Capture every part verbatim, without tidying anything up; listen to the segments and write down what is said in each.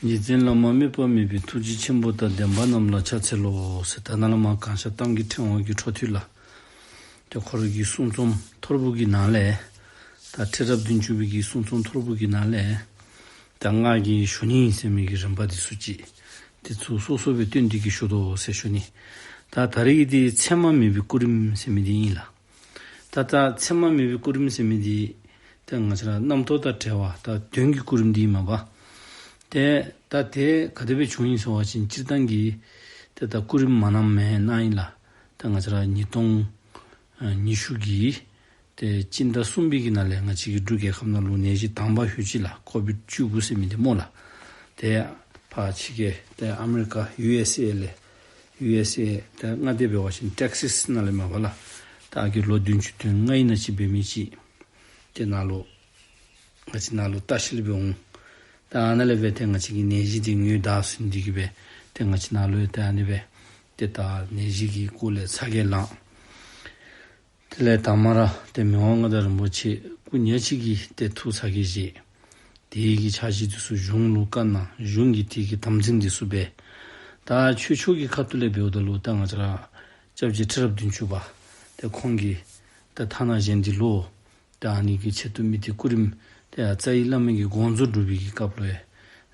རྗེ་བཙུན་བླ་མ་དམིགས་པ་མེད་པའི། ཐུགས་རྗེ་ཆེན་པོ་དང་ལྡན་པ་རྣམས་ལ་ཕྱག་འཚལ་ལོ་ཟེར། ད་ནཱ་ལས་མར་གང་ཤར་གཏམ་གྱི་ཕྲེང་བ་གི་འཕྲོ་མཐུད་ལགས། ཏེ་ཁོ་རའི་གི་གསུང་རྩོམ་ཐོར་བུ་གི་ནང་ལས། ད་ཁྲི་རབས་བདུན་ཅུ་པའི་གི་གསུང་རྩོམ་ཐོར་བུ་གི་ནང་ལས། ད་ང་གིས་ཞུ་ནི་ཟེར་མི་གི་རིམ་པ་འདི་ཚུ་ཅིག་དེ་ཚུ་སོ་སོ་སྦེ་སྟོན་ཏེ་གི་ཞུ་དོ་ཟེར་ཞུ་ནི། ད་ད་རེས་ཀྱི་འདི་མཚན་མ་མེད་པའི་སྐུ་རིམ་ཟེར་མི་འདི་ཨིན་ལགས། ད་ད་མཚན་མ་མེད་པའི་སྐུ་རིམ་ཟེར་མི་འདི་ཏེ་ང་བཅས་ར་རྣམ་རྟོག་དང་བྲལ་བ་ད་དོན་གྱི་སྐུ་རིམ་འདི་ཨིན་མས་པ། ཏེ་ད་དེ་ག་དེ་སྦེ་བྱུང་ཡི་ཟེར་བ་ཅིན་སྤྱིར་བཏང་གི་ཏེ་ད་སྐུ་རིམ་མ་གནངམ་མེན་ན་ཨིན་ལགས། ད་ང་བཅས་ར་ཉིས་སྟོང་ཨ་ཉི་ཤུ་གི་ཏེ་སྤྱི་ཟླ་གསུམ་པའི་གི་ནང་ལས་ང་བཅས་ཀྱི་འབྲུག་རྒྱལ་ཁབ་ནང་ལུ་ནད་གཞི་དང་པ་ལྷོད་ཅི་ལགས། ཀོ་བིཌ་བཅུ་དགུ་ཟེར་མི་འདི་སྨོ་ལགས། ཏེ་ཕར་ཕྱི་རྒྱལ་ཏེ་ཨ་མི་རི་ཀ་ཡུ་ཨེསི་ཨེ་ལས་ཡུ་ཨེསི་ཨེ་ཏེ་མངའ་སྡེ་འབད་བ་ཅིན་ཊེག་སཱས་ནང་ལས་མས་པ་ལགས། ད་ཨ་གི་ལོ་བདུན་ཅུ་དོན་ལྔ་ཨིན་ན་ཅིག་འབད་མི་ཅིག་ཏེ་ནཱ་ལུ་ང་བཅས་ནཱ་ལུ་ལྟ་བཤལ་སྦེ་འོང་། ད་ཨ་ནཱ་ལས་འབད་ཏེ་ང་བཅས་ཀྱི་ནད་གཞི་འདི་ངོས་བདའ་ཟུན་འདི་གིས་འབད་ཏེ་ང་བཅས་ནཱ་ལུ་ཡང་ཏེ་ཨ་ནི་སྦེ་ཏེ་ད་ནད་གཞི་གི་སྐོར་ལས་ཚ་གྱང་ལངས། དེ་ལས་དང་པ་ར་ཏེ་མི་དབང་མངའ་བདག་རིན་པོ་ཆེ་སྐུ་ཉག་གཅིག་གིས་ཏེ་ཐུགས་ཚ་གྱང་བཞེས། དེ་གི་འཆར་གཞི་འདི་ཚུ་གཞུང་ལུ་བཀའ་གནང་། གཞུང་གིས་དེ་གི་དམ་འཛིན་འདི་ཚུ་འབད། ད་ཆོས་ཕྱོགས་ཀྱི་ཁ་ཐུག་ལས་འབདཝ་ད་ལུ་ད་ང་བཅས་ར་སྐྱབས་རྗེ་ཁྲི་རབས་བདུན་ཅུ་པ་ཏེ་ཁོང་གིས་ད་ཐ་ན་གཞན་འདི་ལུ་ད་ཨ་ནི་གི་ཆེད་དུ་མི་ཏེ་སྐུ་རིམ་ཏེ་ཡར་རྩ་བའི་བླ་མའི་གི་དགོངས་རྫོགས་སྒྲུབ་པའི་གི་སྐབས་ལུ་ཡང་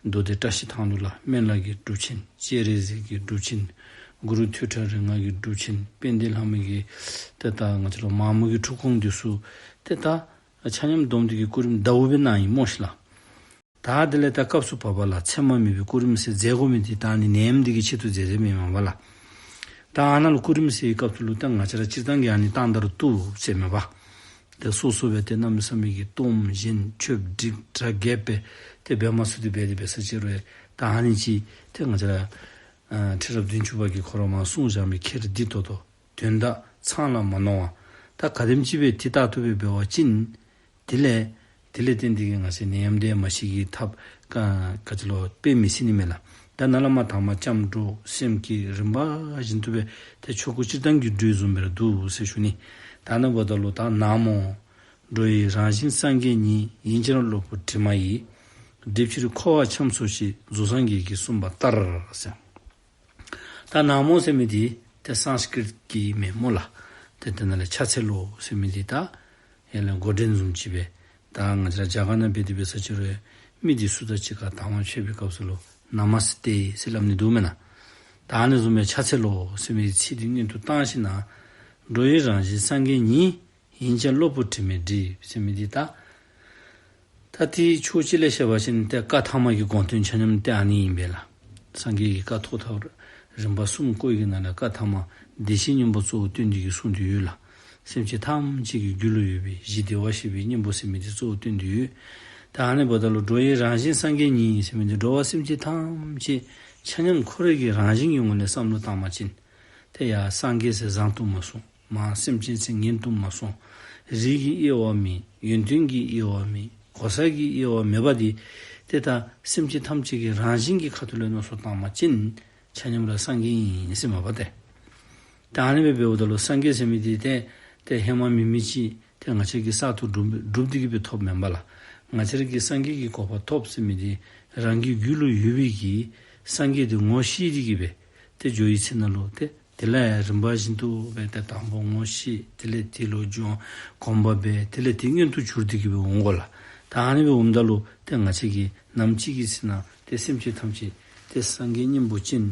མདོ་སྡེ་བཀྲ་ཤིས་ཐང་ལུ་ལགས་སྨན་བླ་གི་སྒྲུབ་ཆེན། སྤྱན་རས་གཟིགས་ཀྱི་སྒྲུབ་ཆེན། གུ་རུ་ཐོད་ཕྲེང་རིགས་ལྔ་གི་སྒྲུབ་ཆེན། དཔལ་ལྡན་ལྷ་མོ་གི་ཏེ་ད་ང་བཅས་ལུ་མ་མོ་གི་འཁྲུགས་སྐོང་འདི་ཚུ་ཏེ་ད་ཆ་མཉམ་བསྡོམས་ཏེ་གི་སྐུ་རིམ་ཟླཝ་སྦེ་གནང་ཡི་སྨོ་ཤིག་ལགས། ད་དེ་ལས་ད་སྐབས་སུ་བབ་པ་ལགས་མཚན་མ་མེད་པའི་སྐུ་རིམ་ཟེར་མཛད་དགོ་མི་འདི་ད་ཨ་ནི་ནད་ཡམས་འདི་གི་ཆེད་དུ་མཛད་མཛདཔ་མས་པ་ལགས། ད་ཨ་ནཱ་ལུ་སྐུ་རིམ་ཟེར་བའི་སྐབས་སུ་ལུ་ད་ང་བཅས་ར་སྤྱིར་བཏང་གི་ཨ་ནི་བཏང་ད་རུང་བཏུབ་ཟེར་མས་པ། ཏེ་སོ་སོ་སྦེ་ཏེ་གནམ་མེད་ས་མེད་ཀྱི་གཏོརམ་བཞེངས་མཆོདཔ་སྒྲིག་གྲ་རྒྱས་སྦེ་ཏེ་འབད་མ་ཚུགས་ཏེ་འབད་དེ་འབད་ས་ཅིག་རུང་ད་ཨ་ནི་ཅིག་ཏེ་ང་བཅས་ར་ཨ་ཁྲི་རབས་བདུན་ཅུ་པ་གིས་ཁོ་ར་མར་གསུངས་བཞག་མི་ཁྱེར་བདེ་ཏོག་ཏོ་དོན་དག་ཚང་ལ་མ་གནོད་པ། ད་ག་དེམ་ཅིག་སྦེ་དེ་ལྟར་ཐུབ་པའི་འབད་བ་ཅིན་དེ་ལས་དེ་ལས་བརྟེན་ཏེ་གི་ང་བཅས་ནད་ཡམས་འདི་མ་ཤི་གི་ཐབས་ག་ག་ཅི་ལོ་དཔེ་མི་སྲིད་ནི་མས་ལགས། ད་ནཱ་ལས་མར་དང་པ་སྐྱབས་འགྲོ་སེམས་བསྐྱེད་རིམ་པ་བཞིན་དུ་སྦེ་ཏེ་ཆོ་ག་སྤྱིར་བཏང་གི་འགྲོས་བཟུམ་སྦེ་ར་འདུག་ཟེར་ཞུ་ནི། ད་ནཱ་འབདཝ་ད་ལུ་ད་ན་མོ། འགྲོ་བའི་རང་བཞིན་སངས་རྒྱས་ཉིད། ཡིན་ཀྱང་གློ་བུར་དྲི་མ་ཡིས། སྒྲིབ་ཕྱིར་འཁོར་བར་འཁྱམས་སོ་ཞེས། རྫོགས་སངས་རྒྱས་ཀྱིས་གསུངས་པ་ལྟར་ཟེར། ད་ན་མོ་ཟེར་མི་འདི་ཏེ་སཾསྐྲྀཏ་གི་མེན་སྨོ་ལགས། ཏེ་དེ་ནང་ལས་ཕྱག་འཚལ་ལོ་ཟེར་མི་འདི་ད་ཡར་ལས་འགོ་འདྲེན་བཟུམ་ཅིག་སྦེ་ད་ང་བཅས་ར་རྒྱ་གར་ནང་འབད་དེ་འབད་ས་ཅིག་རུང་མི་འདི་ཚུ་དང་གཅིག་ཁར་དང་པ་ཕྱད་པའི་སྐབས་སུ་ལུ་ན་མ་སྟེ་ཟེར་སླབ་ནི་འདུག་མེན་ན། ད་ཨ་ནི་བཟུམ་སྦེ་ཕྱག་འཚལ་ལོ་ཟེར་མི་འདི་ཚིག་འདི་སྔོན་དུ་བཏང་ཞིནམ་ལས་འགྲོ་བའི་རང་བཞིན་སངས་རྒྱས་ཉིད། ཡིན་ཀྱང་གློ་བུར་དྲི་མས་སྒྲིབ་ཟེར་མི་འདི་ད། ད་དེ་ཕྱོགས་གཅིག་ལས་བཤད་པ་ཅིན་ཏེ་བཀའ་ཐ་མ་གི་དགོངས་དོན་ཆ་མཉམ་ཏེ་ཨ་ནི་ཨིན་པས་ལགས། སངས་རྒྱས་ཀྱི་བཀའ་ཐོག་མཐའ་རིམ་པ་གསུམ་བཀོད་ཀྱི་ནང་ལས་བཀའ་ཐ་མ་བདེ་གཤེགས་སྙིང་པོ་གཙོ་བོ་སྟོན་ཏེ་གི་གསུངས་ཏེ་ཡོད་ལགས། སེམས་ཅན་ཐམས་ཅད་ཀྱི་རྒྱུད་ལུ་ཡོད་པའི་གཞི་བདེ་བར་གཤེགས་པའི་སྙིང་པོ་ཟེར་མི་འདི་གཙོ་བོ་སྟོན་ཏེ་ཡོད། ད་ཨ་ནི་འབདཝ་ད་ལུ་འགྲོ་བའི་རང་བཞིན་སངས་རྒྱས་ཉིད་ཟེར་མི་འདི་འགྲོ་བ་སེམས་ཅན་ཐམས་ཅད་ཆ་མཉམ་ཁོ་རའི་གི་རང་བཞིན་གྱི་ངོས་ལས་བསམ་བློ་བཏང་པ་ཅིན་ཏེ་ཡར་སངས་རྒྱས་ཟེར་བཟང་དུ་མ་སོང་། མར་སེམས་ཅན་ཟེར་ངན་དུ་མ་སོང་། རིགས་ཀྱི་དབྱེ་བ་མེད། ཡོན་ཏན་གྱི་དབྱེ་བ་མེད། གོ་ས་གི་དབྱེ་བ་མེད་པ་འདི་ཏེ་ད་སེམས་ཅན་ཐམས་ཅད་ཀྱི་རང་བཞིན་གྱི་ཁ་ཐུག་ལས་མནོ་བསམ་བཏང་པ་ཅིན་ཆ་མཉམ་ར་སངས་རྒྱས་ཨིན་ཟེར་མས་པ་ཏེ། ད་ཨ་ནི་སྦེ་འབདཝ་ད་ལུ་སངས་རྒྱས་ཟེར་མི་འདི་ཏེ་ཏེ་ཧེ་མ་མེད་མི་ཅིག་ཏེ་ང་བཅས་ཀྱིས་གསར་དུ་སྒྲུབ་སྒྲུབ་སྟེ་གི་སྦེ་ཐོབ་མེན་པ་ལགས། ང་བཅས་ར་གིས་སངས་རྒྱས་ཀྱི་གོ་འཕང་ཐོབ་ཟེར་མི་འདི་རང་གི་རྒྱུད་ལུ་ཡོད་པའི་གི་སངས་རྒྱས་འདི་ངོ་ཤེས་ཏེ་གི་སྦེ་ཏེ་འགྱོ་བའི་ཚེ་ན་ལུ་ཏེ་དེ་ལས་རིམ་པ་བཞིན་དུ་སྦེ་ཏེ་དང་པོ་ངོ་ཤེས། དེ་ལས་དེ་ལུ་སྦྱང་། གོམས་པ་འབད། དེ་ལས་དེ་མངོན་དུ་གྱུར་ཏེ་གི་སྦེ་འོང་དགོ་ལགས། ད་ཨ་ནི་སྦེ་འོངམ་ད་ལུ་ཏེ་ང་བཅས་ཀྱིས་ནམ་ཅིག་གི་ཚེ་ན་ཏེ་སེམས་ཅན་ཐམས་ཅད་ཏེ་སངས་རྒྱས་སྙིང་པོ་ཅན།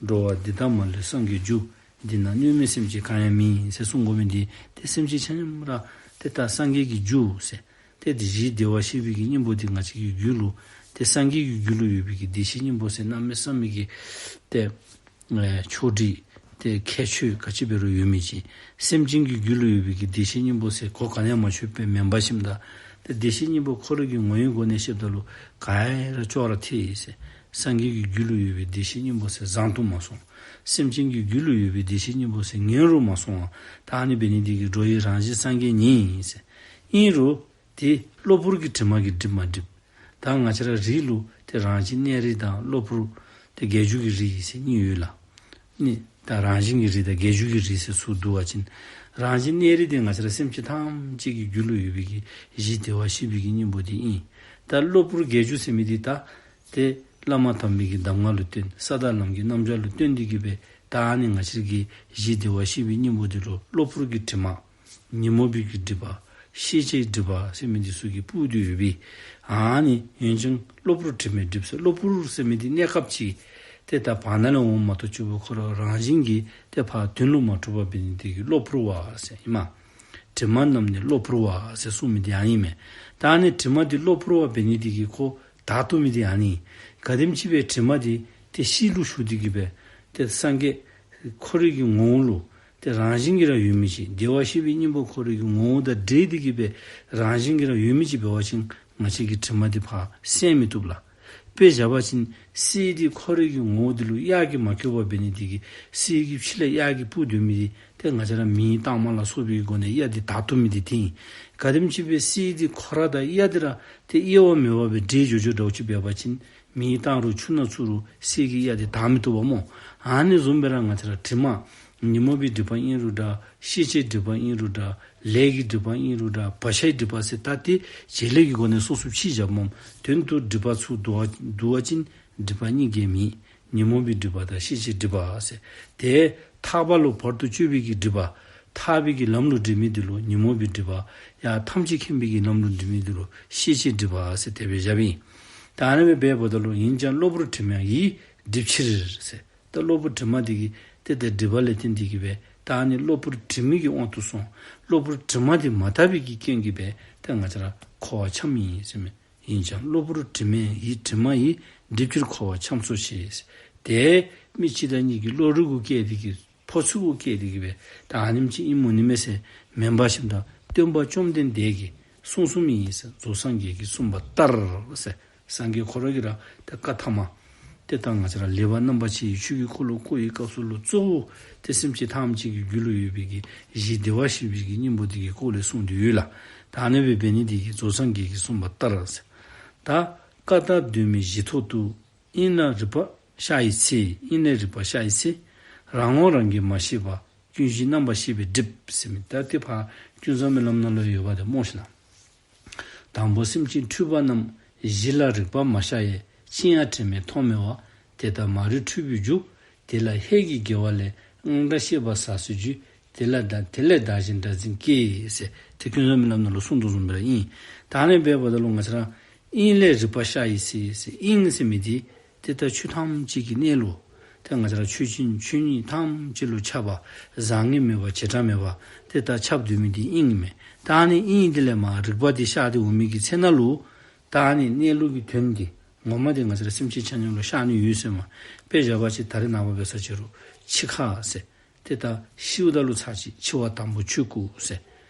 འགྲོ་བ་འདི་དག་མ་ལུས་སངས་རྒྱས་རྒྱུ། འདི་ན་གནོད་མེད་སེམས་ཅན་གང་ཡང་མེད་ཟེར་གསུང་དགོ་མི་འདི་ཏེ་སེམས་ཅན་ཆ་མཉམ་ར་ཏེ་ད་སངས་རྒྱས་ཀྱི་རྒྱུ་ཟེར། ཏེ་དེ་གཞི་བདེ་བར་གཤེགས་པའི་གི་སྙིང་པོ་འདི་ང་བཅས་ཀྱི་རྒྱུད་ལུ་ཏེ་སངས་རྒྱས་ཀྱི་རྒྱུད་ལུ་ཡོད་པའི་གི་བདེ་གཤེགས་སྙིང་པོ་ཟེར་གནམ་མེད་ས་མེད་ཀྱི་ཏེ་ཨེ་ཕྱོགས་སྒྲིག་ཏེ་ཁྱད་ཆོས་ག་ཅི་འབད་རུང་ཡོད་མི་ཅིག། སེམས་ཅན་གྱི་རྒྱུད་ལུ་ཡོད་པའི་གི་བདེ་གཤེགས་སྙིང་པོ་ཟེར་གོ་ག་ནི་ཡང་མ་ཆོདཔ་སྦེ་མེན་པ་ཞིནམ་ད་ཏེ་བདེ་གཤེགས་སྙིང་པོ་ཁོ་ར་གི་ངོ་བོའི་སྒོ་ནས་བཤདཔ་ད་ལུ་ག་ར་ཅོག་ར་འཐད་ཟེར། སངས་རྒྱས་ཀྱི་རྒྱུད་ལུ་ཡོད་པའི་བདེ་གཤེགས་སྙིང་པོ་ཟེར་བཟང་དུ་མ་སོང་། སེམས་ཅན་གྱི་རྒྱུད་ལུ་ཡོད་པའི་བདེ་གཤེགས་སྙིང་པོ་ཟེར་ངན་རུ་མ་སོང་བ། ད་ཨ་ནི་འབད་ནི་འདི་གིས་འགྲོ་བའི་རང་བཞིན་སངས་རྒྱས་ཉིད་ཟེར། ཨིན་རུང་ཏེ་གློ་བུར་གྱི་དྲི་མ་གིས་སྒྲིབ་མ་སྒྲིབ། ད་ང་བཅས་ར་རིགས་ལུ་ཏེ་རང་བཞིན་གནས་རིགས་དང་གློ་བུར་ཏེ་རྒྱས་འགྱུར་གྱི་རིགས་ཟེར་གཉིས་ཡོད་ལགས། ནི་ད་རང་བཞིན་གྱི་རིགས་དང་རྒྱས་འགྱུར་གྱི་རིགས་ཟེར་ཚུར་བསྡུ་བ་ཅིན། རང་བཞིན་གནས་རིགས་འདི་ང་བཅས་ར་སེམས་ཅན་ཐམས་ཅད་ཀྱི་རྒྱུད་ལུ་ཡོད་པའི་གི་གཞི་བདེ་བར་གཤེགས་པའི་གི་སྙིང་པོ་འདི་ཨིན། ད་གློ་བུར་རྒྱས་འགྱུར་ཟེར་མི་འདི་ད་ཏེ་ བླ་མ་དམ་པའི་གི་གདམས་ངག་ལུ་བརྟེན། ས་དང་ལམ་གྱི་རྣམ་གཞག་ལུ་བརྟེན་ཏེ་གི་སྦེ་ད་ཨ་ནི་ང་བཅས་ཀྱི་གཞི་བདེ་བར་གཤེགས་པའི་སྙིང་པོ་འདི་ལུ་གློ་བུར་གྱི་དྲི་མ། ཉོན་མོངས་པའི་གི་སྒྲིབ་པ། ཤེས་བྱའི་སྒྲིབ་པ་ཟེར་མི་འདི་ཚུ་གིས་སྤུབས་ཏེ་ཡོད་པས། ཨ་ནི་ཡོན་ཅང་གློ་བུར་དྲི་མས་བསྒྲིབས་ཟེར། གློ་བུར་ཟེར་མི་འདི་གནས་སྐབས་ཅིག་ཏེ་ད་བར་ན་ལས་འོངམ་མ་གཏོགས་ཆུ་བོ་ཁོ་ར་རང་བཞིན་གྱིས་ཏེ་ཕར་དོན་ལུ་མ་གྲུབ་པ་འབད་ནི་འདི་གིས་གློ་བུར་བ་ཟེར་ཨིན་མས། དྲི་མ་རྣམས་ནི་གློ་བུར་བ་ཟེར་གསུངས་མི་འདི་ཨ་ནི་ཨིན་མས། ད་ཨ་ནི་དྲི་མ་འདི་གློ་བུར་བ་འབད་ནི་འདི་གིས་ཁོ་བདག་བཏུབ་མི་འདི་ཨ་ནི། ག་དེམ་ཅིག་སྦེ་དྲི་མ་འདི་ཏེ་གཤིས་ལུ་ཞུགས་ཏེ་གི་སྦེ་ཏེ་སངས་རྒྱས་ཁོ་རའི་གི་ངོ་བོ་ལུ་ཏེ་རང་བཞིན་གྱིས་ར་ཡོད་མི་ཅིག། བདེ་བར་གཤེགས་པའི་སྙིང་པོ་ཁོ་རའི་གི་ངོ་བོ་དང་འདྲེས་ཏེ་གི་སྦེ་རང་བཞིན་གྱིས་ར་ཡོད་མི་ཅིག་འབད་བ་ཅིན་ང་བཅས་ཀྱིས་དྲི་མ་འདི་ཕར་བསལ་མི་བཏུབ་ལགས། དཔེ་བཞག་པ་ཅིན་གསེར་འདི་ཁོ་རའི་གི་ངོ་བོ་འདི་ལུ་གཡག་གིས་མ་བསྐྱོད་པ་འབད་ནི་འདི་གིས་གསེར་གྱི་ཕྱི་ལས་གཡག་གིས་སྤུབས་སྡོད་མི་འདི་ཏེ་ང་བཅས་ར་མེའི་སྟག་མ་ལ་སོགས་པའི་སྒོ་ནས་གཡག་འདི་བདག་བཏུབ་མི་འདི་དེ་ཨིན། ག་དེམ་ཅིག་སྦེ་གསེར་འདི་ཁོ་ར་དང་གཡག་འདི་ར་ཏེ་དབྱེ་བ་མེད་པར་སྦེ་འདྲེས་འགྱོ་འགྱོཝ་འདྲཝ་ཅིག་འབད་བ་ཅིན་མེའི་སྟག་རུང་ཆུ་ནང་བཙུགས་རུང་གསེར་གྱི་གཡག་འདི་བདག་མི་བཏུབ་པས་སྨོ། ཨ་ནི་བཟུམ་སྦེ་ར་ང་བཅས་ར་དྲི་མ་ཉོན་མོངས་པའི་སྒྲིབ་པ་ཨིན་རུང་འདྲ། ཤེས་བྱའི་སྒྲིབ་པ་ཨིན་རུང་འདྲ། ལས་ཀྱི་སྒྲིབ་པ་ཨིན་རུང་འདྲ། བག་ཆགས་སྒྲིབ་པ་ཟེར་ད་ཏེ་བྱེད་ལས་ཀྱི་སྒོ་ནས་སོ་སོ་ཕྱེ་བཞགཔ་མས། དོན་དུ་སྒྲིབ་པ་ཚུ་བསྡུ་བ་བསྡུ་བ་ཅིན་སྒྲིབ་པ་གཉིས་ཀྱིས་མེད། ཉོན་མོངས་པའི་སྒྲིབ་པ་དང་ཤེས་བྱའི་སྒྲིབ་པ་ཟེར། ཏེ་ཐར་པ་ལུ་བར་དུ་གཅོད་པའི་གི་སྒྲིབ་པ། ཐར་པའི་གི་ལམ་ལུ་སྒྲིབ་མི་འདི་ལུ་ཉོན་མོངས་པའི་སྒྲིབ་པ། ཡང་ཐམས་ཅད་མཁྱེན་པའི་གི་ལམ་ལུ་སྒྲིབ་མི་འདི་ལུ་ཤེས་བྱའི་སྒྲིབ་པ་ཟེར་དེ་སྦེ་བཞགཔ་ཨིན། ད་ཨ་ནི་སྦེ་འབདཝ་ད་ལུ་ཡོན་ཅང་གློ་བུར་དྲི་མ་ཡིས་སྒྲིབ་ཕྱིར་ཟེར། ད་གློ་བུར་དྲི་མ་འདི་གིས་ཏེ་ད་སྒྲིབ་པ་ལས་བརྟེན་ཏེ་གི་སྦེ་ད་ཨ་ནི་གློ་བུར་དྲི་མ་གི་དབང་དུ་སོང་། གློ་བུར་དྲི་མ་འདི་མ་དག་པའི་གི་རྐྱེན་གྱིས་སྦེ་ཏེ་ང་བཅས་ར་འཁོར་བར་འཁྱམས་ཨིན་ཟེར་མས། ཡོན་ཅང་གློ་བུར་དྲི་མ་ཡིས་དྲི་མ་ཡིས་སྒྲིབ་ཕྱིར་འཁོར་བར་འཁྱམས་སོ་ཞེས། ཏེ་མི་གཅིག་དང་གཉིས་ཀྱི་བློ་རིག་གུ་བཀལ་ཏེ་གི་ཕོ་ཚོད་གུ་བཀལ་ཏེ་གི་སྦེ་ད་ཨ་ནེམ་ཅིག་ཨིནམ་འོང་ནི་མས་ཟེར་མེན་པར་ཞིནམ་ད་སྟོན་པ་བཅོམ་ལྡན་འདས་ཀྱིས་གསུངས་གསུངསམ་ཨིན་ཟེར། རྫོགས་སངས་རྒྱས་ཀྱིས་གསུངས་པ་ལྟར་ཟེར། སངས་རྒྱས་ཁོ་ར་གིས་ར་ཏེ་བཀའ་ཐ་མ་ཏེ་ད་ང་བཅས་ར་ལེགས་པར་རྣམ་པར་ཕྱེ་ཡི་ཆོས་ཀྱི་འཁོར་ལོ་བསྐོར་བའི་སྐབས་སུ་ལུ་གཙོ་བོ་ཏེ་སེམས་ཅན་ཐམས་ཅད་ཀྱི་རྒྱུད་ལུ་ཡོད་པའི་གི་གཞི་བདེ་བར་གཤེགས་པའི་གི་སྙིང་པོ་འདི་གི་སྐོར་ལས་གསུངས་ཏེ་ཡོད་ལགས། ད་ཨ་ནི་སྦེ་འབད་ནི་འདི་གིས་རྫོགས་སངས་རྒྱས་ཀྱིས་གསུངས་པ་ལྟར་ཟེར། ད་ཀ་དག་གདོད་མའི་གཞི་ཐོག་ཏུ། དབྱིངས་ལ་རིག་པ་ཤར་བའི་ཚེ། དབྱིངས་ལས་རིག་པ་ཤར་བའི་ཚེ། རང་ངོ་རང་གིས་མ་ཤེས་པ། ཀུན་གཞི་རྣམ་པར་ཤེས་པས་བསྒྲིབས་ཟེར་མི་ད་ཏེ་ཕར་ཀུན་བཟང་མའི་ལམ་ནང་ལུ་ཡོདཔ་འདི་སྨོ་ཤེ་ལགས། དང་པོ་སེམས་ཅན་འཁྲུལ་པ་རྣམས། གཞི་ལ་རིག་པ་མ་ཤར་བས། ཅི་ཡང་དྲན་མེད་ཐོག་མེད་པ། དེ་ལྟར་མ་རིག་འཁྲུལ་པའི་རྒྱུ། དེ་ལ་ཧད་ཀྱིས་དགེ་བ་ལས། དངངས་སྐྲག་ཤེས་པ་ཟ་ཟིག་རྒྱུ། དེ་ལ་བདག་དེ་ལས་བདག་གཞན་འདྲ་འཛིན་སྐྱེ་ཟེར། ཏེ་ཀུན་བཟང་མའི་ལམ་ནང་ལུ་གསུངས་དོ་བཟུམ་སྦེ་ར་ཨིན། ད་ཨ་ནི་སྦེ་འབདཝ་ད་ལུ་ང་བཅས་ར་དབྱིངས་ལས་རིག་པ་ཤར་བའི་ཚེ་ཟེར། དབྱིངས་ཟེར་མི་འདི་ཏེ་ད་ཆོས་ཐམས་ཅད་ཀྱི་གནས་ལུགས། ཏེ་ང་བཅས་ར་ཆོས་ཅན་ཆོས་ཉིད་ཐམས་ཅད་ལུ་ཁྱབ་པ། བཟང་ངན་མེད་པ་བྱེ་བྲག་མེད་པ། ཏེ་ད་ཁྱབ་སྡོད་མི་འདི་དབྱིངས་ཨིན་མས། ད་ཨ་ནི་དབྱིངས་འདི་ལས་མར་རིག་པ་འདི་ཤར་ཏེ་འོང་མི་གི་ཚེ་ན་ལུ་ད་ཨ་ནི་གནས་ལུགས་ཀྱི་དོན་འདི་ངོ་མ་འདི་ང་བཅས་ར་སེམས་ཅན་ཆ་མཉམ་ལུ་ཤར་ནི་ཡོད་ཟེར་མས། དཔེ་བཞག་པ་ཅིན་ད་རེས་ནངས་པ་འབད་ས་ཅིག་རུང་འཆི་ཁ་ཟེར། ཏེ་ད་ཤིཝ་ད་ལུ་ཚར་གཅིག་འཆི་བ་དང་པོ་ཆོས་སྐུ་ཟེར།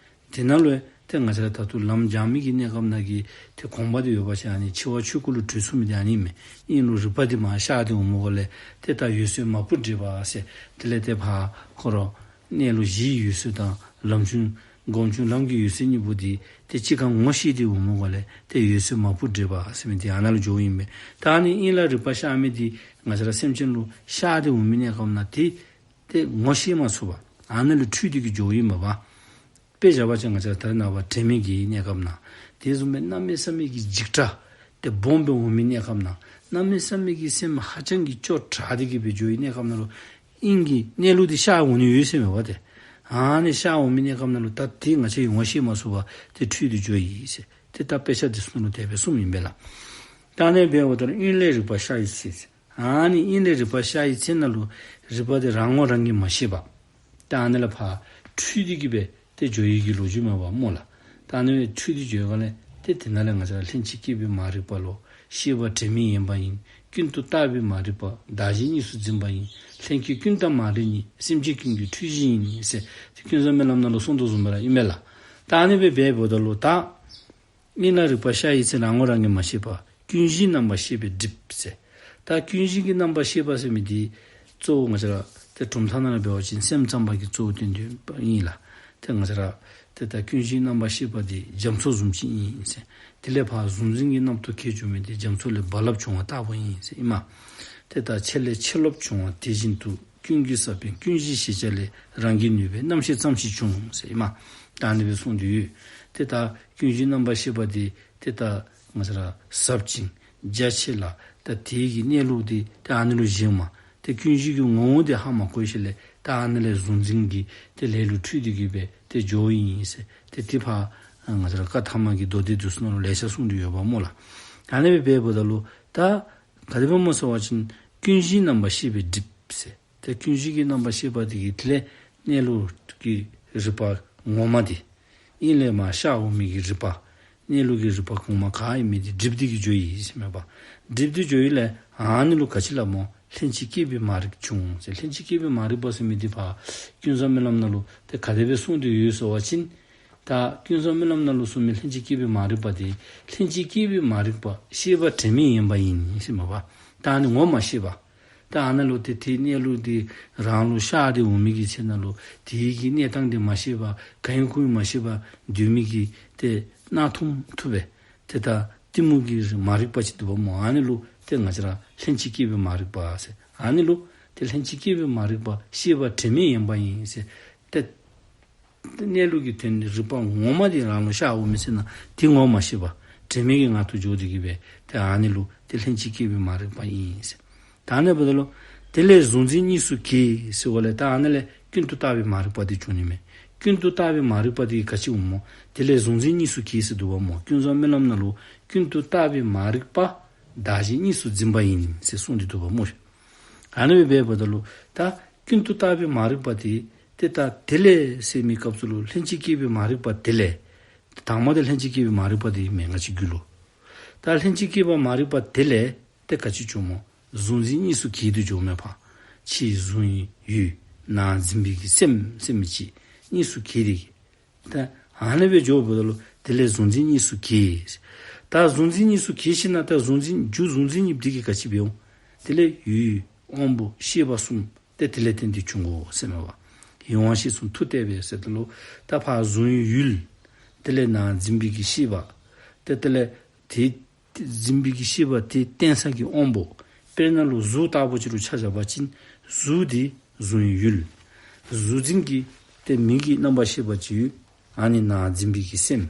དེ་ནང་ལུ་ཏེ་ང་བཅས་ར་ད་ལྟོ་ལམ་སྦྱང་མི་གི་གནས་སྐབས་ནང་གི་ཏེ་གོམས་པ་འདི་ཡོད་པ་ཅིན་ཨ་ནི་འཆི་བ་ཆོས་སྐུ་ལུ་གྲོལ་ཚུགས་མི་འདི་ཨ་ནི་མས། དབྱིངས་ལུ་རིག་པ་འདི་མར་ཤར་ཏེ་འོངམ་ལས་ཏེ་ད་འོད་གསལ་མ་བུ་འདྲེས་པ་ཟེར། དེ་ལས་ཏེ་ཕར་ཁོ་ར་གནས་ལུགས་གཞིའི་འོད་གསལ་དང་ལམ་བྱུང་སྒོམ་བྱུང་ལམ་གྱི་འོད་གསལ་གཉིས་པོ་འདི་ཏེ་གཅིག་ཁར་ངོ་ཤེས་ཏེ་འོངམ་ལས་ཏེ་འོད་གསལ་མ་བུ་འདྲེས་པ་ཟེར་མི་འདི་ཨ་ནཱ་ལུ་འགྱོཝ་ཨིན་པས། ད་ཨ་ནི་དབྱིངས་ལ་རིག་པ་ཤར་མི་འདི་ང་བཅས་ར་སེམས་ཅན་ལུ་ཤར་ཏེ་འོང་མི་གནས་སྐབས་ནང་ཏེ་ཏེ་ངོ་ཤེས་མ་ཚུགས་པར་ཨ་ནཱ་ལུ་འཁྲུལ་ཏེ་གི་འགྱོཝ་ཨིན་པས། དཔེ་བཞག་པ་ཅིན་ང་བཅས་ར་ད་རེས་ནངས་པ་དྲན་མེད་ཀྱི་གནས་སྐབས་ནང་དེ་བཟུམ་སྦེ་གནམ་མེད་ས་མེད་ཀྱི་འཇིགས་སྐྲག་ཏེ་སྦོམ་སྦེ་འོང་མི་གནས་སྐབས་ནང་གནམ་མེད་ས་མེད་ཀྱི་སེམས་ཧ་ཅང་གི་སྐྱོ་དྲགས་ཏེ་གི་སྦེ་འགྱོ་བའི་གནས་སྐབས་ནང་ལུ་དབྱིངས་ཀྱི་གནས་ལུགས་འདི་ཤར་འོང་ནི་ཡོད་ཟེར་མས་པ་ཏེ། ཨ་ནི་ཤར་འོང་མི་གནས་སྐབས་ནང་ལུ་ད་ཏེ་ང་བཅས་ངོ་ཤེས་མ་ཚུགས་པར་ཏེ་འཁྲུལ་ཏེ་འགྱོ་ཡི་ཟེར། ཏེ་ད་དཔེ་ཆ་འདི་ཚུ་ནང་ལུ་དེ་སྦེ་གསུངམ་ཨིན་པས་ལགས། ད་ཨ་ནི་སྦེ་འབདཝ་ད་ལུ་དབྱིངས་ལས་རིག་པ་ཤར་བའི་ཚེ་ཟེར། ཨ་ནི་དབྱིངས་ལས་རིག་པ་ཤར་བའི་ཚེ་ན་ལུ་རིག་པ་འདི་རང་ངོ་རང་གིས་མ་ཤེས་པར་ད་ཨ་ནི་ལས་ཕར་འཁྲུལ་ཏེ་གི་སྦེ་ཏེ་འགྱོ་ཡི་གི་ལོ་རྒྱུས་མས་པ་སྨོ་ལགས། ད་ཨ་ནི་སྦེ་འཁྲུལ་ཏེ་འགྱོ་བའི་སྒང་ལས་ཏེ་དེ་ནང་ལས་ང་བཅས་ར་ལྷན་ཅིག་སྐྱེས་པའི་མ་རིག་པ་ལོ། ཤེས་པ་དྲན་མེད་ཡེངས་པ་ཡིན། ཀུན་ཏུ་བཏགས་པའི་མ་རིག་པ། བདག་གཞན་གཉིས་སུ་འཛིན་པ་ཡིན། ལྷན་སྐྱེས་ཀུན་བཏགས་མ་རིག་ཉིད། སེམས་ཅན་ཀུན་གྱི་འཁྲུལ་གཞི་ཡིན་ཟེར་ཏེ་ཀུན་བཟང་མའི་ལམ་ནང་ལུ་གསུངས་དོ་བཟུམ་སྦེ་ར་ཨིན་མས་ལགས། ད་ཨ་ནི་སྦེ་འབདཝ་ད་ལུ་ད་དབྱིངས་ལ་རིག་པ་ཤར་བའི་ཚེ་རང་ངོ་རང་གིས་མ་ཤེས་པ། ཀུན་གཞི་རྣམ་པར་ཤེས་པས་བསྒྲིབས་ཟེར། ད་ཀུན་གཞི་གི་རྣམ་པར་ཤེས་པ་ཟེར་མི་འདི་གཙོ་བོ་ང་བཅས་ར་ཏེ་གྲུབ་མཐའ་ནང་ལུ་འབད་བ་ཅིན་སེམས་ཙམ་པ་གིས་གཙོ་བོ་བསྟན་ཏེ་ཡོདཔ་ཨིན་ལགས། ཏེ་ང་བཅས་ར་ཏེ་ད་ཀུན་གཞི་རྣམ་པར་ཤེས་པ་འདི་རྒྱ་མཚོ་བཟུམ་ཅིག་ཨིན་ཟེར། དེ་ལས་ཕར་གཟུང་འཛིན་གྱི་རྣམ་རྟོག་སྐྱེ་འགྱོ་མི་འདི་རྒྱ་མཚོ་ལས་རྦ་རླབས་བྱུང་བ་ལྟ་བུ་ཨིན་ཟེར་ཨིན་མས། ཏེ་ད་ཆེ་ལས་ཆེ་རླབས་བྱུང་བ་དེ་བཞིན་དུ། ཀུན་གྱི་ས་བོན་ཀུན་གཞིའི་ཞེས་བྱ་ལས། རང་གི་ནུས་པས་རྣམ་ཤེས་ཙམ་ཞིག་བྱུང་ཟེར་ཨིན་མས། ད་ཨ་ནི་སྦེ་གསུངས་ཏེ་ཡོད། ཏེ་ད་ཀུན་གཞི་རྣམ་པར་ཤེས་པ་འདི་ཏེ་ད་ང་བཅས་ར་ཟབ་ཅིང་ རྒྱ་ཆེ་ལ། ད་དེ་གི་གནས་ལུགས་དེ་ཏེ་ཨ་ནི་ལུ་བཞེངམ། ཏེ་ཀུན་གཞི་གི་ངོ་བོ་དེ་ཧ་མ་གོ་ཞིནམ་ལས་ད་ཨ་ནི་ལས་གཟུང་འཛིན་གྱི་ཏེ་ལས་ལུ་འཁྲུལ་ཏེ་གི་སྦེ་ཏེ་འགྱོཝ་ཨིན་ཟེར། ཏེ་དེ་ཕར་ང་བཅས་ར་བཀའ་ཐ་མ་གི་མདོ་སྡེ་འདི་ཚུ་ནང་ལུ་ལེ་ཤ་གསུངས་ཏེ་ཡོདཔ་སྨོ་ལགས། ཨ་ནི་སྦེ་འབདཝ་ད་ལུ་ད་ག་དེ་སྦེ་སྨོ་ཟེར་བ་ཅིན་ཀུན་གཞིའི་རྣམ་པར་ཤེས་པས་བསྒྲིབས་ཟེར། ཏེ་ཀུན་གཞི་གི་རྣམ་པར་ཤེས་པ་དེ་གིས་དེ་ལས་གནས་ལུགས་ཀྱི་རིག་པ་ངོ་མ་དེ་ཨིན་ལས་མར་ཤར་འོང་མི་གི་རིག་པ། གནས་ལུགས་ཀྱི་རིག་པ་གོང་མ་ག་ཨིན་མི་དེ་བསྒྲིབས་ཏེ་གི་འགྱོཝ་ཨིན་ཟེར་མས་པ། བསྒྲིབས་ཏེ་འགྱོཝ་ལས་ཨ་ནི་ལུ་ག་ཅི་སླབ་སྨོ། ལྷན་ཅིག་སྐྱེས་པའི་མ་རིག་བྱུང་ཟེར། ལྷན་ཅིག་སྐྱེས་པའི་མ་རིག་པ་ཟེར་མི་དེ་ཕར་ཀུན་བཟང་སྨོན་ལམ་ནང་ལུ་ཏེ་ག་དེ་སྦེ་གསུངས་ཏེ་ཡོད་ཟེར་བ་ཅིན། ད་ཀུན་བཟང་སྨོན་ལམ་ནང་ལུ་གསུངས་མི་ལྷན་ཅིག་སྐྱེས་པའི་མ་རིག་པ་དེ། ལྷན་ཅིག་སྐྱེས་པའི་མ་རིག་པ་ཤེས་པ་དྲི་མེད་ཡིན་པ་ཡིན་ཟེར་མས་པ། ད་ཨ་ནི་ངོ་མ་ཤེས་པ། ད་ཨ་ནཱ་ལུ་ཏེ་དེའི་གནས་ལུགས་དེ་རང་ལུ་ཤར་ཏེ་འོང་མི་གི་ཚེ་ན་ལུ་དེའི་གི་གནས་སྟངས་དེ་མ་ཤེས་པར་ག་ཨིན་ཁུངས་མ་ཤེས་པར་སྡོད་མི་གི་ཏེ་གནག་ཐུམ་ཐུབ་པའི་ཏེ་ད་གཏི་མུག་གི་མ་རིག་པ་ཅིག་འདུག་པ་སྨོ། ཨ་ནི་ལུ་ཏེ་ང་བཅས་ར་ལྷན་ཅིག་སྐྱེས་པའི་མ་རིག་པ་ཟེར། ཨ་ནི་ལུ་ཏེ་ལྷན་ཅིག་སྐྱེས་པའི་མ་རིག་པ་ཤེས་པ་དྲི་མེད་ཡིན་པ་ཡིན་ཟེར། ཏེ་གནས་ལུགས་ཀྱི་དོན་རིག་པ་ངོ་མ་དེ་རང་ལུ་ཤར་འོང་མི་ཚེ་ན་དེ་ངོ་མ་ཤེས་པ་དྲི་མེད་ཀྱི་ངང་དུ་འགྱོ་སྟེ་གི་སྦེ་ཏེ་ཨ་ནི་ལུ་ཏེ་ལྷན་ཅིག་སྐྱེས་པའི་མ་རིག་པ་ཨིན་ཟེར། ད་ཨ་ནི་འབདཝ་ད་ལུ་དེ་ལས་གཟུང་འཛིན་གཉིས་སུ་གྱེས་ཟེརཝ་ལས་ད་ཨ་ནི་ལས་ཀུན་ཏུ་བརྟགས་པའི་མ་རིག་པ་དེ་བྱུང་ནི་མས། ཀུན་ཏུ་བརྟགས་པའི་མ་རིག་པ་དེ་ག་ཅི་འོང་སྨོ། དེ་ལས་གཟུང་འཛིན་གཉིས་སུ་གྱེས་ཟེར་འདུག་པ་སྨོ། ཀུན་བཟང་སྨོན་ལམ་ནང་ལུ་ཀུན་ཏུ་བརྟགས་པའི་མ་རིག་པ་བདག་གཞན་གཉིས་སུ་འཛིན་པ་ཡིན་ཟེར་གསུངས་ཏེ་འདུག་པ་སྨོ། ཨ་ནི་སྦེ་འབདཝ་ད་ལུ་ད་ཀུན་ཏུ་བརྟགས་པའི་མ་རིག་པ་དེ་ཏེ་ད་དེ་ལས་ཟེར་མི་སྐབས་སུ་ལུ་ལྷན་ཅིག་སྐྱེས་པའི་མ་རིག་པ་དེ་ལས། དང་པ་དེ་ལྷན་ཅིག་སྐྱེས་པའི་མ་རིག་པ་དེ་ཨིན་མས་ང་བཅས་རྒྱུད་ལུ། ད་ལྷན་ཅིག་སྐྱེས་པའི་མ་རིག་པ་དེ་ལས་ཏེ་ག་ཅི་བྱུངམ་སྨོ། གཟུང་འཛིན་གཉིས་སུ་གྱེས་ཏེ་འགྱོཝ་མས་པ། ཕྱིའི་གཟུང་བའི་ཡུལ། ནང་འཛིན་པའི་གི་སེམས་ཟེར་མི་ཅིག་གཉིས་སུ་གྱེས་ཏེ་གི། ད་ཨ་ནི་སྦེ་འགྱོཝ་ད་ལུ་དེ་ལས་གཟུང་འཛིན་གཉིས་སུ་གྱེས། ད་གཟུང་འཛིན་གཉིས་སུ་གྱེས་ཞིནམ་ལས་ད་གཟུང་འཛིན་རྒྱུ་གཟུང་འཛིན་གཉིས་དེ་གིས་ག་ཅི་འབད་འོང་། དེ་ལས་ཡུལ་དབང་པོ་ཤེས་པ་གསུམ་ཏེ་དེ་ལས་བརྟེན་ཏེ་བྱུང་དགོ་ཟེར་མས་པ། ཡིད་དབང་ཤེས་གསུམ་མཐུ་གཏད་པས་ཟེརཝ་ད་ལུ་ད་ཕར་གཟུང་བའི་ཡུལ། དེ་ལས་ནང་འཛིན་པའི་གི་ཤེས་པ། ཏེ་དེ་ལས་དེ་འཛིན་པའི་གི་ཤེས་པ་དེ་བརྟེན་ས་གི་དབང་པོ། དཔེར་ན་ལུ་གཟུགས་ལྟ་བུ་ཅིག་ལུ་ཆ་བཞག་པ་ཅིན་གཟུགས་དེ་གཟུང་བའི་ཡུལ། གཟུགས་འཛིན་གྱི་ཏེ་མིག་གི་རྣམ་པར་ཤེས་པ་ཅིག་ཡོད། ཨ་ནི་ནང་འཛིན་པའི་གི་སེམས།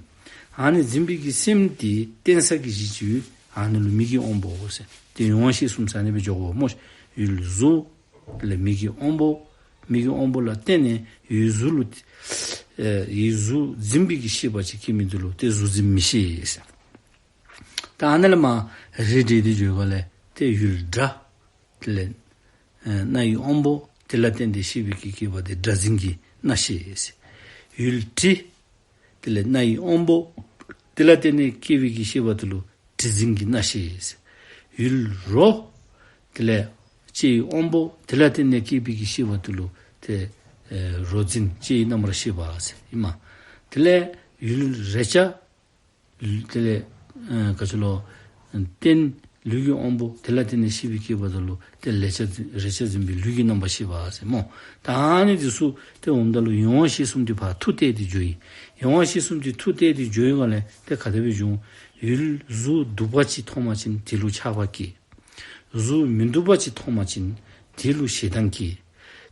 ཨ་ནི་འཛིན་པའི་གི་སེམས་དེ་བརྟེན་ས་གི་གཞི་ཅིག་ཡོད། ཨ་ནི་ལུ་མིག་གི་དབང་པོ་ཟེར། ཏེ་ཡིད་དབང་ཤེས་གསུམ་ཟེར་ཨ་ནི་སྦེ་འཇོག་དགོ་སྨོ། ཡུལ་གཟུགས། དེ་ལས་མིག་གི་དབང་པོ། མིག་གི་དབང་པོ་ལ་བརྟེན་ནས་ཡུལ་གཟུགས་ལུ། ཨེ་ཡུལ་གཟུགས་འཛིན་པའི་གི་ཤེས་པ་ཅིག་སྐྱེ་མི་དེ་ལུ་ཏེ་གཟུགས་འཛིན་མིག་ཤེས་ཟེར། ད་ཨ་ནི་ལས་མར་རིགས་བསྒྲེས་ཏེ་འགྱོཝ་ལས་ཏེ་ཡུལ་སྒྲ། དེ་ལས་ཨེ་རྣ་ཡི་དབང་པོ། དེ་ལ་བརྟེན་ཏེ་ཤེས་པའི་གི་སྐྱེ་བ་དེ་སྒྲ་འཛིན་གྱི་རྣ་ཤེས་ཟེར། ཡུལ་དྲི། དེ་ལས་རྣ་ཡི་དབང་པོ། དེ་ལ་བརྟེན་ནས་སྐྱེ་བའི་གི་ཤེས་པ་དེ་ལུ་དྲི་འཛིན་གྱི་རྣ་ཤེས་ཟེར། ཡུལ་རོ། དེ་ལས་ལྕེ་ཡི་དབང་པོ། དེ་ལ་བརྟེན་ནས་སྐྱེ་བའི་གི་ཤེས་པ་དེ་ལུ་ཏེ་ཨེ་རོ་འཛིན་ལྕེ་ཡི་རྣམ་པར་ཤེས་པ་ཟེར་ཨིན་མས། དེ་ལས་ཡུལ་རེག་བྱ། དེ་ལས་ཨེ་ག་ཅི་ལོ། རྟེན་ལུས་ཀྱི་དབང་པོ། དེ་ལ་བརྟེན་ནས་ཤེས་པའི་སྐྱེ་བ་དེ་ལུ་ཏེ་རེག་བྱ་འཛིན་རེག་བྱ་འཛིན་པའི་ལུས་ཀྱི་རྣམ་པར་ཤེས་པ་ཟེར་སྨོ། ད་ཨ་ནི་དེ་ཚུ་ཏེ་འོངམ་ད་ལུ་ཡིད་དབང་ཤེས་གསུམ་དེ་ཕར་མཐུ་གཏད་དེ་འགྱོཝ་ཨིན། ཡིད་དབང་ཤེས་གསུམ་དེ་མཐུ་གཏད་དེ་འགྱོཝ་ལས་ཏེ་ག་དེ་སྦེ་འགྱོ། ཡུལ་གཟུགས་སྡུག་པ་ཅིག་མཐོང་པ་ཅིན་དེ་ལུ་ཆགས་པ་སྐྱེ། གཟུགས་མི་སྡུག་པ་ཅིག་མཐོང་པ་ཅིན་དེ་ལུ་ཞེ་སྡང་སྐྱེ།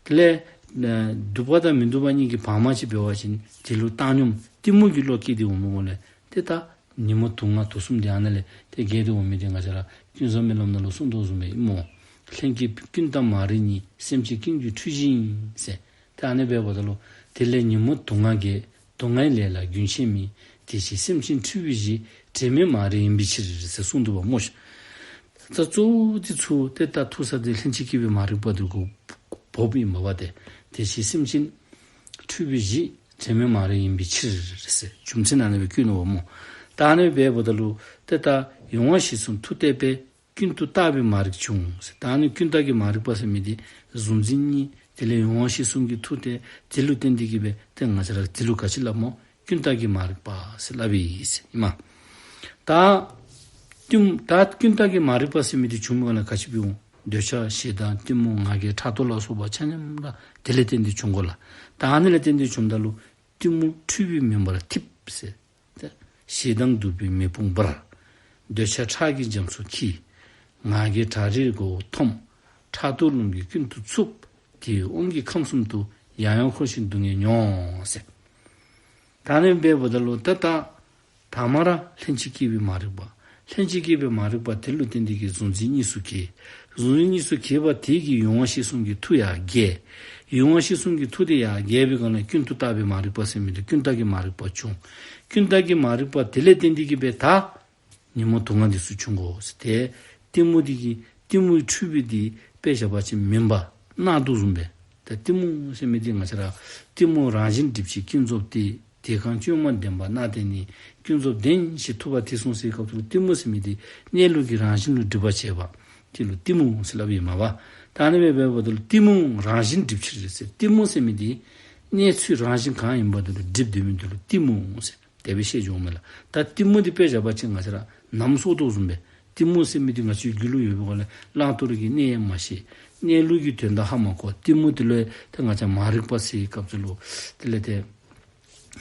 དེ་ལས་ཨེ་སྡུག་པ་དང་མི་སྡུག་པ་གཉིས་ཀྱི་བར་མ་ཅིག་འབད་བ་ཅིན་དེ་ལུ་བཏང་སྙོམས་གཏི་མུག་གི་བློ་སྐྱེས་ཏེ་འོངམ་ལས་ཏེ་ད་ཉོན་མོངས་དུག་ལྔ་དུག་གསུམ་དེ་ཨ་ནཱ་ལས་ཏེ་རྒྱས་ཏེ་འོང་མི་དེ་ང་བཅས་ར་ཀུན་བཟང་སྨོན་ལམ་ནང་ལུ་གསུངས་དོ་བཟུམ་སྦེ་ཨིན་མས། ལྷན་སྐྱེས་ཀུན་བཏགས་མ་རིག་གཉིས། སེམས་ཅན་ཀུན་གྱི་འཁྲུལ་གཞི་ཡིན་ཟེར། ཏེ་ཨ་ནི་སྦེ་འབདཝ་ད་ལུ་དེ་ལས་ཉོན་མོངས་དུག་ལྔ་རྒྱས། དུག་ལྔའི་ལས་ལ་རྒྱུན་ཆད་མེད། དེ་ཕྱིར་སེམས་ཅན་འཁྲུལ་པའི་གཞི། དྲི་མེད་མ་རིག་ཡིན་པའི་ཕྱིར་ཟེར་གསུངས་འདུག་པ་སྨོ། ད་གཙོ་བོ་དེ་ཚུ་ཏེ་ད་ཐུག་ས་དེ་ལྷན་ཅིག་སྐྱེས་པའི་མ་རིག་པ་དེ་གུ་འབོཝ་ཨིན་པས་པ་ཏེ། དེ་ཕྱིར་སེམས་ཅན་འཁྲུལ་པའི་གཞི། དྲི་མེད་མ་རིག་ཡིན་པའི་ཕྱིར་ཟེར་རྒྱུ་མཚན་ཨ་ནི་སྦེ་བཀོད་ནུག་པ་སྨོ། ད་ཨ་ནི་སྦེ་འབདཝ་ད་ལུ་ཏེ་ད་ཡིད་དབང་ཤེས་གསུམ་མཐུ་གཏད་པས། ཀུན་ཏུ་བརྟགས་པའི་མ་རིག་བྱུང་ཟེར། ད་ཨ་ནི་ཀུན་བརྟགས་ཀྱི་མ་རིག་པ་ཟེར་མི་དེ་གཟུང་འཛིན་གཉིས་དེ་ལས་ཡིད་དབང་ཤེས་གསུམ་གྱི་མཐུ་གཏད་དེ་ལུ་བརྟེན་ཏེ་གི་སྦེ་ཏེ་ང་བཅས་ར་དེ་ལུ་ག་ཅི་སླབ་སྨོ། ཀུན་བརྟགས་ཀྱི་མ་རིག་པ་ཟེར་སླབ་ཨིན་ཟེར་ཨིན་མས། ད་ཀུན་ད་ཀུན་བརྟགས་ཀྱི་མ་རིག་པ་ཟེར་མི་དེ་བྱུངམ་ལས་ག་ཅི་འབད་འོང་། འདོད་ཆགས་ཞེ་སྡང་གཏི་མུག་ང་རྒྱལ་ཕྲག་དོག་ལ་སོགས་པ་ཆ་མཉམ་ར་དེ་ལས་བརྟེན་ཏེ་བྱུང་དགོ་ལགས། ད་ཨ་ནི་ལས་བརྟེན་ཏེ་བྱུངམ་ད་ལུ་གཏི་མུག་འཁྲུལ་པའི་མུན་པར་འཐིབས་ཟེར། ཏེ་ཞེ་སྡང་གདུག་པའི་མེ་དཔུང་འབར། འདོད་ཆགས་ཁྲག་གི་རྒྱ་མཚོ་འཁྱིལ། ང་རྒྱལ་བྲག་རིའི་མགོ་བོ་འཐོམས། ཕྲག་དོག་རླུང་གིས་ཀུན་ཏུ་འཚུབ། དེའི་དབང་གིས་ཁམས་གསུམ་དུ། ཡང་ཡང་འཁོར་ཞིང་སྡུག་བསྔལ་མྱོང་ཟེར། ད་ཨ་ནི་འབདཝ་ད་ལུ་ད་ད་དང་པ་ར་ལྷན་ཅིག་སྐྱེས་པའི་མ་རིག་པ། ལྷན་ཅིག་སྐྱེས་པའི་མ་རིག་པ་དེ་ལུ་བརྟེན་ཏེ་གིས་གཟུང་འཛིན་གཉིས་སུ་གྱེས། གཟུང་འཛིན་གཉིས་སུ་གྱེས་པ་དེ་གིས་ཡུལ་དབང་ཤེས་གསུམ་གྱི་མཐུ་ཡང་རྒྱས། ཡུལ་དབང་ཤེས་གསུམ་གྱི་མཐུ་དེ་ཡང་རྒྱས་པའི་སྒང་ལས་ཀུན་ཏུ་བརྟགས་པའི་མ་རིག་པ་ཟེར་མི་དེ་ཀུན་བརྟགས་ཀྱི་མ་རིག་པ་བྱུང་། ཀུན་བརྟགས་ཀྱི་མ་རིག་པ་དེ་ལས་བརྟེན་ཏེ་གིས་སྦེ་ད་ཉོན་མོངས་དུག་ལྔ་འདི་ཚུ་བྱུང་དགོ་ཟེར། ཏེ་གཏི་མུག་འདི་གིས་གཏི་མུག་འཁྲུལ་པའི་འདི་དཔེ་བཞག་པ་ཅིན་མུན་པ་གནག་དུག་བཟུམ་སྦེ། ད་གཏི་མུག་ཟེར་མི་འདི་ང་བཅས་ར་གཏི་མུག་རང་བཞིན་སྒྲིབ་བྱེད་ཀུན་རྫོབ་སྟེ། དེ་གང་བཅོས་མ་ལྡན་པ་གནག་དེ་ནི། ཀུན་རྫོབ་བདེན་ཞེས་ཐུབ་པ་དེ་གསུངས་ཟེར་བའི་སྐབས་སུ་ལུ་གཏི་མུག་ཟེར་མི་འདི་གནས་ལུགས་ཀྱི་རང་བཞིན་ལུ་སྒྲིབ་པ་བྱེད་པ་དེ་ལུ་གཏི་མུག་ཟེར་སླབ་ཨིན་མས་པ། ད་ཨ་ནི་སྦེ་འབདཝ་ད་ལུ་གཏི་མུག་རང་བཞིན་སྒྲིབ་ཕྱིར་ཟེར། གཏི་མུག་ཟེར་མི་འདི་གནས་ཚུལ་རང་བཞིན་གང་ཡིན་པ་དེ་ལུ་སྒྲིབ་སྡོད་མི་དེ་ལུ་གཏི་མུག་ཟེར། དེ་སྦེ་ཤེས་འགྱོཝ་མས་ལགས། ད་གཏི་མུག་འདི་དཔེ་བཞག་པ་ཅིན་ང་བཅས་ར་ནམ་སྲོ་དོ་བཟུམ་སྦེ། གཏི་མུག་ཟེར་མི་འདི་ང་བཅས་རྒྱུད་ལུ་ཡོད་པའི་སྒང་ལས་བླང་དོར་གྱི་གནས་མ་ཤེས། གནས་ལུགས་ཀྱི་དོན་དག་ཧ་མ་གོ། གཏི་མུག་འདི་ལུ་ཡང་ཏེ་ང་བཅས་མ་རིག་པ་ཟེར་བའི་སྐབས་སུ་ལུ་དེ་ལས་ཏེ་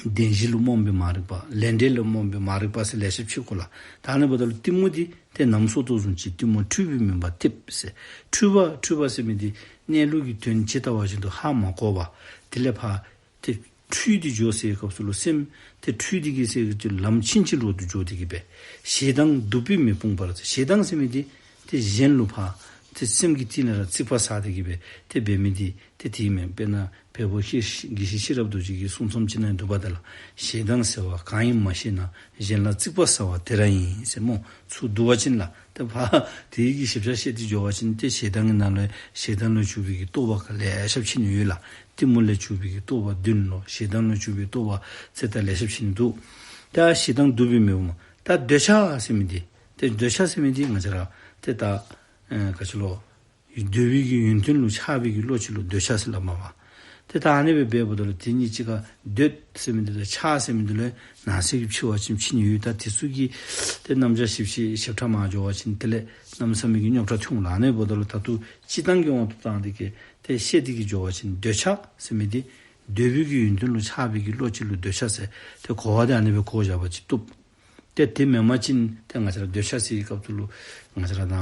བདེན་བཞི་ལུ་རྨོངས་པའི་མ་རིག་པ། ལས་འབྲས་ལུ་རྨོངས་པའི་མ་རིག་པ་ཟེར་ལེ་ཤ་ཕྱེ་དགོ་ལགས། ད་ཨ་ནི་འབདཝ་ད་ལུ་གཏི་མུག་འདི་ཏེ་ནམ་སྲོ་དོ་བཟུམ་ཅིག། གཏི་མུག་འཁྲུལ་པའི་མུན་པ་འཐིབས་ཟེར། འཁྲུལ་པ་འཁྲུལ་པ་ཟེར་མི་འདི་གནས་ལུགས་ཀྱི་དོན་ཇི་ལྟ་བ་བཞིན་དུ་ཧ་མ་གོ་བ། དེ་ལས་ཕར་ཏེ་འཁྲུལ་ཏེ་འགྱོ་ཟེར་བའི་སྐབས་སུ་ལུ་སེམས་ཏེ་འཁྲུལ་ཏེ་གིས་ཟེར་གྱི་ལམ་ཕྱིན་ཅི་ལོག་ཏུ་འགྱོ་སྟེ་གིས་སྦེ། ཞེ་སྡང་གདུག་པའི་མེ་དཔུང་འབར་ཟེར། ཞེ་སྡང་ཟེར་མི་འདི་ཏེ་གཞན་ལུ་ཕར་ཏེ་སེམས་ཀྱི་གཏིང་ལས་ར་རྩིག་པ་ཟ་སྟེ་གིས་སྦེ་ཏེ་འབད་མི་འདི་ཏེ་དེ་མེན། དཔེར་ན་བལ་པོ་ཤེས་དགེ་བཤེས་ཤེས་རབ་རྡོ་རྗེ་གི་གསུང་རྩོམ་ཅིག་ནང་འདུག་པ། ད་ལགས། ཞེ་སྡང་ཟེར་བ་གང་ཡིན་མ་ཤེས་ན། གཞན་ལ་རྩིག་པ་ཟ་བ་དེ་ར་ཡིན་ཟེར་སྨོ། ཚུར་བསྡུ་བ་ཅིན་ལགས། ཏེ་ཕར་དེ་གི་ཞིབ་ཆ་བཤད་དེ་འགྱོ་བ་ཅིན་ཏེ་ཞེ་སྡང་གི་ནང་ལུ་ཞེ་སྡང་ལས་བྱུང་བའི་གི་རྟོག་པ་ལེ་ཤ་ཕྱེ་ནི་ཡོད་ལགས། གཏི་མུག་ལས་བྱུང་བའི་གི་རྟོག་པ་བདུན་ལོ། ཞེ་སྡང་ལས་བྱུང་བའི་རྟོག་པ་ཟེར་ད་ལེ་ཤ་ཕྱེ་ནི་འདུག། ད་ཞེ་སྡང་གདུག་པའི་མེ་དཔུང་། ད་འདོད་ཆགས་ཟེར་མི་འདི་ཏེ་འདོད་ཆགས་ཟེར་མི་འདི་ང་བཅས་ར་ཏེ་ད་ཨེ་ག་ཅི་ལོ། འདོད་པའི་གི་ཡོན་ཏན་ལུ་ཆགས་པའི་གི་བློ་ཅིག་ལུ་འདོད་ཆགས་ཟེར་སླབ་མས་པ། ཏེ་ད་ཨ་ནི་སྦེ་འབདཝ་ད་ལུ་དེ་གཉིས་གཅིག་ཁར་འདོད་ཟེར་མི་འདི་དང་ཆགས་ཟེར་མི་འདི་ལུ་ནང་གསེས་ཀྱི་ཕྱེ་བ་ཅིན་ཕྱེ་ནི་ཡོད། ད་དེ་ཚུ་གི་ཏེ་རྣམ་གཞག་ཞིབ་ཞིབ་ཞིབ་ཕྲ་མར་འགྱོ་བ་ཅིན་དེ་ལས་གནམ་མེད་ས་མེད་ཀྱི་རྙོག་དྲ་ཐོན་འོང་ལགས། ཨ་ནི་འབདཝ་ད་ལུ་ད་ལྟོ་སྤྱིར་བཏང་གི་དབང་དུ་བཏང་སྟེ་གིས་ཏེ་བཤད་དེ་གིས་འགྱོ་བ་ཅིན་འདོད་ཆགས་ཟེར་མི་འདི་འདོད་པའི་གི་ཡོན་ཏན་ལུ་ཆགས་པའི་གི་བློ་ཅིག་ལུ་འདོད་ཆགས་ཟེར། ཏེ་གོ་བ་འདི་ཨ་ནི་སྦེ་གོ་བཞག་པ་ཅིན་བཏུབ། ཏེ་དེ་མེན་པ་ཅིན་ཏེ་ང་བཅས་ར་འདོད་ཆགས་ཟེར་བའི་སྐབས་སུ་ལུ་ང་བཅས་ར་ད་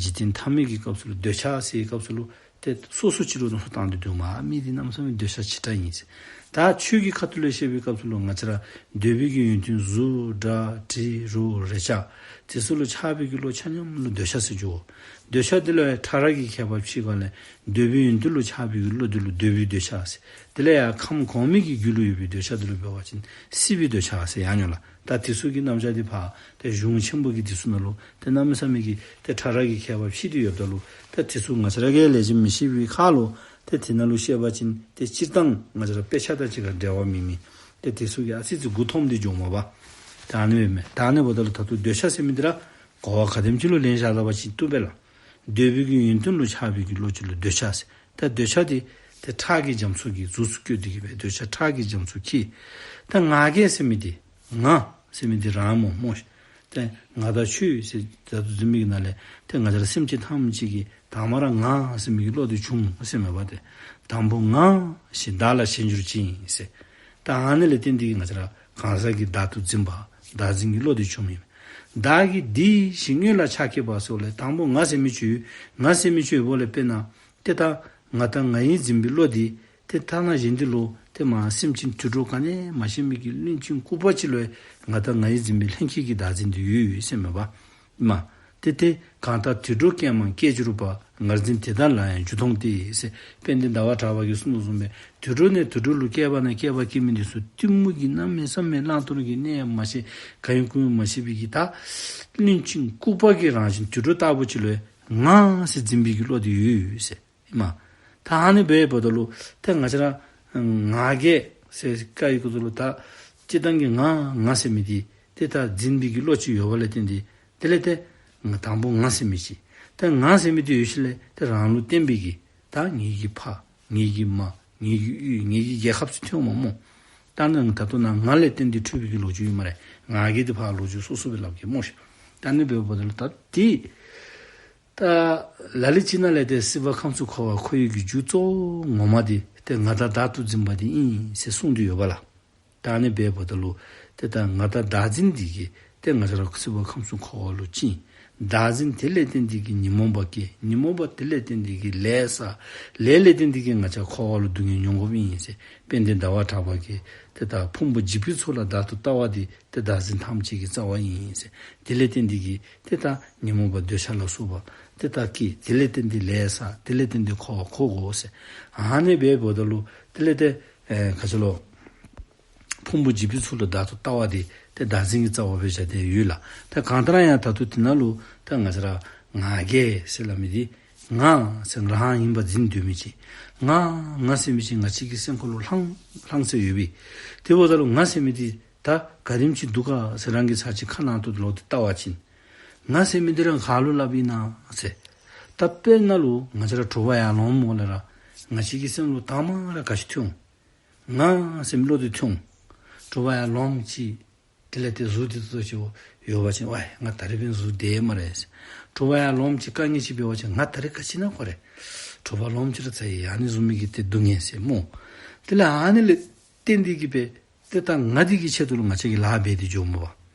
འཇིག་རྟེན་ཐ་མལ་གྱི་སྐབས་སུ་ལུ་འདོད་ཆགས་ཟེར་བའི་སྐབས་སུ་ལུ་ཏེ་སོ་སོ་ཅིག་ལུ་མནོ་བསམ་བཏང་སྟེ་འདུག་མས། མི་འདི་གནམ་མེད་ས་མེད་འདོད་ཆགས་ཆེ་དྲགས་ཨིན་ཟེར། ད་ཆོས་ཀྱི་ཁ་ཐུག་ལས་བཤད་པའི་སྐབས་སུ་ལུ་ང་བཅས་ར་འདོད་པའི་གི་ཡོན་ཏན་གཟུགས་སྒྲ་དྲི་རོ་རེག་བྱ་དེ་ཚུ་ལུ་ཆགས་པའི་གི་བློ་ཆ་མཉམ་ལུ་འདོད་ཆགས་ཟེར་འགྱོ། འདོད་ཆགས་འདི་ལུ་ཡང་ཕྲ་རགས་ཀྱི་ཁྱད་པར་ཕྱེ་བའི་སྒང་ལས་འདོད་པའི་ཡོན་ཏན་ལུ་ཆགས་པའི་གི་བློ་འདི་ལུ་འདོད་པའི་འདོད་ཆགས་ཟེར། དེ་ལས་ཡང་ཁམས་གོང་མའི་གི་རྒྱུད་ལུ་ཡོད་པའི་འདོད་ཆགས་འདི་ལུ་འབད་བ་ཅིན་སྲིད་པའི་འདོད་ཆགས་ཟེར་ཡང་ཡོད་ལགས། ད་དེ་ཚུ་གི་རྣམ་གཞག་འདི་ཕར་ཏེ་གཞུང་ཆེན་པོ་གི་འདི་ཚུ་ནང་ལུ་ཏེ་གནམ་མེད་ས་མེད་ཀྱི་ཏེ་ཕྲ་རགས་ཀྱི་ཁྱད་པར་ཕྱེ་སྟེ་ཡོདཔ་ད་ལུ་ཏེ་དེ་ཚུ་ང་བཅས་ར་གིས་ལེགས་ཤོམ་མི་ཤེས་པའི་ཁར་ལུ་ཏེ་དེ་ནང་ལུ་བཤད་པ་ཅིན་ཏེ་སྤྱིར་བཏང་ང་བཅས་ར་དཔེ་ཆ་དང་གཅིག་ཁར་འབྲེལ་བ་མེད་མི་ཏེ་དེ་ཚུ་གིས་ཨ་ཙི་ཙི་མགུ་འཐོམས་ཏེ་འགྱོཝ་མས་པ། ད་ཨ་ནི་སྦེ་མས། ད་ཨ་ནི་འབདཝ་ད་ལུ་ད་ལྟོ་འདོད་ཆགས་ཟེར་མི་འདི་ར་གོ་བ་ག་དེམ་ཅིག་ལུ་ལེན་བཞག་ད་པ་ཅིན་བཏུབ་པས་ལགས། འདོད་པའི་གི་ཡོན་ཏན་ལུ་ཆགས་པའི་གི་བློ་ཅིག་ལུ་འདོད་ཆགས་ཟེར། ད་འདོད་ཆགས་འདི་ཏེ་ཁྲག་གི་རྒྱ་མཚོ་གི་གཟུགས་སུ་བཀོད་དེ་གིས་སྦེ་འདོད་ཆགས་ཁྲག་གི་རྒྱ་མཚོ་འཁྱིལ། ད་ང་རྒྱལ་ཟེར་མི་འདི་ང་ཟེར་མི་འདི་རང་སྨོ་སྨོ་ཤིག། ཏེ་ང་དང་ཁྱོད་ཟེར་བདག་ཏུ་འཛིན་མི་གི་ནང་ལས་ཏེ་ང་བཅས་ར་སེམས་ཅན་ཐམས་ཅད་ཀྱིས་དང་པ་ར་ང་ཟེར་མི་གི་བློ་འདི་བྱུང་ཟེར་མས་པ། ཏེ་དང་པོ་ང་ཞེས་བདག་ལ་ཞེན་གྱུར་ཅིང་ཟེར། ད་ཨ་ནི་ལས་བརྟེན་ཏེ་གིས་ང་བཅས་ར་གང་ཟག་གི་བདག་ཏུ་འཛིན་པ་བདག་འཛིན་གྱི་བློ་འདི་བྱུངམ་ཨིན། བདག་གི་འདི་ཞེས་དངོས་ལ་ཆགས་སྐྱེས་པ་ཟེརཝ་ལས་དང་པོ་ང་ཟེར་མི་ཅིག་ཡོད། ང་ཟེར་མི་ཅིག་ཡོདཔ་ལས་དཔེར་ན་ཏེ་ད་ང་དང་ང་ཡི་འཛིན་པའི་བློ་འདི་ཏེ་ཐ་ན་གཞན་འདི་ལུ་ཏེ་མ་སེམས་ཅན་དུད་འགྲོ་ག་ནི་མ་ཤེས་མི་གི་བླུན་ཆེན་ལྐུགས་པ་ཅིག་ལུ་ཡང་ང་དང་ང་ཡི་འཛིན་པའི་ལྷན་སྐྱེས་ཀྱི་བདག་འཛིན་འདི་ཡོད་ཡོད་ཟེར་མས་པ། མ། ཏེ་ཏེ་གང་ལྟར་དུད་འགྲོ་སྐྱེས་མ་སྐྱེས་གྱུར་པ། ངར་འཛིན་དེ་དག་ལ་ཡང་རྒྱུ་མཐོང་སྟེ་ཟེར། དཔལ་ལྡན་ཟླ་བ་གྲགས་པ་གིས་གསུངས་དོ་བཟུམ་སྦེ་དུད་འགྲོ་ནས་དུད་འགྲོ་ལུ་སྐྱེས་པ་ནས་སྐྱེས་པ་སྐྱེས་མི་འདི་ཚུ་གཏི་མུག་གིས་གནམ་མེད་ས་མེད་བླང་དོར་གྱི་གནས་ཡང་མ་ཤེས། གང་ཡིན་ཀུན་ཡང་མ་ཤེས་པའི་གི་ད་བླུན་ཆེན་ལྐུགས་པ་གི་རང་བཞིན་དུད་འགྲོ་ལྟ་བུ་ཅིག་ལུ་ཡང་ང་ཟེར་འཛིན་པའི་གི་བློ་འདི་ཡོད་ཡོད་ཟེར། ཨིན་མས། ད་ཨ་ནི་སྦེ་འབདཝ་ད་ལུ་ཏེ་ང་བཅས་ར་ང་རྒྱལ་ཟེར་བཀལ་ཡི་གི་ཚུལ་ལུ་ད་སྤྱིར་བཏང་གི་ང་ང་ཟེར་མི་འདི་ཏེ་ད་འཛིན་པའི་གི་བློ་ཅིག་ཡོད་པ་ལས་བརྟེན་ཏེ་དེ་ལས་ཏེ་ང་དང་པོ་ང་ཟེར་མི་ཅིག། ཏེ་ང་ཟེར་མི་འདི་ཡོད་ཞིནམ་ལས་ཏེ་རང་ལུ་བརྟེན་པའི་གི་ད་ངེའི་གི་ཕ་ངེའི་གི་མ་ངེའི་གི་གཡུས་ངེའི་གི་རྒྱལ་ཁབ་ཚུ་ཐོནམ་སྨོ། ད་ནི་ད་ལྟོ་ནཱ་ང་ལས་བརྟེན་ཏེ་འཁྲུལ་པའི་གི་ལོ་རྒྱུས་ཨིན་སྨ་རེ། ང་རྒྱལ་འདི་ཕར་ལོ་རྒྱུས་སོ་སོ་སྦེ་སླབ་གེ་སྨོ་ཤིག། ད་ཨ་ནི་འབདཝ་ད་ལུ་ད་ཏེ་ད་ལ་ལུ་ཅིག་ནང་ལས་ཏེ་སྲིད་པ་ཁམས་གསུམ་འཁོར་བ་འཁོར་བའི་གི་རྒྱུ་གཙོ་བོ་ངོ་མ་འདི་ཏེ་ང་དང་བདག་ཏུ་འཛིན་པ་འདི་ཨིན་ཟེར་གསུངས་ཏེ་ཡོདཔ་ལགས། ད་ཨ་ནི་སྦེ་འབདཝ་ད་ལུ་ཏེ་ད་ང་དང་བདག་འཛིན་འདི་གིས་ཏེ་ང་བཅས་ར་སྲིད་པ་ཁམས་གསུམ་འཁོར་བ་ལུ་བཅིངས། བདག་འཛིན་དེ་ལས་བརྟེན་ཏེ་གིས་ཉོན་མོངས་པ་སྐྱེ། ཉོན་མོངས་པ་དེ་ལས་བརྟེན་ཏེ་གིས་ལས་བསགས། ལས་ལས་བརྟེན་ཏེ་གིས་ང་བཅས་འཁོར་བ་ལུ་སྡུག་བསྔལ་མྱོང་དགོཔ་ཨིན་ཟེར། དཔལ་ལྡན་ཟླ་བ་གྲགས་པ་གིས་ཏེ་ད་ཕུང་པོ་འཇིག་པའི་ཚོགས་ལ་བདག་ཏུ་ལྟ་བ་འདི་ཏེ་བདག་འཛིན་ཐམས་ཅད་ཀྱི་རྩ་བ་ཨིན་ཟེར། དེ་ལས་བརྟེན་ཏེ་གིས་ཏེ་ད་ཉོན་མོངས་པ་འདོད་ཆགས་ལ་སོགས་པ་ཏེ་ད་སྐྱེ། དེ་ལས་བརྟེན་ཏེ་ལས་བསགས། དེ་ལས་བརྟེན་ཏེ་འཁོར་བ་འཁོར་དགོ་ཟེར། ཨ་ནི་འབདཝ་ད་ལུ་དེ་ལས་ཏེ་ཨེ་ག་ཅི་ལོ། ཕུང་པོ་འཇིག་པའི་ཚོགས་ལ་བདག་ཏུ་ལྟ་བ་འདི་ཏེ་བདག་འཛིན་གྱི་རྩ་བ་སྦེ་བཞག་སྟེ་ཡོད་ལགས། ད་གང་ལྟར་ཡང་ད་ལྟོ་དེ་ནང་ལུ་ད་ང་བཅས་ར་ང་རྒྱལ་ཟེར་སླབ་མི་འདི་ང་ཟེར་རང་ཨིན་པ་འཛིན་སྡོད་མི་ཅིག། ང་ང་ཟེར་མི་ཅིག་ང་བཅས་ཀྱི་སེམས་ཁ་ལུ་ལྷང་ལྷང་སེ་ཡོད་པས། དེ་འབདཝ་ད་ལུ་ང་ཟེར་མི་འདི་ད་ག་དེམ་ཅིག་འདུག་ག་ཟེར་རང་གིས་ཚར་གཅིག་ཁ་ནང་དུ་ལོག་སྟེ་བལྟ་བ་ཅིན་ང་ཟེར་མི་འདི་ར་ག་ལུ་སླབ་ཨིན་ན་ཟེར། ད་དཔེར་ན་ལུ་ང་བཅས་ར་དྲོ་པ་ཡར་ལོངམ་ལས་ར་ང་བཅས་ཀྱི་སེམས་ལུ་དང་མ་ར་ག་ཅི་ཐོན་འོང་། ང་ཟེར་མི་བློ་འདི་ཐོན་འོང་། དྲོ་པ་ཡར་ལོངམ་ཅིག་དེ་ལས་ཏེ་གཟུགས་འདི་ཚུ་ཅིག་ཡོད་པ་ཅིན་ཝའི་ང་ད་རིས་འབདན་གཟུགས་བདེ་སྨ་རེ་ཟེར། དྲོ་པ་ཡར་ལོངམ་ཅིག་དཀའ་ངལ་ཅིག་འབད་བ་ཅིན་ང་ད་རིས་ག་ཅི་ན་ཁོ་རེ། དྲོ་པ་ལོངམ་ཅིག་ར་ཚ་ཡི་ཨ་ནི་བཟུམ་མའི་གི་ཏེ་སྡུག་བསྔལ་ཟེར་སྨོ། དེ་ལས་ཨ་ནི་ལས་བརྟེན་ཏེ་གིས་སྦེ་ཏེ་ད་ང་འདི་གི་ཆེད་དུ་ལུ་ང་བཅས་ཀྱིས་ལཱ་འབད་དེ་འགྱོཝ་མས་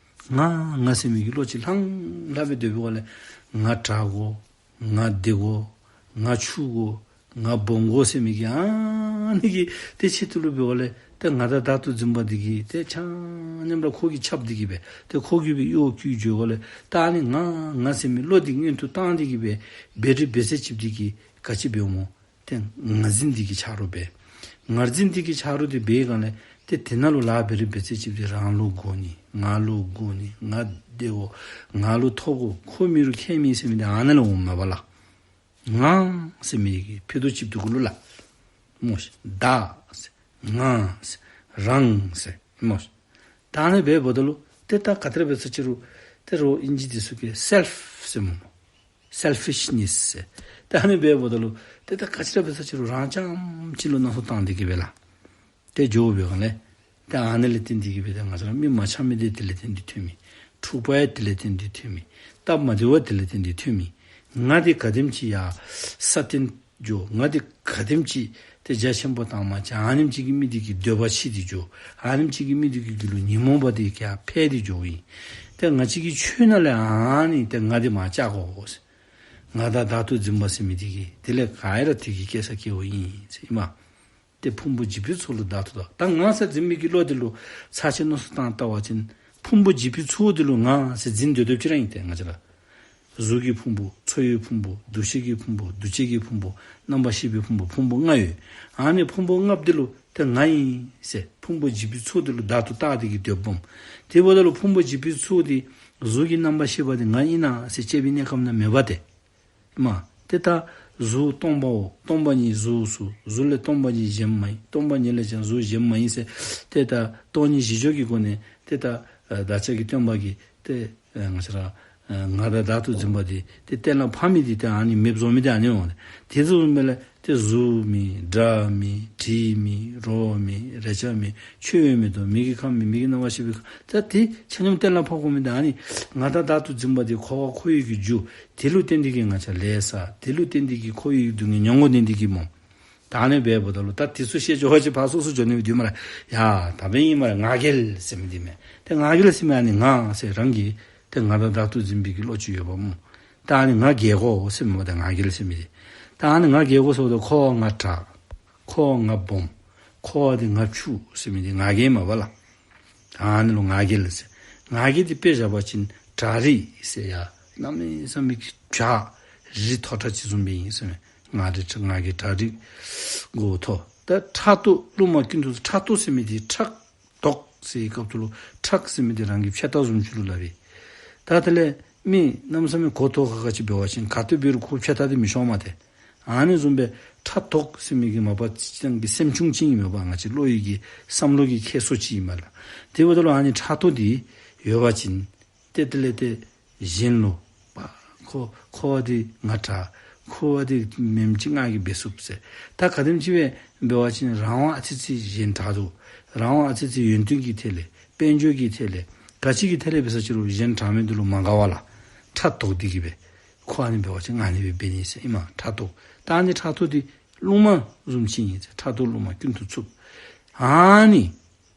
པ། ང་ང་ཟེར་མི་གི་བློ་ཅིག་ལྷང་ལྷང་སྦེ་སྡོད་པའི་སྒང་ལས་ང་དྲག་དགོ། ང་བདེ་དགོ། ང་ཕྱུག་དགོ། ང་སྦོམ་དགོ་ཟེར་མི་གི་ཨ་ནི་གི་ཏེ་ཆེད་དུ་ལུ་འབདཝ་ལས་ཏེ་ང་དང་བདག་ཏུ་འཛིན་པ་འདི་གིས་ཏེ་ཆ་མཉམ་ར་ཁོ་གིས་ཁྱབ་སྟེ་གིས་སྦེ་ཏེ་ཁོ་གིས་སྦེ་གཡོ་བཀོལ་འགྱོ་དགོ་ལས། ད་ཨ་ནི་ང་ང་ཟེར་མི་བློ་འདི་སྔོན་དུ་བཏང་སྟེ་གིས་སྦེ་འབད་རིགས་འབད་ཚད་ཅིག་འདི་གིས་ག་ཅི་འབདཝ་སྨོ། ཏེ་ངར་འཛིན་འདི་གིས་ཆ་རོགས་འབད། ངར་འཛིན་འདི་གིས་ཆ་རོགས་འདི་འབད་སྒང་ལས་ཏེ་དེ་ནང་ལུ་ལཱ་འབད་རིགས་འབད་ཚད་ཅིག་འདི་རང་ལུ་དགོ་ནི། ང་ལུ་དགོ་ནི། ང་བདེ་དགོ། ང་ལུ་ཐོབ་དགོ། ཁོ་མེད་རུང་ཁྱད་མེད་ཟེར་མི་འདི་ཨ་ནཱ་ལས་འོངམ་མས་པ་ལགས། ང་ཟེར་མི་གི་ཕྱེད་དོ་ཅིག་འདུག་གོ་ལོ་ལགས། སྨོ་ཤིག། བདག་ཟེར་ང་ཟེར་རང་ཟེར་སྨོ་ཤིག། ད་ཨ་ནི་འབདཝ་ད་ལུ་ཏེ་ད་ག་དེ་ར་འབད་ས་ཅི་རུང་ཏེ་རོགས་ཨིན་ཇི་འདི་ཚུ་གིས་སེལཕ་ཟེར་སྨོ། སེལ་ཕིཤ་ནེས་ཟེར། ད་ཨ་ནི་འབདཝ་ད་ལུ་ཏེ་ད་ག་ཅི་ར་འབད་ས་ཅི་རུང་རང་རྐྱངམ་ཅིག་ལུ་མནོ་བསམ་བཏང་སྟེ་གིས་སྦེ་ལགས། ཏེ་འགྱོ་བའི་སྒང་ལས་ཏེ་ཨ་ནི་ལས་བརྟེན་ཏེ་གིས་སྦེ་ཏེ་ང་བཅས་ར་མི་མ་འཆམ་མི་འདི་དེ་ལས་བརྟེན་ཏེ་ཐོན་མི། འཁྲུག་པ་ཡང་དེ་ལས་བརྟེན་ཏེ་ཐོན་མི། སྟབས་མ་བདེཝ་དེ་ལས་བརྟེན་ཏེ་ཐོན་མི། ང་འདི་ག་དེམ་ཅིག་ཡར་སྲ་བརྟན་འགྱོ། ང་འདི་ག་དེམ་ཅིག་ཏེ་རྒྱ་ཆེན་པོ་བཏང་མ་ཅིག་ཨ་ནེམ་ཅིག་གིས་མི་འདི་གི་འདོད་པ་ཆེ་སྟེ་འགྱོ། ཨ་ནེམ་ཅིག་གིས་མི་འདི་གི་རྒྱུད་ལུ་ཉོན་མོངས་པ་འདི་ག་འཕེལ་ཏེ་འགྱོཝ་ཨིན། ཏེ་ང་བཅས་ཀྱི་ཆོས་ནང་ལས་ཨ་ནི་ཏེ་ང་འདི་མར་བཅག་དགོ་ཟེར། ང་དང་བདག་ཏུ་འཛིན་པ་ཟེར་མི་འདི་གིས་དེ་ལས་ག་ར་དེ་གིས་སྐྱེ་ས་སྐྱེཝ་ཨིན་ཟེར་ཨིན་མས། ཏེ་ཕུང་པོ་འཇིག་པའི་ཚོགས་ལ་བདག་ཏུ་ལྟ། ད་ང་ཟེར་འཛིན་མི་གི་བློ་འདི་ལུ་ཚར་གཅིག་མནོ་བསམ་བཏང་བལྟ་བ་ཅིན་ཕུང་པོ་འཇིག་པའི་ཚོགས་འདི་ལུ་ང་ཟེར་འཛིན་སྡོད་སྡོདཔ་ཅིག་ར་ཨིན་ཏེ་ང་བཅས་ར། གཟུགས་ཀྱི་ཕུང་པོ། ཚོར་བའི་ཕུང་པོ། འདུ་ཤེས་ཀྱི་ཕུང་པོ། འདུ་བྱེད་ཀྱི་ཕུང་པོ། རྣམ་པར་ཤེས་པའི་ཕུང་པོ། ཕུང་པོ་ལྔ་ཡོད། ཨ་ནི་ཕུང་པོ་ལྔ་པོ་འདི་ལུ་ཏེ་ང་ཨིན་ཟེར་ཕུང་པོ་འཇིག་པའི་ཚོགས་འདི་ལུ་བདག་ཏུ་བལྟ་སྟེ་གིས་སྡོདཔ་འོང་། དེ་འབདཝ་ད་ལུ་ཕུང་པོ་འཇིག་པའི་ཚོགས་འདི་གཟུགས་ཀྱི་རྣམ་པར་ཤེས་པ་འདི་ང་ཨིན་ན་ཟེར་དཔྱད་པའི་གནས་སྐབས་ནང་མེད་པ་ཏེ། མ། ཏེ་ད་གཟུགས་སྟོང་པའོ། སྟོང་པ་ཉིད་གཟུགས་སོ། གཟུགས་ལས་སྟོང་པ་ཉིད་གཞན་མ་ཡིན། སྟོང་པ་ཉིད་ལས་ཀྱང་གཟུགས་གཞན་མ་ཡིན་ཟེར། ཏེ་ད་སྟོང་ཉིད་གཞི་བཅོས་ཀྱི་སྒོ་ནས་ཏེ་ད་བདག་ཅག་གི་སྟོན་པ་གིས་ཏེ་ང་བཅས་ར་ང་དང་བདག་ཏུ་འཛིན་པ་འདི་ཏེ་གཏན་ལ་ཕབ་མི་འདི་ཏེ་ཨ་ནི་མེདཔ་བཟོ་མི་འདི་ཨ་ནི་འོང་། དེ་བཟུམ་སྦེ་ལས་ཏེ་གཟུགས་མེད། སྒྲ་མེད། དྲི་མེད། རོ་མེད། རེག་བྱ་མེད། ཆོས་མེད་དོ། མིག་གི་ཁམས་མེད། མིག་གི་རྣམ་པར་ཤེས་པའི་ཁམས། ད་དེ་ཆ་མཉམ་གཏན་ལ་ཕབ་དགོ་མི་འདི་ཨ་ནི་ང་དང་བདག་ཏུ་འཛིན་པ་འདི་འཁོར་བ་འཁོར་བའི་གི་རྒྱུ། དེ་ལུ་བརྟེན་ཏེ་གིས་ང་བཅས་ལས་བསགས། དེ་ལུ་བརྟེན་ཏེ་གིས་འཁོར་བའི་སྡུག་བསྔལ་མྱོང་དགོ་ནི་འདི་གིས་སྨོ། ད་ཨ་ནི་འབདཝ་ད་ལུ་ད་དེ་ཚུ་བཤད་འགྱོ་བ་ཅིན་ཕར་སོ་སོ་འགྱོ་ནི་སྦེ་འདུག་སྨ་རེ། ཡ་ད་འབདན་ཨིན་སྨ་རེ། ང་རྒྱལ་ཟེར་མི་འདི་མས། ཏེ་ང་རྒྱལ་ཟེར་མི་ཨ་ནི་ང་ཟེར་རང་གི་ཏེ་ང་དང་བདག་ཏུ་འཛིན་པའི་གི་བློ་ཅིག་ཡོདཔ་སྨོ། ད་ཨ་ནི་ང་རྒྱལ་དགོ་ཟེར་མི་འབདཝ་ད་ང་རྒྱལ་ཟེར་མི་འདི། ད་ཨ་ནི་ང་རྒྱལ་དགོ་ཟེརཝ་ད་འཁོར་བ་ང་དྲག། འཁོར་བ་ང་སྦོམ། འཁོར་བ་འདི་ང་ཕྱུག་ཟེར་མི་འདི་ང་རྒྱལ་མས་པ་ལགས། ཨ་ནི་ལུ་ང་རྒྱལ་ཟེར། ང་རྒྱལ་འདི་དཔེ་བཞག་པ་ཅིན་བྲག་རི་ཟེར་ཡ་གནམ་མེད་ས་མེད་ཀྱི་བྲག་རི་མཐོ་དྲགས་ཅིག་བཟུམ་སྦེ་ཨིན་ཟེར་མས། ང་རྒྱལ་ང་རྒྱལ་བྲག་རི་མགོ་མཐོ། ད་ཕྲག་དོག་རླུང་མ་ཀུན་ཏུ། ཕྲག་དོག་ཟེར་མི་འདི་ཕྲག་དོག་ཟེར་བའི་སྐབས་སུ་ལུ་ཕྲག་ཟེར་མི་འདི་རང་གི་ཕྱེད་དར་བཟུམ་ཅིག་ལུ་སླབ་ཨིན། ད་དེ་ལས་མི་གནམ་མེད་ས་མེད་མགུ་མཐོ་ཁག་ཁ་ཅིག་འབད་བ་ཅིན་ག་ཏེ་འབད་རུང་ཁོ་ཕྱེད་དར་འདི་མི་ཤོང་མས་ཏེ། ཨ་ནི་བཟུམ་སྦེ་ཕྲག་དོག་ཟེར་མི་གི་མ་པ་ཅིག་རང་གི་སེམས་བྱུང་ཅིག་ཨིན་མས་པ། ང་བཅས་བློ་ཡི་གི་བསམ་བློ་གི་ཁྱད་སོ་ཅིག་ཨིན་མས་ལགས། དེ་འབདཝ་ད་ལུ་ཨ་ནི་ཕྲག་དོག་འདི་ཡོད་པ་ཅིན་ཏེ་དེ་ལས་ཏེ་གཞན་ལུ་པ་འཁོར་འཁོར་བ་འདི་ང་དྲག། འཁོར་བ་འདི་མེནམ་ཅིག་ང་གིས་འབད་ཚུགས་ཟེར། ད་ག་དེམ་ཅིག་སྦེ་འབད་བ་ཅིན་རང་དབང་ཨ་ཙི་ཙི་གཞན་དྲག་འདུག། རང་དབང་ཨ་ཙི་ཙི་ཡོན་ཏན་གྱི་ཐད་ལས་དཔལ་འབྱོར་གྱི་ཐད་ལས་ག་ཅི་གི་ཐད་ལས་འབད་ས་ཅི་རུང་གཞན་དྲག་མི་འདི་ལུ་མ་དགའ་བ་ལགས། ཕྲག་དོག་འདི་གིས་སྦེ། ཁོ་ཨ་ནི་འབད་བ་ཅིན་ང་ཨ་ནི་སྦེ་འབད་ནི་ཟེར་ཨིན་མས། ཕྲག་དོག། ད་ཨ་ནི་ཕྲག་དོག་འདི་རླུང་མ་བཟུམ་ཅིག་ཨིན་ཟེར། ཕྲག་དོག་རླུང་མ་ཀུན་ཏུ་འཚུབ། ཨ་ནི་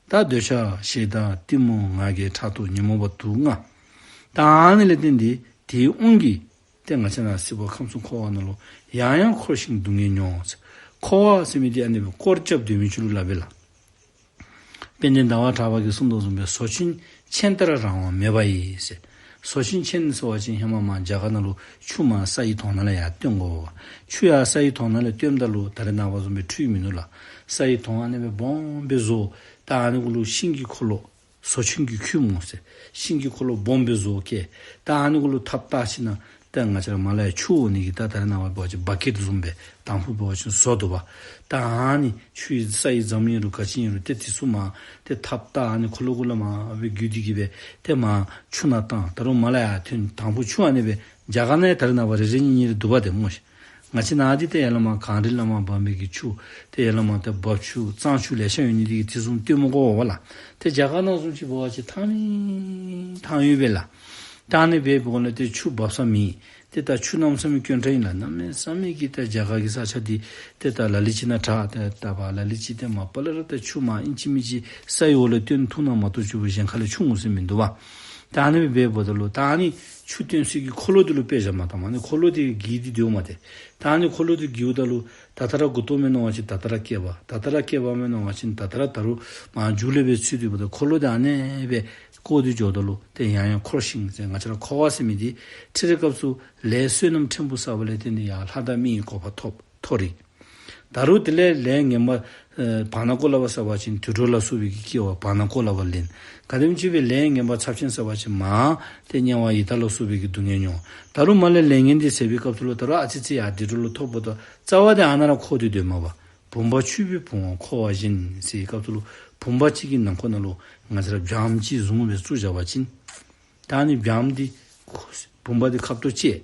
ད་འདོད་ཆགས་ཞེ་སྡང་གཏི་མུག་ང་རྒྱལ་ཕྲག་དོག་ཉོན་མོངས་པ་དུག་ལྔ། ད་ཨ་ནི་ལས་བརྟེན་ཏེ་ དེའི་དབང་གིས་ཏེ་ང་བཅས་ར་སྲིད་པ་ཁམས་གསུམ་འཁོར་བ་ནང་ལུ་ཡང་ཡང་འཁོར་ཞིང་སྡུག་བསྔལ་མྱོང་། འཁོར་བ་ཟེར་མི་འདི་ཨ་ནི་སྦེ་སྐོར་རྐྱབ་སྡོད་མི་ཅིག་ལུ་སླབ་པས་ལགས། དཔལ་ལྡན་ཟླ་བ་གྲགས་པ་གིས་གསུངས་དོ་བཟུམ་སྦེ་ཟོ་ཆུན་ཆེན་ལྟར་རང་དབང་མེད་པ་ཡིས་ཟེར། ཟོ་ཆུན་ཆེན་ཟེར་བ་ཅིན་ཧེ་མ་མར་རྒྱ་གར་ནང་ལུ་ཆུ་མར་ས་ཡི་དོང་ནང་ལས་ཡར་བཏོན་དགོ་པས། ཆུ་ཡར་ས་ཡི་དོང་ནང་ལས་བཏོནམ་ད་ལུ་ད་རེས་ནངས་པ་བཟུམ་སྦེ་འཕྲུལ་མིན་ནུག་ལགས། ས་ཡི་དོང་ཨ་ནི་སྦེ་སྦོམ་སྦེ་བཟོ། ད་ཨ་ནི་གུ་ལུ་ཤིང་གི་འཁོར་ལོ། ཟོ་ཆུན་གྱི་ཁྱུད་སྨོ་ཟེར། ཤིང་གི་འཁོར་ལོ་སྦོམ་སྦེ་བཟོ་བཀལ། ད་ཨ་ནི་གུ་ལུ་ཐགཔ་བཏགས་ཞིནམ་ལས་ད་ང་བཅས་ར་མར་ལས་ཆུ་འོང་ནི་གི་ད་ད་རེས་ནངས་པ་འབད་བ་ཅིན་བ་ཀེཊ་བཟུམ་སྦེ་དང་ཕུ་འབད་བ་ཅིན་བཟོ་དོ་བ། ད་ཨ་ནི་ཆུ་ཡི་ས་ཡི་རྫམ་ཨིན་རུང་ག་ཅི་ཨིན་རུང་ཏེ་དེ་ཚུ་མར་ཏེ་ཐགཔ་བཏགས། ཨ་ནི་འཁོར་ལོ་གུ་ལས་མར་སྦེ་བརྒྱུད་དེ་གི་སྦེ་ཏེ་མར་ཆུ་ནང་བཏང་། ད་རུང་མར་ལས་ཡར་ཐོན། དང་ཕུ་ཆུ་ཨ་ནི་སྦེ་རྒྱ་གར་ནང་ཡང་ད་རེས་ནངས་པ་རེ་རེ་གཉིས་གཉིས་རེ་འདུག་པ་ཏེ་སྨོ་ཤིག། ང་བཅས་ནཱ་འདི་ཏེ་ཡར་ལས་མར་གངས་རི་ལས་མར་འབབ་མི་གི་ཆུ། ཏེ་ཡར་ལས་མར་ཏེ་འབབ་ཆུ་གཙང་ཆུ་ལེ་ཤ་ཡོད་ནི་འདི་གིས་དེ་བཟུམ་བཏོན་མི་དགོ་པས་ལགས། ཏེ་རྒྱ་གར་ནང་བཟུམ་ཅིག་འབད་བ་ཅིན་ཐང་མི་ཐང་ཡོད་པས་ལགས། ད་ཨ་ནི་སྦེ་འབད་དགོ་ནི་ཏེ་ཆུ་འབབ་ས་མེད། ཏེ་ད་ཆུ་གནམ་མེད་ས་མེད་དཀོན་དྲགས་ཨིན་ལགས། གནམ་མེད་ས་མེད་ཀྱི་ད་རྒྱ་གར་གྱི་ས་ཆ་འདི་ཏེ་ད་ལ་ལུ་ཅིག་ནང་དྲག། ཏེ་ད་བ་ལ་ལུ་ཅིག་ཏེ་མ་པ་ལས་ར་ད་ཆུ་མར་ཨིན་ཅི་མིན་ཅི་ས་ཡི་འོག་ལས་བཏོན་ཐུབ་ན་མ་གཏོགས་ཆུ་བུ་གཞན་ཁ་ལས་ཆུ་འོང་ས་མིན་འདུག་པ། ད་ཨ་ནི་སྦེ་འབདཝ་ད་ལུ་ད་ཨ་ནི་ཆུ་བཏོན་ས་གི་འཁོར་ལོ་འདི་ལུ་དཔེ་བཞག་མ་བཏངམ། ཨ་ནི་འཁོར་ལོ་འདི་གིས་འདི་སྡོདཔ་མས་ཏེ། ད་ཨ་ནི་འཁོར་ལོ་འདི་གིཝ་ད་ལུ་ད་ལྟོ་ར་མགུ་ཏོ་མེན་ན་བ་ཅིན་ད་ལྟོ་ར་སྐེད་པ། ད་ལྟོ་ར་སྐེད་པ་མེན་ན་བ་ཅིན་ད་ལྟོ་ར་ད་རུང་མར་མཇུག་ལས་སྦེ་ཚུད་དེ་འབདཝ་ད་འཁོར་ལོ་འདི་ཨ་ནི་སྦེ་བསྐོར་ཏེ་འགྱོཝ་ད་ལུ་ཏེ་ཡང་ཡང་འཁོར་ཞིང་ཟེར། ང་བཅས་ར་འཁོར་བ་ཟེར་མི་འདི་འཕྲལ་རེ་སྐབས་སུ་ལས་བསོད་ནམས་ཕྲན་བུ་བསགས་པ་ལས་བརྟེན་ཏེ་ཡང་ལྷ་དང་མིའི་གོ་འཕང་ཐོབ། མཐོ་རིས། ད་རུང་དེ་ལས་ལས་ངན་པ་ཨེ་བར་ན་ཀོ་ལ་བ་བསགས་པ་ཅིན་དུད་འགྲོ་ལ་སོགས་པའི་གི་སྐྱེ་བ་བར་ན་ཀོ་ལ་བ་ལེན། ག་དེམ་ཅིག་སྦེ་ལས་ངན་པ་ཚབས་ཆེན་བསགས་པ་ཅིན་མར་ཏེ་དམྱལ་བ་ཡི་དྭགས་ལ་སོགས་པའི་གི་སྡུག་བསྔལ་མྱོང་། ད་རུང་མར་ལས་ལས་ངན་འདི་ཟད་པའི་སྐབས་སུ་ལུ་ད་རུང་ཨ་ཙི་ཙི་ཡར་དུད་འགྲོ་ལུ་ཐོབ་འབདཝ་ད་རྩ་བ་འདི་ཨ་ནཱ་ར་འཁོར་ཏེ་སྡོདཔ་མས་པ། བུམ་པ་འཁྱུད་པའི་བུང་བ་འཁོར་བ་བཞིན་ཟེར་བའི་སྐབས་སུ་ལུ་བུམ་པ་གཅིག་གི་ནང་ཁོག་ནང་ལུ་ང་བཅས་ར་སྦྱངམ་གཅིག་བཟུང་སྦེ་བཙུགས་བཞག་པ་ཅིན་ད་ཨ་ནི་སྦྱངམ་འདི་ཁོ་བུམ་པ་འདི་ཁབ་ཏོ་བཅད།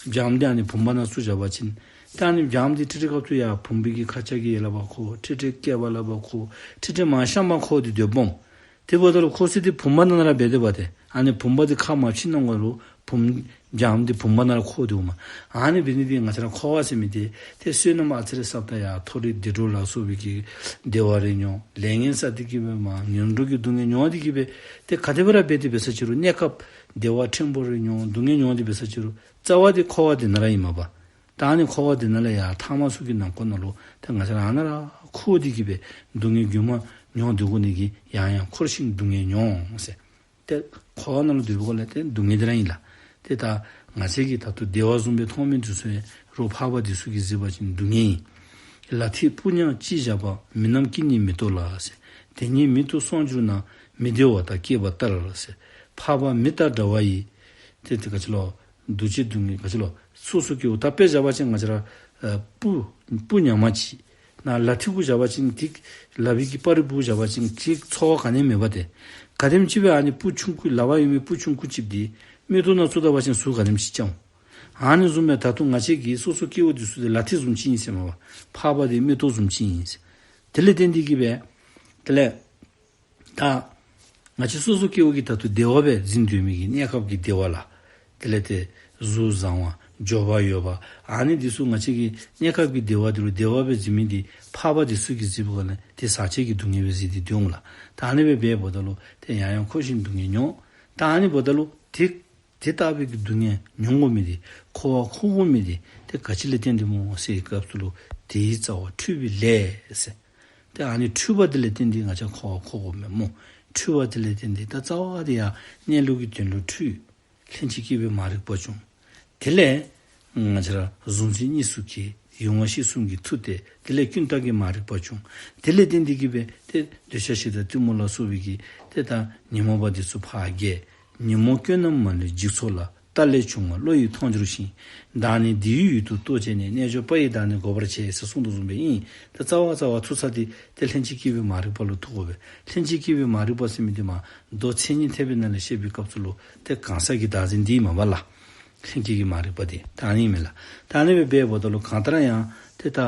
སྦྱངམ་འདི་ཨ་ནི་བུམ་པ་ནང་བཙུགས་བཞག་པ་ཅིན་ད་ཨ་ནི་སྦྱངམ་འདི་འཕྲལ་འཕྲལ་སྐབས་སུ་ཡར་བུམ་པའི་གི་ཁ་ཆ་གི་ཡར་ལས་ཕར་འཁོར། འཕྲལ་འཕྲལ་སྐེད་པ་ལས་ཕར་འཁོར། འཕྲལ་འཕྲལ་མར་གཤམ་ཕར་འཁོར་ཏེ་སྡོད་འོང་། དེ་འབདཝ་ད་ལུ་འཁོར་ས་འདི་བུམ་པ་ནང་ན་ར་འབད་དེ་འབད་དེ། ཨ་ནི་བུམ་པ་འདི་ཁ་མ་ཕྱེ་གནང་ག་ལུ་བུམ་སྦྱངམ་འདི་བུམ་པ་ནང་ལུ་འཁོར་ཏེ་འོང་མས། ཨ་ནི་འབད་ནི་འདི་ང་བཅས་ར་འཁོར་བ་ཟེར་མི་འདི་ཏེ་བསོད་ནམས་ཨ་ཙི་རེ་བསགསཔ་ད་ཡར་མཐོ་རིས་བདེ་འགྲོ་ལ་སོགས་པའི་གི་བདེ་བ་རེ་མྱོང་། ལས་ངན་བསགས་ཏེ་གི་སྦེ་མར་ངན་འགྲོ་གི་སྡུག་བསྔལ་མྱོང་སྟེ་གི་སྦེ་ཏེ་ག་དེ་སྦེ་ར་འབད་དེ་འབད་ས་ཅི་རུང་གནས་སྐབས་བདེ་བ་ཕྲན་བུ་རེ་མྱོང་། སྡུག་བསྔལ་མྱོང་སྟེ་འབད་ས་ཅི་རུང་རྩ་བ་འདི་འཁོར་བ་འདི་ནང་ར་ཨིན་མས་པ། ད་ཨ་ནི་འཁོར་བ་འདི་ནང་ལས་ཡར་ཐ་མ་ཚུ་གི་ནང་ཁོག་ནང་ལུ་ཏེ་ང་བཅས་ར་ཨ་ནཱ་ར་འཁོར་ཏེ་གི་སྦེ་སྡུག་བསྔལ་མྱོང་མ་མྱོང་སྡོད་དགོ་ནི་གིས་ཡང་ཡང་འཁོར་ཞིང་སྡུག་བསྔལ་མྱོང་ཟེར། ཏེ་འཁོར་བ་ནང་ལུ་སྡོད་པའི་སྒང་ལས་ཏེ་སྡུག་བསྔལ་འདི་ར་ཨིན་ལགས། ཏེ་ད་ང་བཅས་ཀྱིས་ད་ལྟོ་བདེ་བ་བཟུམ་སྦེ་མཐོང་མི་འདི་ཚུ་ཡང་རོགས་འཕགས་པ་འདི་ཚུ་གིས་གཟིགས་པ་ཅིན་སྡུག་བསྔལ་ཨིན། ལ་ཐིག་སྤུ་ཉག་གཅིག་བཞག་པ། མི་རྣམས་ཀྱིས་ནི་མི་རྟོགས་ལ་ཟེར། དེ་ཉིད་མི་རྟོགས་སོང་གྱུར་ན། མི་བདེ་བ་དག་སྐྱེས་པ་ལྟར་ཟེར། འཕགས་པ་མི་དང་འདྲ་བ་ཡི། ཏེ་ཏེ་ག་ཅི་ལོ། འདུ་བྱེད་སྡུག་བསྔལ་ག་ཅི་ལོ། སོ་སོ་སྐྱེ་བོ་ད་དཔེ་བཞག་པ་ཅིན་ང་བཅས་ར་ཨ་སྤུ་སྤུ་ཉག་མ་ཅིག་ནང་ལ་ཐིག་གུ་བཞག་པ་ཅིན་ཏེ་ལག་པའི་གི་སྤར་རི་གུ་བཞག་པ་ཅིན་ཏེ་ཚོར་བ་ག་ནི་ཡང་མེད་པ་ཏེ། ག་དེམ་ཅིག་སྦེ་ཨ་ནི་སྤུ་ཆུང་ཀུ་ལག་པར་ཡོད་མི་སྤུ་ཆུང་ཀུ་ཅིག་འདི་མིག་ཏོ་ནང་བཙུགས་ད་པ་ཅིན་ཟུག་ག་དེམ་ཅིག་རྐྱབ་འོང་། ཨ་ནི་བཟུམ་སྦེ་ད་ལྟོ་ང་བཅས་ཀྱི་སོ་སོ་སྐྱེ་བོ་འདི་ཚུ་འདི་ལ་ཐིག་བཟུམ་ཅིག་ཨིན་ཟེར་མས་པ། འཕགས་པ་འདི་མིག་ཏོ་བཟུམ་ཅིག་ཨིན་ཟེར། དེ་ལས་བརྟེན་ཏེ་གི་སྦེ་དེ་ལས་ད་ང་བཅས་སོ་སོ་སྐྱེ་བོ་གིས་ད་ལྟོ་བདེ་བ་སྦེ་འཛིན་སྡོད་མི་གི་གནས་སྐབས་ཀྱི་བདེ་བ་ལགས། དེ་ལས་ཏེ་གཟུགས་བཟང་བ་འབྱོར་པ་ཡོད་པ་ཨ་ནི་འདི་ཚུ་ང་བཅས་ཀྱི་གནས་སྐབས་ཀྱི་བདེ་བ་འདི་ལུ་བདེ་བ་སྦེ་འཛིན་མི་འདི་འཕགས་པ་འདི་ཚུ་གིས་གཟིགས་པའི་སྒང་ལས་ཏེ་ཟག་བཅས་ཀྱི་སྡུག་བསྔལ་སྦེ་གཟིགས་ཏེ་སྡོད་འོང་ལགས། ད་ཨ་ནི་སྦེ་འབདཝ་ད་ལུ་ཏེ་ཡང་ཡང་འཁོར་ཞིང་སྡུག་བསྔལ་མྱོང་། ད་ཨ་ནི་འབདཝ་ད་ལུ་ཏེ་དེ་ལྟ་བུའི་གི་སྡུག་བསྔལ་མྱོང་དགོ་མི་འདི་འཁོར་བ་འཁོར་དགོ་མི་འདི་ཏེ་ག་ཅི་ལས་བརྟེན་ཏེ་སྨོ་ཟེར་བའི་སྐབས་སུ་ལུ་དེའི་རྩ་བ་འཁྲུལ་པའི་ལས་ཟེར། ཏེ་ཨ་ནི་འཁྲུལ་པ་འདི་ལས་བརྟེན་ཏེ་ང་བཅས་འཁོར་བ་འཁོར་དགོ་མི་སྨོ། འཁྲུལ་པ་འདི་ལས་བརྟེན་ཏེ་ད་རྩ་བ་འདི་ཡང་གནས་ལུགས་ཀྱི་དོན་ལུ་འཁྲུལ། ལྷན་ཅིག་སྐྱེས་པའི་མ་རིག་པ་བྱུང་། དེ་ལས་ང་བཅས་ར་གཟུང་འཛིན་གཉིས་སུ་སྐྱེས། ཡུལ་ངོ་ཤེས་གསུམ་གྱིས་མཐུ་སྟེ། དེ་ལས་ཀུན་བརྟགས་ཀྱི་མ་རིག་པ་བྱུང་། དེ་ལས་བརྟེན་ཏེ་གི་སྦེ་ཏེ་འདོད་ཆགས་ཞེ་སྡང་གཏི་མུག་ལ་སོགས་པའི་གི་ཏེ་ད་ཉོན་མོངས་པ་འདི་ཚུ་ཕར་རྒྱས། ཉོན་མོངས་སྐྱོན་རྣམས་མ་ལུས་འཇིག་ཚོགས་ལ། ལྟ་ལས་བྱུང་བ་བློ་ཡིས་མཐོང་འགྱུར་ཞིང་། བདག་ནི་འདི་ཡི་ཡུལ་དུ་རྟོག་བཅས་ནས། རྣལ་འབྱོར་པ་ཡིས་བདག་ནི་འགོག་པར་བྱེད། ཟེར་གསུངས་དོ་བཟུམ་སྦེ་ཨིན། ད་རྩ་བ་རྩ་བ་ཐུག་ས་འདི་ཏེ་ལྷན་ཅིག་སྐྱེས་པའི་མ་རིག་པ་ལུ་ཐུག་དགོ་པས། ལྷན་ཅིག་སྐྱེས་པའི་མ་རིག་པ་ཟེར་མི་འདི་མ་མདོ་མཚན་ཉིད་ཐེག་པའི་ནང་ལས་བཤད་པའི་སྐབས་སུ་ལུ་ཏེ་གང་ཟག་གི་བདག་འཛིན་འདི་མ་པ་ལགས། ལྷན་སྐྱེས་ཀྱི་མ་རིག་པ་འདི་ད་ཨ་ནི་མས་ལགས། ད་ཨ་ནི་སྦེ་འབདཝ་ད་ལུ་གང་ལྟར་ཡང་ཏེ་ད་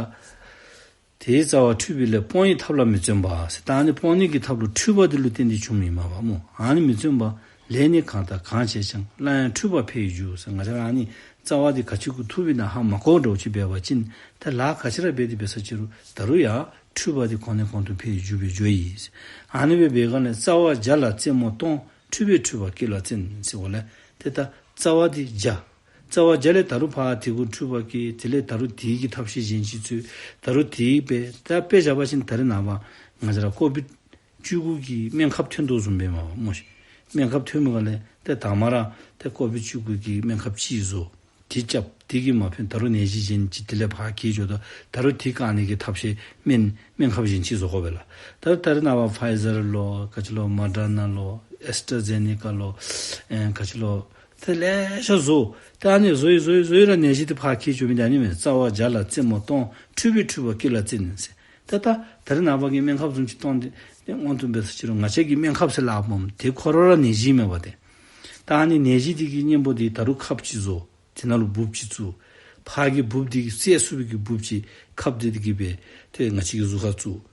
དེའི་རྩ་བ་འཁྲུལ་པའི་ལས། སྤོང་བའི་ཐབས་ལ་མི་བརྩོན་པ་ཟེར། ད་ཨ་ནི་སྤོང་ནི་གི་ཐབས་ལུ་འཁྲུལ་པ་འདི་ལུ་བརྟེན་ཏེ་བྱུངམ་ཨིན་མས་པ་སྨོ། ཨ་ནི་མི་བརྩོན་པ། ལས་ནི་གང་དང་གང་བྱས་ཀྱང་། སླར་ཡང་འཁྲུལ་པ་འཕེལ་བའི་རྒྱུ་ཟེར། ང་བཅས་ར་ཨ་ནི་རྩ་བ་འདི་ག་ཅི་གུ་ཐུག་པའི་ནང་ཧ་མ་གོ་འདྲཝ་ཅིག་འབད་བ་ཅིན་ཏེ་ལཱ་ག་ཅི་ར་འབད་དེ་འབད་ས་ཅི་རུང་ད་རུང་ཡང་འཁྲུལ་པ་འདི་གོང་ནས་གོང་དུ་འཕེལ་བའི་རྒྱུ་སྦེ་འགྱོཝ་ཨིན། ཨ་ནི་སྦེ་འབད་བའི་སྒང་ལས་རྩ་བ་བྱ་ལ་རྩེད་མོ་གཏོང་། འཁྲུལ་པས་འཁྲུལ་པ་སྐྱེ་ལ་བརྩོན་ཟེར་བ་ལས་ཏེ་ད་ རྩ་བ་འདི་བརྒྱ། རྩ་བ་བརྒྱ་ལས་ད་རུང་ཕར་དེ་གུ་འཁྲུལ་པ་སྐྱེ། དེ་ལས་ད་རུང་དེ་གི་ཐབས་ཤེས་གཞན་ཅིག་འཚོལ། ད་རུང་དེ་སྦེ་ད་དཔེ་བཞག་པ་ཅིན་ད་རེས་ནངས་པ་ང་བཅས་ར་ཀོ་བིཌ་བཅུ་དགུ་གི་སྨན་ཁབ་ཐོན་དོ་བཟུམ་སྦེ་མས་པ་སྨོ་ཤིག། སྨན་ཁབ་ཐོན་མི་ག་ལས་ཏེ་དང་མ་ར་ཏེ་ཀོ་བིཌ་བཅུ་དགུ་གི་སྨན་ཁབ་ཅིག་བཟོ། དེ་རྐྱབ། དེ་གིས་མ་ཕན། ད་རུང་ནད་གཞི་གཞན་ཅིག་དེ་ལས་ཕར་སྐྱེ་འགྱོ་དོ། ད་རུང་དེ་བཀག་ནི་གི་ཐབས་ཤེས་སྨན་སྨན་ཁབ་གཞན་ཅིག་བཟོ་དགོ་པས་ལགས། ད་ད་རེས་ནངས་པ་ཕའི་ཛར་ལོ་ག་ཅི་ལོ་མོ་ཌར་ན་ལོ་ཨེསི་ཊ་ར་ཛེ་ནེ་ཀ་ལོ་ཨེ་ག་ཅི་ལོ་ཏེ་ལེ་ཤ་བཟོ། ཏེ་ཨ་ནི་བཟོ་ཡི་བཟོ་ཡི་བཟོ་ཡི་ར་ནད་གཞི་དེ་ཕར་སྐྱེ་འགྱོ་མི་དེ་ཨ་ནི་མས། རྩ་བ་བརྒྱ་ལ་རྩེ་མོ་སྟོང་། འཁྲུལ་པས་འཁྲུལ་པ་སྐྱེ་ལ་བརྩོན་ཟེར། ཏེ་ད་ད་རེས་ནངས་པ་གི་སྨན་ཁབ་བཟུམ་ཅིག་བཏོན་ཏེ་ཏེ་སྔོན་དུ་འབད་ས་ཅི་རུང་ང་བཅས་ཀྱིས་སྨན་ཁབ་ཟེར་སླབ་མས། དེ་ཁོ་ར་ར་ནད་གཞི་མས་པ་ཏེ། ད་ཨ་ནི་ནད་གཞི་དེ་གི་གཉེན་པོ་དེ་ད་རུང་ཁབ་ཅིག་བཟོ། དེ་ནང་ལུ་འབུབ་ཅིག་བཙུགས། ཕར་གྱི་འབུབ་དེ་གིས་བསད་ཚུགས་པའི་གི་འབུབ་ཅིག་ཁབ་དེ་དེ་གིས་སྦེ་ཏེ་ང་བཅས་ཀྱི་གཟུགས་ཁར་བཙུགས།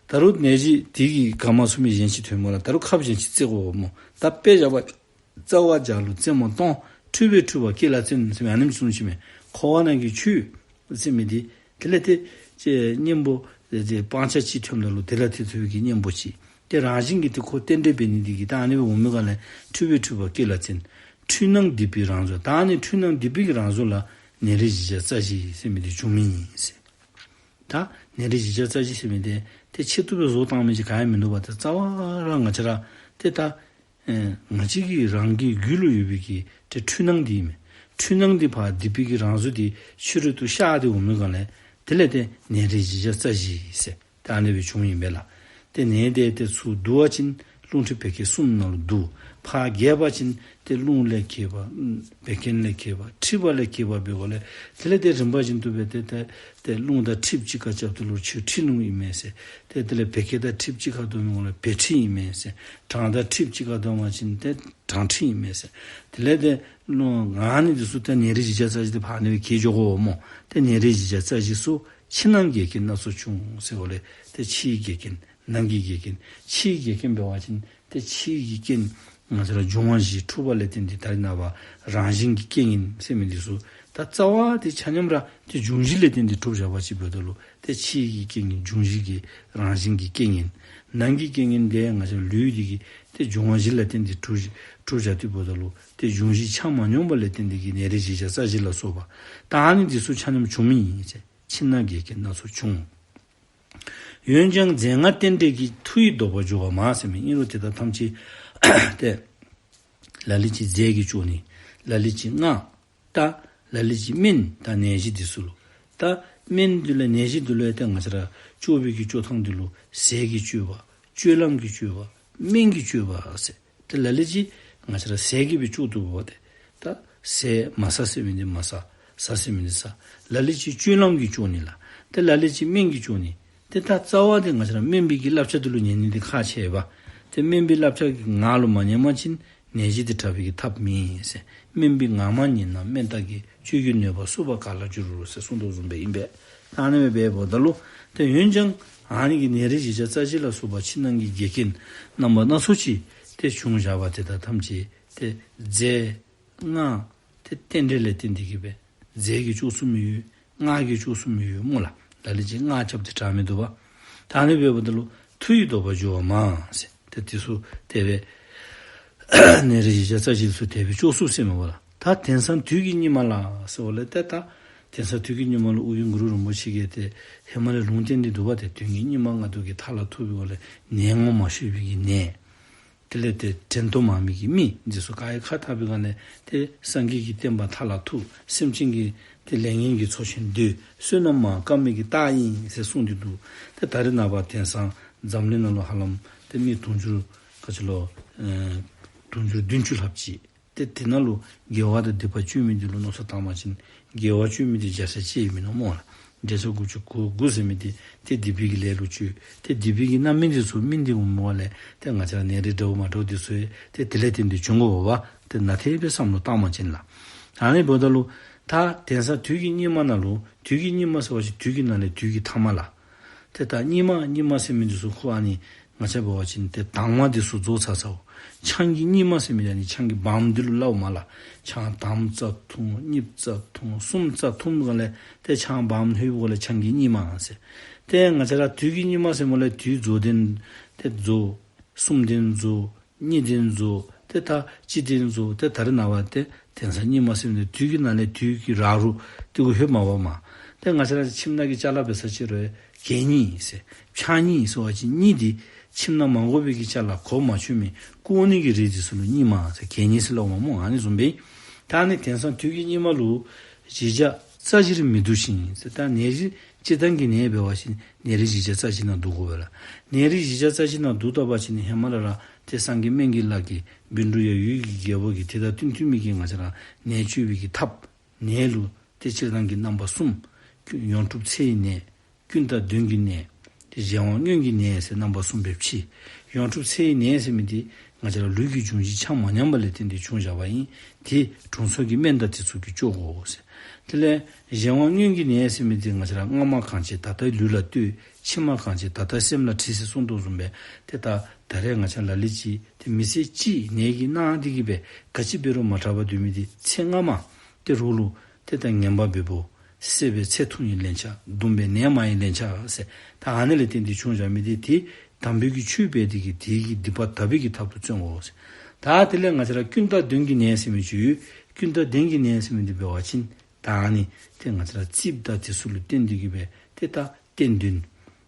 ད་རུང་ནད་གཞི་དེ་གིས་འགག་མ་ཚུགས་མི་གཞན་ཅིག་ཐོན་སྨོ་ལགས། ད་རུང་ཁབ་གཞན་ཅིག་བཙེ་དགོ་སྨོ། ད་དཔེ་བཞག་པ་རྩ་བ་བརྒྱ་ལུ་རྩེ་མོ་སྟོང་། འཁྲུལ་པས་འཁྲུལ་པ་སྐྱེ་ལ་བརྩོན་ཟེར་མི་ཨ་ནེམ་ཅིག་གསུངས་ཅི་མས། འཁོར་བ་ནང་གི་ཆོས་ཟེར་མི་དེ་དེ་ལས་ཏེ་ཅེ་གཉེན་པོ་ཏེ་སྤང་བྱ་ཅིག་ཐོནམ་ད་ལུ་དེ་ལ་ཏེ་ཐུག་པའི་གི་གཉེན་པོ་ཅིག། ཏེ་རང་བཞིན་གྱིས་ཏེ་ཁོ་རྟེན་འབྲེལ་འབད་ནི་དེ་གིས་ད་ཨ་ནི་སྦེ་འོང་མི་ག་ལས་འཁྲུལ་པས་འཁྲུལ་པ་སྐྱེ་ལ་བརྩོན། འཁྲུལ་སྣང་སྡིག་པའི་རང་བཟོ། ད་ཨ་ནི་འཁྲུལ་སྣང་སྡིག་པའི་གི་རང་བཟོ་ལ་ནད་རིགས་བཞི་བརྒྱ་རྩ་བཞི་ཟེར་མི་དེ་བྱུང་མི་ཨིན་ཟེར། ད་ནད་རིགས་བཞི་བརྒྱ་རྩ་བཞི་ཟེར་མི་དེ་ཏེ་ཆེད་དུ་སྦེ་བཟོ་བཏང་མི་ཅིག་ག་ཡང་མིན་འདུག་པ། ཏེ་རྩ་བ་ར་ང་བཅས་ར་ཏེ་ད་ཨེ་ང་བཅས་ཀྱི་རང་གི་རྒྱུད་ལུ་ཡོད་པའི་གི་ཏེ་འཁྲུལ་སྣང་དེ་ཨིན་མས། འཁྲུལ་སྣང་དེ་ཕར་སྡིག་པའི་གི་རང་བཟོ་དེ་ཕྱི་རོལ་དུ་ཤར་ཏེ་འོང་མི་ག་ལས་དེ་ལས་ཏེ་ནད་རིགས་བཞི་བརྒྱ་རྩ་བཞི་ཟེར་ཏེ་ཨ་ནི་སྦེ་བྱུངམ་ཨིན་པས་ལགས། ཏེ་ནད་དེ་ཏེ་ཚུར་བསྡུ་བ་ཅིན་རླུང་མཁྲིས་བད་ཀན་གསུམ་ནང་ལུ་བསྡུ། ཕར་རྒྱས་པ་ཅིན་ཏེ་རླུང་ལས་གྱེས་པ་བད་ཀན་ལས་གྱེས་པ་མཁྲིས་པ་ལས་གྱེས་པ་འབད་བ་ལས་དེ་ལས་ཏེ་རིམ་པ་བཞིན་དུ་སྦེ་ཏེ་ཏེ་ཏེ་རླུང་དང་མཁྲིས་གཅིག་ཁར་རྐྱབ་ད་ལུ་ཆུ་མཁྲིས་རླུང་ཨིན་མས་ཟེར། ཏེ་དེ་ལས་བད་ཀན་དང་མཁྲིས་གཅིག་ཁར་བསྡོམས་མི་ག་ལས་བད་མཁྲིས་ཨིན་མས་ཟེར། གྲང་དང་མཁྲིས་གཅིག་ཁར་བསྡོམས་པ་ཅིན་ཏེ་གྲང་མཁྲིས་ཨིན་མས་ཟེར། དེ་ལས་ཏེ་རླུང་ཨ་ནི་དེ་ཚུ་ཏེ་ནད་རིགས་བཞི་བརྒྱ་རྩ་བཞི་དེ་ཕར་ཨ་ནི་སྦེ་གྱེས་འགྱོ་དགོ་སྨོ། ཏེ་ནད་རིགས་བཞི་བརྒྱ་རྩ་བཞི་ཚུ་ཕྱི་ནང་འགལ་རྐྱེན་སྣ་ཚོགས་བྱུང་ཟེར་བ་ལས་ཏེ་ཕྱིའི་འགལ་རྐྱེན་ནང་གི་འགལ་རྐྱེན། ཕྱིའི་འགལ་རྐྱེན་འབད་བ་ཅིན་ཏེ་ཕྱིའི་གི་རྐྱེན་ང་བཅས་ར་འབྱུང་བ་བཞི་འཁྲུགས་པ་ལས་བརྟེན་ཏེ་ད་རེས་ནངས་པ་རང་བཞིན་གྱི་རྐྱེན་ཨིན་ཟེར་མི་འདི་ཚུ་ད་རྩ་བ་དེ་ཆ་མཉམ་ར་ཏེ་འབྱུང་བཞི་ལས་བརྟེན་ཏེ་འཁྲུགས་བཞག་པ་ཅིན་འབདཝ་ད་ལུ་ཏེ་ཕྱིའི་གི་རྐྱེན་ཨིན། འབྱུང་བཞི་གི་རང་བཞིན་གྱི་རྐྱེན་ཨིན། ནང་གི་རྐྱེན་ཨིན་དེ་ང་བཅས་ལུས་འདི་གིས་ཏེ་འབྱུང་བ་བཞི་ལས་བརྟེན་ཏེ་འཁྲུགས་འཁྲུགས་བཞག་སྟེ་འབདཝ་ད་ལུ་ཏེ་འབྱུང་བཞི་ཆ་མ་མཉམ་པ་ལས་བརྟེན་ཏེ་གི་ནད་རིགས་བཞི་བརྒྱ་རྩ་བཞི་ལ་སོགས་པ་ད་ཨ་ནི་འདི་ཚུ་ཆ་མཉམ་བྱུང་མི་ཨིན་ཟེར། ཕྱི་ནང་འགལ་རྐྱེན་སྣ་ཚོགས་བྱུང་། འོན་ཀྱང་རྫས་སྔགས་རྟེན་འབྲེལ་གྱིས། མཐུ་ཡིས་བཟློག་པར་འགྱུར་བ་མང་ཟེར་མི་ཨིན་རུང་དེ་དག་ཐམས་ཅད་ཏེ་ལ་ལུ་ཅིག་རྫས་ཀྱིས་བཅོས་ནི། ལ་ལུ་ཅིག་སྔགས། ད་ལ་ལུ་ཅིག་སྨན། ད་ནད་གཞི་འདི་ཚུ་ལུ་ད་སྨན་འདི་ལུ་ནད་གཞི་འདི་ལུ་ཡང་ཏེ་ང་བཅས་ར་བཅོས་པའི་གི་བཅོས་ཐངས་འདི་ལུ་ཟས་ཀྱིས་བཅོས་པ། སྤྱོད་ལམ་གྱིས་བཅོས་པ། སྨན་གྱིས་བཅོས་པ་ཟེར། ཏེ་ལ་ལུ་ཅིག་ང་བཅས་ར་ཟས་ཀྱིས་སྦེ་བཅོས་བཏུབ་པ་ཏེ། ད་ཟས་མ་ཟ་ཟེར་མི་འདི་མ་ཟ། ཟ་ཟེར་མི་འདི་ཟ། ལ་ལུ་ཅིག་སྤྱོད་ལམ་གྱིས་བཅོས་ནི་ལགས། ཏེ་ལ་ལུ་ཅིག་སྨན་གྱིས་བཅོས་ནི། ཏེ་ད་རྩ་བ་འདི་ང་བཅས་ར་སྨན་པའི་གི་བསླབ་བྱ་འདི་ལུ་ཉན་ནི་འདི་ཁག་ཆེ་བས། ཏེ་སྨན་པའི་བསླབ་བྱ་གི་ངག་ལུ་མ་ཉན་པ་ཅིན་ནད་གཞི་འདི་དྲག་པའི་གི་ཐབས་མེད་ཟེར། སྨན་པའི་ངག་མ་ཉན་ན་སྨན་རྟགས་ཀྱི། བཅོས་ཀྱི་ནུས་པ་གསོ་བ་ག་ལ་འགྱུར་ཟེར་གསུངས་དོ་བཟུམ་སྦེ་ཨིན་པས། ད་ཨ་ནི་སྦེ་འབདཝ་ད་ལུ་ཏེ་འོན་ཀྱང་ཨ་ནི་གི་ནད་རིགས་བཞི་བརྒྱ་རྩ་བཞི་ལ་སོགས་པ་ཕྱི་ནང་གི་འགལ་རྐྱེན་རྣམ་པ་སྣ་ཚོགས་ཅིག་ཏེ་བྱུང་བཞག་པ་དེ་དག་ཐམས་ཅད་ཏེ་རྫས་སྔགས་ཏེ་རྟེན་འབྲེལ་ལས་བརྟེན་ཏེ་གི་སྦེ་རྫས་ཀྱིས་བཅོས་ཚུགས་མི་ཡོད། སྔགས་ཀྱིས་བཅོས་ཚུགས་མི་ཡོད་སྨོ་ལགས། ལ་ལུ་ཅིག་སྔགས་རྐྱབ་སྟེ་དྲག་མི་འདུག་པ། ད་ཨ་ནི་སྦེ་འབདཝ་ད་ལུ་མཐུ་ཡིས་བཟློག་པར་འགྱུར་བ་མང་ཟེར། ཏེ་དེ་ཚུ་དེ་སྦེ་ནད་རིགས་བཞི་བརྒྱ་རྩ་བཞི་ཚུ་དེ་སྦེ་བཅོས་ཚུགས་ཟེར་མས་པ་ལགས། ད་དེང་སང་དུས་ཀྱི་སྙིགས་མ་ལ་ཟེར་བ་ལས་ཏེ་ད་དེང་སང་དུས་ཀྱི་སྙིགས་མ་ལུ་ཨོ་རྒྱན་གུ་རུ་རིན་པོ་ཆེ་གིས་ཏེ་ཧེ་མ་ལས་ལུང་བསྟན་ཏེ་འདུག་པ། ཏེ་དུས་ཀྱི་སྙིགས་མ་ལྔ་བདོ་གིས། མཐའ་ལ་ཐུག་པའི་སྒང་ལས་ནད་ངོ་མ་ཤེས་པའི་གི་ནད། དེ་ལས་ཏེ་དྲན་ཏོ་མང་མི་གི་མི་འདི་ཚུ་ག་ར་ཁ་ཐག་པའི་སྒང་ལས་ཏེ་སངས་རྒྱས་ཀྱི་བསྟན་པ་མཐའ་ལ་ཐུག། སེམས་ཅན་གྱི་ཏེ་ལས་ངན་གྱི་ཚོགས་ཆེན་བརྡོལ། བསོད་ནམས་མར་སྐམ་མི་གི་རྟགས་ཨིན་ཟེར་གསུངས་ཏེ་འདུག། ཏེ་ད་རེས་ནངས་པ་དེང་སང་འཛམ་གླིང་ནང་ལུ་ཧ་ལམ་ཏེ་མི་དུང་ཕྱུར་ག་ཅི་ལོ་ཨེ་དུང་ཕྱུར་བདུན་ཅུ་ལྷགཔ་ཅིག། ཏེ་དེ་ནང་ལུ་དགེ་བ་དང་སྡིག་པ་སྤྱོད་མི་འདི་ལུ་མནོ་བསམ་བཏང་པ་ཅིན་དགེ་བ་སྤྱོད་མི་འདི་བརྒྱ་ཆ་གཅིག་མིན་ནུག་སྨོ་ལགས། བརྒྱ་ཆ་དགུ་བཅུ་གོ་དགུ་ཟེར་མི་འདི་ཏེ་སྡིག་པའི་གི་ལས་ལུ་སྤྱོད། ཏེ་སྡིག་པའི་གི་རྣམ་སྨིན་འདི་ཚུ་སྨིན་ཏེ་འོང་མི་སྒང་ལས་ཏེ་ང་བཅས་ར་ནད་རིགས་འདྲཝ་མ་འདྲཝ་འདི་ཚུ་ཡང་ཏེ་དེ་ལས་བརྟེན་ཏེ་འབྱུང་དགོ་པ། ཏེ་ནན་ཏན་སྦེ་བསམ་བློ་བཏང་པ་ཅིན་ལགས། ཨ་ནི་འབདཝ་ད་ལུ་ད་དེང་སང་དུས་ཀྱི་སྙིགས་མ་ནང་ལུ་དུས་ཀྱི་སྙིགས་མ་ཟེར་བ་ཅིན་དུས་ཀྱི་ནང་ལས་དུས་ཀྱི་ཐ་མ་ལགས། ཏེ་ད་སྙིགས་མ་སྙིགས་མ་ཟེར་མི་འདི་ཚུ་ཁོ་ཨ་ནི་ང་བཅས་འབད་བ་ཅིན་ཏེ་དྭངས་མ་འདི་ཚུ་རྫོགས་ཚར་ཚརཝ། ཆང་གི་སྙིགས་མ་ཟེར་མི་ཨ་ནི་ཆང་གི་སྦམ་འདི་ལུ་སླབ་མས་ལགས། ཆང་དང་པ་རྩ་འཐུང་གཉིས་པ་རྩ་འཐུང་གསུམ་པ་རྩ་འཐུང་པའི་སྒང་ལས་ཏེ་ཆང་སྦམ་ལྷོད་པའི་སྒང་ལས་ཆང་གི་སྙིགས་མ་ཟེར། ཏེ་ང་བཅས་ར་དུས་ཀྱི་སྙིགས་མ་ཟེར་མི་ལས་དུས་རྫོགས་དོན་ཏེ་རྫོགས། གསུམ་དོན་རྫོགས། གཉིས་དོན་རྫོགས། ཏེ་ད་ཅི་སྟེ་ཨིན་ཟེར་ཏེ་ད་རེས་ནངས་པ་ཏེ་དེང་སང་སྙིགས་མ་ཟེར་མི་འདི་དུས་ཀྱི་ནང་ལས་དུས་ཀྱི་ར་རུ་ཏེ་གུ་ལྷོད་མ་པ་མས། ཏེ་ང་བཅས་ར་ཁྱིམ་ནང་གི་ཅ་ལ་འབད་ས་ཅིག་རུང་གད་སྙིགས་ཟེར་ཕྱགས་སྙིགས་ཟེར་བ་ཅིན་སྙིགས་འདི་ཁྱིམ་ནང་མ་དགོ་པའི་གི་ཅ་ལ་གོ་མ་ཆོད་མི་བཀོ་ནི་གི་རིགས་འདི་ཚུ་ལུ་སྙིགས་མ་ཟེར་གད་སྙིགས་ཟེར་སླབ་མས་སྨོ། ཨ་ནི་བཟུམ་སྦེ་ད་ཨ་ནི་དེང་སང་དུས་ཀྱི་སྙིགས་མ་ལུ་བཞི་བརྒྱ་རྩ་བཞིར་མི་བསྡུ་ཞིང་ཟེར། ད་ནད་གཞི་སྤྱིར་བཏང་གི་ནད་འབད་བ་ཅིན་ནད་རིགས་བཞི་བརྒྱ་རྩ་བཞི་ནང་བསྡུ་དགོ་པས་ལགས། ནད་རིགས་བཞི་བརྒྱ་རྩ་བཞི་ནང་བསྡུ་ད་པ་ཅིན་ཧེ་མ་ལས་ར་ཏེ་སངས་རྒྱས་སྨན་གྱི་བླ་གི་བཻ་ཌཱུརྱ་འོད་ཀྱི་རྒྱལ་པོ་གིས་དེ་དང་བསྟུན་བསྟུན་མི་གི་ང་བཅས་ར་ནད་བཅོས་པའི་གི་ཐབས། ནད་ལུ་ཏེ་སྤྱིར་བཏང་གི་རྣམ་པ་གསུམ། ཡོངས་གྲུབ་ཚེ་ཡི་ནད། ཀུན་ཏང་གདོན་གྱི་ནད། ཏེ་གཞན་དབང་མངོན་གྱི་ནད་ཟེར་རྣམ་པ་གསུམ་སྦེ་ཕྱེ། ཡོངས་གྲུབ་ཚེ་ཡི་ནད་ཟེར་མི་འདི་ང་བཅས་ར་ལུས་ཀྱི་འབྱུང་བཞི་ཆ་མ་མཉམ་པ་ལས་བརྟེན་ཏེ་བྱུང་བཞག་པ་ཨིན། དེ་དྲུང་འཚོ་གི་སྨན་དང་དེ་ཚུ་གིས་བཅོ་དགོ་ཟེར། དེ་ལས་གཞན་དབང་མངོན་གྱི་ནད་ཟེར་མི་འདི་ང་བཅས་ར་སྔ་མ་གང་བྱས་ད་ལྟ་ལུས་ལ་ལྟོས། ཕྱི་མ་གང་བྱས་ད་ལྟ་སེམས་ལ་དྲིས་ཟེར་གསུངས་དོ་བཟུམ་སྦེ་ཏེ་ད་ད་རེས་ང་བཅས་ལ་ལུ་ཅིག་ཏེ་མི་ཚེ་གཅིག་ནད་ཀྱིས་མནར་ཏེ་གི་སྦེ་ག་ཅི་འབད་རུང་མ་དྲག་པར་སྡོད་མི་འདི་ཚེ་སྔ་མ་ཏེ་རོགས་ལུ་ཏེ་ད་ངན་པ་འབདཝ་བསད་པས་ཚེ་ཐུང་བའི་ལན་ཆགས། བརྡུངས་པས་ནད་མང་བའི་ལན་ཆགས་ཟེར། ད་ཨ་ནི་ལས་བརྟེན་ཏེ་བྱུང་བཞག་མི་འདི་ཏེ་དམ་པའི་གི་ཆོས་འབད་དེ་གི་དེ་གི་སྡིག་པ་དག་པའི་གི་ཐབས་ལུ་བརྩོན་དགོ་ཟེར། ད་དེ་ལས་ང་བཅས་ར་ཀུན་ཏང་གདོན་གྱི་ནད་ཟེར་མི་ཅིག་ཡོད། ཀུན་ཏང་གདོན་གྱི་ནད་ཟེར་མི་འདི་འབད་བ་ཅིན་ད་ཨ་ནི་ཏེ་ང་བཅས་ར་རྩིགཔ་དང་དེ་ཚུ་ལུ་བརྟེན་ཏེ་གི་སྦེ་ཏེ་ད་སྟེང་གདོན་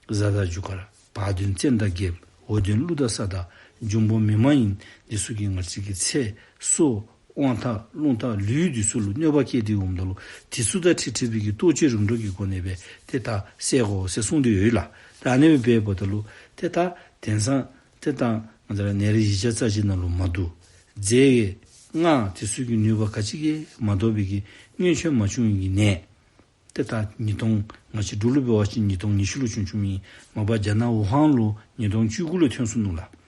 གཟའ་དང་རྒྱུ་སྐར། བར་གདོན་བཙན་དང་རྒྱལཔོ། འོག་གདོན་ཀླུ་དང་ས་བདག། འབྱུང་པོ་མི་མ་ཡིན། འདི་ཚུ་གིས་ང་བཅས་ཀྱི་ཚེ་སྲོག་དབང་ཐང་རླུང་རྟ་ལུས་འདི་ཚུ་ལུ་གནོད་པ་བསྐྱལ་ཏེ་འོངམ་ད་ལུ་དེ་ཚུ་དང་འཁྲིལ་འཁྲིལ་བའི་གི་གཏོ་བཅོས་རིམ་གྲོ་གི་སྒོ་ནས་སྦེ་ཏེ་ད་བསལ་དགོ་ཟེར་གསུངས་ཏེ་ཡོད་ལགས། ད་ཨ་ནི་སྦེ་འབདཝ་ད་ལུ་ཏེ་ད་དེང་སང་ཏེ་ད་ང་བཅས་ར་ནད་རིགས་བཞི་བརྒྱ་རྩ་བཞི་ནང་ལུ་མ་བསྡུ། རྫས་ཀྱི་སྔགས་དེ་ཚུ་གི་ནུས་པ་ག་ཅི་གིས་མ་བཟློག་པའི་གི་སྔོན་བྱོན་མ་བྱུང་བའི་གི་ནད། ཏེ་ད་ཉིས་སྟོང་ང་བཅས་འབྲུག་ལུ་འབད་བ་ཅིན་ཉིས་སྟོང་ཉི་ཤུ་ལུ་བྱུང་བྱུངམ་ཨིན། མ་པ་རྒྱ་ནག་ཝུ་ཧན་ལུ་ཉིས་སྟོང་བཅུ་དགུ་ལུ་ཐོན་སོ་ནུག་ལགས།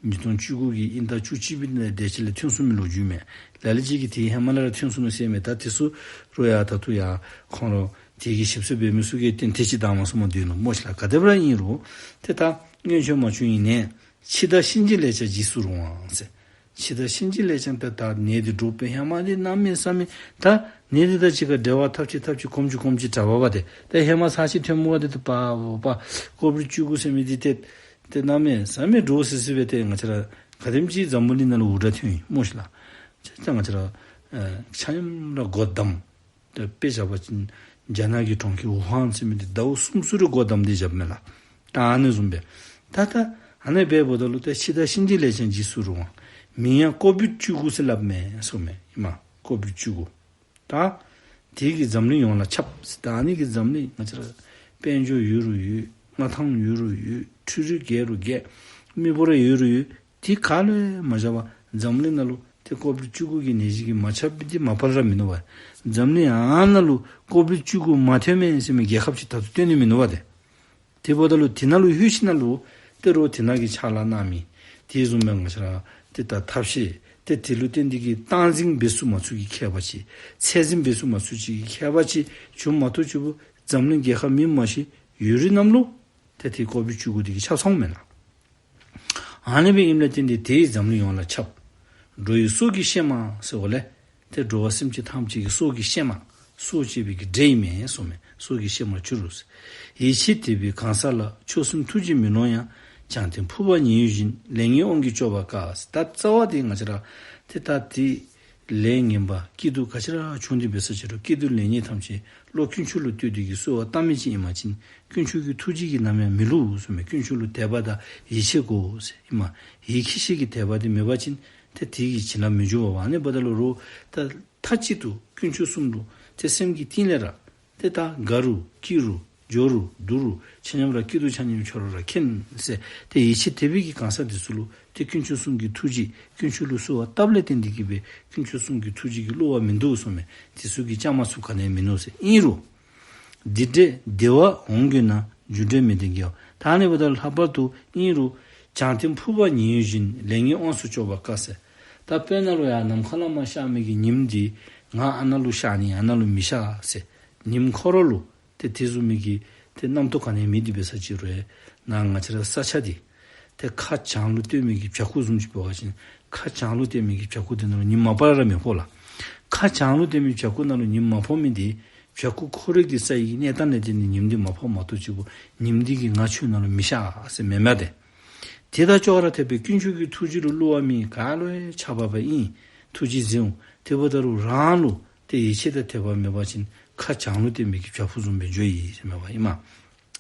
ཉིས་སྟོང་བཅུ་དགུ་གི་དབྱིན་ཟླ་བཅུ་གཅིག་པའི་ནང་དེ་ཅིག་ལས་ཐོན་སོ་མི་ལོ་རྒྱུས་མས། ལ་ལུ་ཅིག་གིས་དེ་ཧེ་མ་ལས་ར་ཐོན་སོ་ནུག་ཟེར་མས། ད་དེ་ཚུ་རུང་ཡང་ད་ལྟོ་ཡང་ཁོང་ར་དེ་གི་ཞིབ་འཚོལ་འབད་མི་ཚུ་གིས་ཏེ་དེ་ཅིག་བདའ་མ་ཚུགསཔ་སྦེ་སྡོད་ནུག་སྨོ་ཤིག་ལགས། ག་དེ་སྦེ་ར་ཨིན་རུང་ཏེ་ད་སྔོན་བྱོན་མ་བྱུང་བའི་ནད། འཆི་བདག་གཤིན་རྗེ་ལས་ཀྱང་འཇིགས་སུ་རུང་བ་ཟེར། འཆི་བདག་གཤིན་རྗེ་ལས་ཀྱང་ད་ད་ནད་འདི་འདྲོག་པའི་ཧེ་མ་འདི་གནམ་མེད་ས་མེད་ད་ནད་འདི་དང་གཅིག་ཁར་འབྲེལ་བ་འཐབ་ཅི་འཐབ་ཅི་གོམས་ཅི་གོམས་ཅི་དྲག་པ་པ་ཏེ་ད་ཧེ་མ་ཚར་ཅིག་ཐོནམ་པ་འདི་ད་པ་པ་པ་ཀོ་བིཌ་བཅུ་དགུ་ཟེར་མི་འདི་ཏེ་ཏེ་གནམ་མེད་ས་མེད་འདྲོག་སི་སི་སྦེ་ཏེ་ང་བཅས་ར་ག་དེམ་ཅིག་འཛམ་བུ་གླིང་ནང་ལུ་འུར་སྒྲ་ཐོན་ཡི་སྨོ་ཤིག་ལགས། ད་ང་བཅས་ར་ཨེ་ཆ་མཉམ་ར་སྒོ་བསྡམས། ད་དཔེ་བཞག་པ་ཅིན་རྒྱ་ནག་གི་གྲོང་ཁྱེར་ཝུ་ཧན་ཟེར་མི་འདི་ཟླཝ་གསུམ་གསུམ་རེ་སྒོ་བསྡམས་ཏེ་བཞགཔ་མས་ལགས། ད་ཨ་ནི་བཟུམ་སྦེ་ད་ད་ཨ་ནི་སྦེ་འབདཝ་ད་ལུ་ད་འཆི་བདག་གཤིན་རྗེ་ལས་ཀྱང་འཇིགས་སུ་རུང་བ། མིང་ཡང་ཀོ་བིཌ་བཅུ་དགུ་ཟེར་སླབ་མས་ཟེར་མས། ཨིན་མས། ཀོ་བིཌ་བཅུ་དགུ། ད་དེ་གིས་འཛམ་གླིང་ཡོངས་ལ་ཁྱབ། ད་ཨ་ནི་གིས་འཛམ་གླིང་ང་བཅས་ར་དཔལ་འབྱོར་ཡོད་རུང་ཡོད། མངའ་ཐང་ཡོད་རུང་ཡོད། འཕྲུལ་རིག་རྒྱས་རུང་རྒྱས། མི་འབོར་ཡོད་རུང་ཡོད། དེ་ག་ལུ་ཡང་མ་བཞག་པར་འཛམ་གླིང་ནང་ལུ་ཏེ་ཀོ་བིཌ་བཅུ་དགུ་གི་ནད་གཞི་གིས་མ་ཁྱབ་པའི་འདི་མ་པ་ལས་ར་མིན་ནུག་པ། འཛམ་གླིང་ཨ་ནཱ་ལུ་ཀོ་བིཌ་བཅུ་དགུ་མ་ཐོན་མས་ཟེར་མི་རྒྱལ་ཁབ་ཅིག་ད་ལྟོ་སྟོན་ནི་མིན་ནུག་པ་ཏེ། དེ་འབདཝ་ད་ལུ་དེ་ནང་ལུ་ལྷོད་ཞིནམ་ལས་ཏེ་རོགས་དེ་ནང་གི་ཕྱག་ལཱ་གནང་མི་དེ་བཟུམ་སྦེ་ང་བཅས་ར་ཏེ་ད་ཐབས་ཤེས་ཏེ་དེ་ལུ་བརྟེན་ཏེ་གི་སྟངས་འཛིན་འབད་ཚུགས་མ་ཚུགས་ཀྱི་ཁྱད་པར་ཅིག། ཚད་འཛིན་འབད་ཚུགས་མ་ཚུགས་ཅིག་གི་ཁྱད་པར་ཅིག་བྱུངམ་མ་གཏོགས་ཅིག་པོ་འཛམ་གླིང་རྒྱལ་ཁབ་མི་མང་ཤོས་ཡོད་རིགས་རྣམས་ལུ་ཏེ་དེ་ཀོ་བིཌ་བཅུ་དགུ་དེ་གིས་ཁྱབ་སོངམ་མས་ལགས། ཨ་ནི་སྦེ་ཨིནམ་ལས་བརྟེན་ཏེ་དེ་འཛམ་གླིང་ཡོངས་ལ་ཁྱབ། འགྲོ་བའི་སྲོག་གི་གཤེད་མ་ཟེརཝ་ལས་ཏེ་འགྲོ་བ་སེམས་ཅན་ཐམས་ཅད་ཀྱི་སྲོག་གི་གཤེད་མ། སྲོག་གཅོད་པའི་གི་འདྲེ་ཨིན་མས་ཟེར་མས། སྲོག་གི་གཤེད་མར་གྱུར་ཟེར། ཡིད་ཆེས་དད་པའི་གང་ཟག་ལ། ཆོས་གསུམ་ཐུགས་རྗེས་མི་ནོར་ཡང་། བྱང་ཐེམ་ཕུར་པ་ཉི་འོད་བཞིན། ལེགས་ཉེས་དབང་གིས་སྐྱོབ་པ་དཀའ་ཟེར། ད་རྩ་བ་དེ་ང་བཅས་ར་ཏེ་ད་དེ་ལས་ངན་པ་སྐྱིད་སྡུག་ག་ཅི་ར་བྱུང་སྟེ་འབད་ས་ཅིག་རུང་སྐྱིད་སྡུག་ལེགས་ཉེས་ཐམས་ཅད་བློ་དཀོན་མཆོག་ལུ་གཏད་དེ་གི་གསོལ་བ་བཏབ་མི་ཅིག་ཨིན་པ་ཅིན་དཀོན་མཆོག་གི་ཐུགས་རྗེ་གིས་ནམ་ཡང་མི་བསླུ་ཟེར་མས། དཀོན་མཆོག་ལུ་དད་པ་དང་ཡིད་ཆེས་དགོ་ཟེར་ཨིན་མས། ཡིད་ཆེས་ཀྱི་དད་པ་དེ་མེད་པ་ཅིན་ཏེ་དེ་གི་བྱིན་རླབས་མི་འཇུག་པ་ཨིན་པས། ཨ་ནི་འབདཝ་ད་ལུ་རོགས་ད་མཐའ་གཅིག་ཏུ་དཀོན་མཆོག་གསུམ་ལུ་ཏེ་སེམས་ཀྱི་གཏིང་ལས་ར་ཏེ་ད་དགའ་རུང་སྐྱིད་རུང་འབྱོར་རུང་སྡུག་རུང་ཆ་མཉམ་ར་སྐྱིད་སྡུག་ཆ་མཉམ་ཁྱོད་ར་ར་མཁྱེན་ཟེར། ཏེ་ཡིད་ཆེས་དད་པའི་གི་གང་ཟག་དེ་ཚུ་ལུ་ཏེ་དཀོན་མཆོག་གསུམ་གྱི་ཐུགས་རྗེ། དཀོན་མཆོག་ལུ་གསོལ་བ་བཏབ་ལས་བརྟེན་ཏེ་གི་སྦེ་དཀོན་མཆོག་གསུམ་གྱི་ཐུགས་རྗེ་གིས་བསླུ་བ་མིན་འདུག་ཟེར་མས། དེ་ཚུ་གིས་བཅའ་མ་ཚུགས་ག་ནི་ཡང་མིན་ནུག་ཟེར། ཨིན་རུང་འདི་འདྲའི་བདེ་བ་འོང་དགོས་ན། རྒྱུ་འབྲས་མི་ལྡན་དགེ་བ། ད་ཨ་ནི་འབདཝ་ད་ལྷག་པར་དུ་ཨིན་རུང་བྱང་ཐེམ་ཕུར་པ་ཉི་འོད་བཞིན། ལེགས་ཉེས་དབང་དུ་སྐྱོབ་པ་དཀའ་ཟེར། ད་དཔེར་ན་ལུ་ཡང་ནམ་མཁའ་ལས་མར་ཤར་མི་གི་ཉིམ་འདི་ང་ཨ་ནཱ་ལུ་ཤར་ནི་ཨ་ནཱ་ལུ་མི་ཤར་ཟེར། ཉིམ་ཁོ་ར་ལུ་ཏེ་དེ་བཟུམ་མའི་གི་ཏེ་རྣམ་རྟོག་ག་ནི་ཡང་མེད་དེ་འབད་ས་ཅིག་རུང་ནཱ་ང་བཅས་ར་ས་ཆ་འདི་ཏེ་ཁ་བྱང་ལུ་ལྟོས་མི་གི་བྱག་ཁུག་བཟུམ་ཅིག་འབད་བ་ཅིན་ཁ་བྱང་ལུ་ལྟོས་མི་གི་བྱག་ཁུག་དེ་ནང་ལུ་ཉིམ་མ་པ་ལས་ར་མི་ཕོག་ལགས། ཁ་བྱང་ལུ་ལྟོས་མི་བྱག་ཁུག་ནང་ལུ་ཉིམ་མ་ཕོག་མི་འདི་བྱག་ཁུག་ཁོ་རའི་གི་ས་ཡི་གནས་སྟངས་ལས་བརྟེན་ཏེ་ཉིམ་འདི་མ་ཕོགཔ་མ་གཏོགས་ཅིག་པོ་ཉིམ་འདི་གིས་ང་ཁྱོད་ནང་ལུ་མི་ཤར་ཟེར་མེན་མས་ཏེ། དེ་དང་ཅོག་ར་འཐདཔ་སྦེ་དཀོན་མཆོག་གི་ཐུགས་རྗེ་ལུ་བསླུ་བ་མེད། ག་ལུ་ཡང་ཆགས་པ་འབད་ཨིན། ཐུགས་རྗེ་འཛིན་འོང་། དེ་འབདཝ་ད་ལུ་རང་ལུ་ཏེ་ཡིད་ཆེས་དང་དད་པ་མེད་པ་ཅིན་ཁ་བྱང་ལུ་བསྟན་པའི་གི་བྱག་ཕུག་བཟུམ་སྦེ་འགྱོ་ཡི་ཟེར་མས་པ་ཨིན་མས།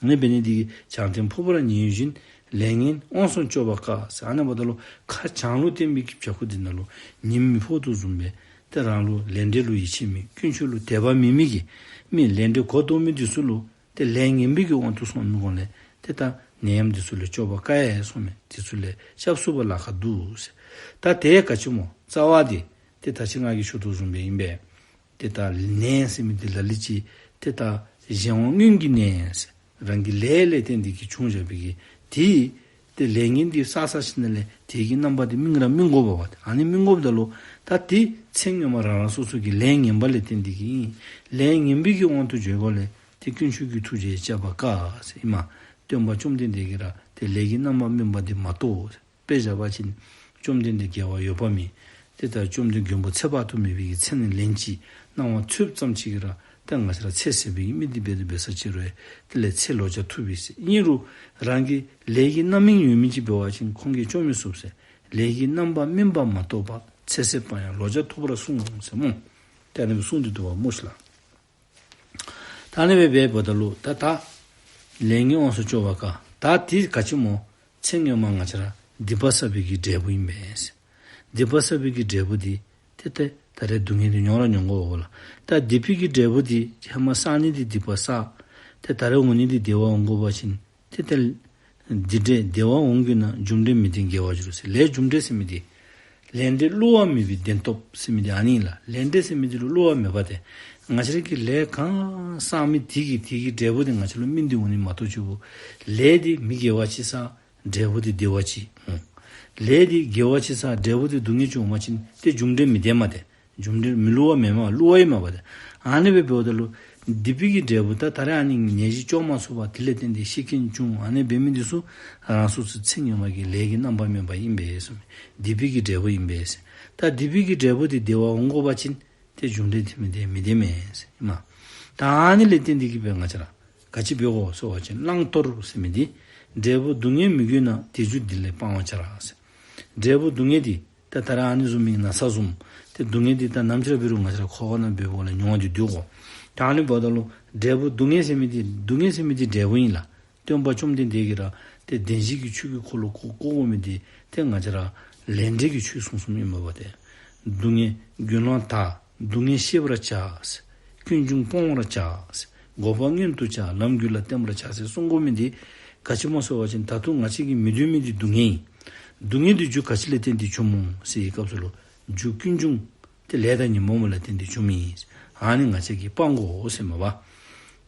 ཨ་ནི་འབད་ནི་འདི་གིས་བྱང་ཐེམ་ཕོག་པ་ར་ཉེན་གཡོལ་བཞིན། ལས་ངན་དབང་སོང་སྐྱོབ་པར་དཀའ་ཟེར། ཨ་ནི་འབདཝ་ད་ལུ་ཁ་བྱང་ལུ་བསྟན་པའི་གི་བྱག་ཕུག་འདི་ནང་ལུ་ཉིམ་མི་ཕོག་དོ་བཟུམ་སྦེ་ཏེ་རང་ལུ་ལས་འབྲས་ལུ་ཡིད་ཆེས་མེད། དཀོན་མཆོག་ལུ་དད་པ་མེད་མི་གིས་མི་ལས་འབྲས་གོ་ལྡོག་མི་འདི་ཚུ་ལུ་ཏེ་ལས་ངན་པའི་གི་དབང་དུ་སོང་མི་གོང་ལས་ཏེ་ད་ནད་ཡམས་འདི་ཚུ་ལས་སྐྱོབ་པར་དཀའ་ཡས་སོང་མས། འདི་ཚུ་ལས་སྐྱབས་སུ་བ་ལ་ཁག་འདུག་ཟེར། ད་དེ་ག་ཅི་སྨོ། རྩ་བ་འདི་ཏེ་ད་ཅི་ང་གིས་ཞུ་དོ་བཟུམ་སྦེ་ཨིན་པས། ཏེ་ད་ནད་ཟེར་མི་འདི་ལ་ལུ་ཅིག་ཏེ་ད་གཞན་དབང་མངོན་གྱི་ནད་ཟེར། རང་གི་ལས་ལས་བརྟེན་ཏེ་གི་བྱུང་བཞག་པའི་གི་དེ་ཏེ་ལས་ངན་འདི་བསགས་བསགས་ཞིནམ་ལས་དེ་གི་རྣམ་པ་འདི་སྨིན་ར་སྨིན་དགོཔ་འབད་བ། ཨ་ནི་སྨིན་དགོཔ་ད་ལུ་ད་དེ་ཚེ་སྔོན་མ་རང་རང་སོ་སོ་གི་ལས་ངན་པ་ལས་བརྟེན་ཏེ་གི་ཨིན། ལས་ངན་པའི་གི་དབང་དུ་འགྱོ་དགོཔ་ལས་ཏེ་དཀོན་མཆོག་གི་ཐུགས་རྗེ་བསྐྱབ་པར་དཀའ་ཟེར་ཨིན་མས། སྟོན་པ་བཅོམ་ལྡན་འདས་ཀྱིས་ར་ཏེ་ལས་ཀྱི་རྣམ་པར་སྨིན་པ་འདི་མ་གཏོགས་ཟེར། དཔེ་བཞག་པ་ཅིན་བཅོམ་ལྡན་འདས་རྒྱལ་བ་འོད་དཔག་མེད་ཏེ་ད་བཅོམ་ལྡན་མགོན་པོ་ཚེ་དཔག་ཏུ་མེད་པའི་གི་མཚན་ནས་ལན་གཅིག་གནང་བ་ཚུདཔ་ཙམ་ཅིག་གིས་ར་ད་ང་བཅས་ར་ཚེ་ཟད་པའི་མི་འདི་འབད་དེ་འབད་ས་ཅིག་རུང་དེ་ལས་ཚེ་ལོ་བརྒྱ་ཐུབ་པས་ཟེར། ཨིན་རུང་རང་གི་ལས་ཀྱི་རྣམ་སྨིན་ཡོད་མི་ཅིག་འབད་བ་ཅིན་ཁོང་གིས་སྐྱོབ་མི་ཚུགས་ཟེར། ལས་ཀྱི་རྣམ་པར་སྨིན་པ་མ་གཏོགས་པ་ཚེ་ཟད་པ་ཡང་ལོ་བརྒྱ་ཐུབ་པར་གསུངས་ཟེར་སྨོ། ཏེ་ཨ་ནི་སྦེ་གསུངས་ཏེ་འདུག་པ་སྨོ་ཤིག་ལགས། ད་ཨ་ནི་སྦེ་འབདཝ་ད་ལུ་ད་ད་ལས་ངན་དབང་སོང་སྐྱོབ་པར་དཀའ། ད་དེ་ག་ཅི་སྨོ། ཚེ་སྔོན་མ་ང་བཅས་ར་སྡིག་པ་བསགས་པའི་གི་འབྲས་བུ་ཨིན་པས། སྡིག་པ་བསགས་པའི་གི་འབྲས་བུ་འདི་ཏེ་ཏེ་ད་རེས་སྡུག་བསྔལ་འདི་མྱོང་ར་མྱོང་དགོཔ་འོང་ལགས། ད་སྡིག་པའི་གི་འབྲས་བུ་འདི་ཧེ་མ་བསགས་ནི་འདི་སྡིག་པ་བསགས། ཏེ་ད་རེས་འོང་ནི་འདི་བདེ་བ་འོང་དགོ་པ་ཅིན་ཏེ་ཏེ་འདི་འདྲའི་བདེ་བ་འོང་དགོ་ན་རྒྱུ་འབྲས་མི་ལྡན་དགེ་བ་འགྱུར་ཟེར། ལས་རྒྱུ་འབྲས་ཟེར་མི་འདི་ལས་འབྲས་བསླུ་བ་མེད་པའི་བདེན་སྟོབས་ཟེར་མི་འདི་ཨ་ནི་ལགས། ལས་འབྲས་ཟེར་མི་འདི་ལུ་བསླུ་བ་མེད་པ་སྟེ། ང་བཅས་ར་གིས་ལས་གང་བསགས་མི་དེ་གི་དེ་གི་འབྲས་བུ་འདི་ང་བཅས་ལུ་སྨིན་ཏེ་འོང་ནི་མ་གཏོགས་ཅིག་པོ་ལས་འདི་མི་དགེ་བ་ཅིག་བསགས་འབྲས་བུ་འདི་བདེ་བ་ཅིག་འོང་། ལས་འདི་དགེ་བ་ཅིག་བསགས་འབྲས་བུ་འདི་སྡུག་བསྔལ་ཅིག་འོང་པ་ཅིན་ཏེ་རྒྱུ་འབྲས་མི་ལྡན་མས་ཏེ། རྒྱུ་འབྲས་མི་བསླུ་བ་མེན་མས། བསླུ་བ་ཨིན་མས་པ་ཏེ། ཨ་ནི་སྦེ་འབདཝ་ད་ལུ་སྡིག་པའི་གི་འབྲས་བུ་ད་ད་རེས་ཨ་ནི་ནད་གཞི་བཅོ་མ་ཚུགས་པར་དེ་ལས་བརྟེན་ཏེ་ཤི་རྐྱེན་བྱུང་། ཨ་ནི་འབད་མི་འདི་ཚུ་རང་སོ་སོའི་ཚེ་སྔོན་མ་གི་ལས་ཀྱི་རྣམ་པར་སྨིན་པ་ཨིན་པས་ཟེར། སྡིག་པའི་གི་འབྲས་བུ་ཨིན་པས་ཟེར། ད་སྡིག་པའི་གི་འབྲས་བུ་འདི་བདེ་བ་འོང་དགོ་པ་ཅིན་ཏེ་རྒྱུ་འབྲས་དེ་མི་ལྡན་མི་ལྡན་མས་ཟེར་ཨིན་མས། ད་ཨ་ནི་ལས་བརྟེན་ཏེ་གི་སྦེ་ང་བཅས་ར་ག་ཅི་འབད་དགོ་ཟེར་བ་ཅིན་བླང་དོར་ཟེར་མི་འདི་འབྲས་བུ་སྡུག་བསྔལ་མི་དགོས་ན་དེ་རྒྱུ་འདི་ལས་སྤང་བར་བྱ་ཟེར། འབྲས་བུ་སྡུག་བསྔལ་འདི་ད་ད་རེས་ཨ་ནི་བཟུམ་མའི་ན་ཚ་བཟུམ་ཏེ་སྡུག་བསྔལ་འདི་ད་ནམ་ཅིག་ར་འབད་རུང་ང་བཅས་ར་ཁོག་ནང་འབདཝ་ལས་མྱོང་སྟེ་འདུག་གོ། ད་ཨ་ནི་འབདཝ་ད་ལུ་འབྲས་བུ་སྡུག་བསྔལ་ཟེར་མི་འདི་སྡུག་བསྔལ་ཟེར་མི་འདི་འབྲས་བུ་ཨིན་ལགས། སྟོན་པ་བཅོམ་ལྡན་འདས་ཀྱིས་ར་ཏེ་བདེན་བཞི་གི་ཆོས་ཀྱི་འཁོར་ལོ་བསྐོར་བསྐོར་དགོ་མི་འདི་ཏེ་ང་བཅས་ར་ལས་འབྲས་ཀྱི་ཆོས་གསུངས་གསུངསམ་ཨིན་མས་པ་ཏེ། སྡུག་བསྔལ་རྒྱུ་ལོང་དག། སྡུག་བསྔལ་ཤེས་པར་བྱ། ཀུན་འབྱུང་སྤོང་བར་བྱ། འགོག་པ་མངོན་དུ་བྱ། ལམ་རྒྱུད་ལ་བརྟན་པར་བྱ་ཟེར་གསུང་དགོ་མི་འདི་ག་ཅི་སྨོ་ཟེར་བ་ཅིན་ད་རུང་ང་བཅས་ཀྱིས་མི་འདོད་མི་འདི་སྡུག་བསྔལ་ཨིན། སྡུག་བསྔལ་འདི་རྒྱུ་ག་ཅི་ལས་བརྟེན་ཏེ་བྱུངམ་སྨོ་ཟེར་བའི་སྐབས་སུ་ལུ་རྒྱུ་ཀུན་འབྱུང་ཏེ་ལས་དང་ཉོན་མོངས་པ་ལས་བརྟེན་ཏེ་བྱུངམ་ཨིན། ཨ་ནི་ང་བཅས་ཀྱིས་སྤང་དགོ་ཟེར་མས་པ།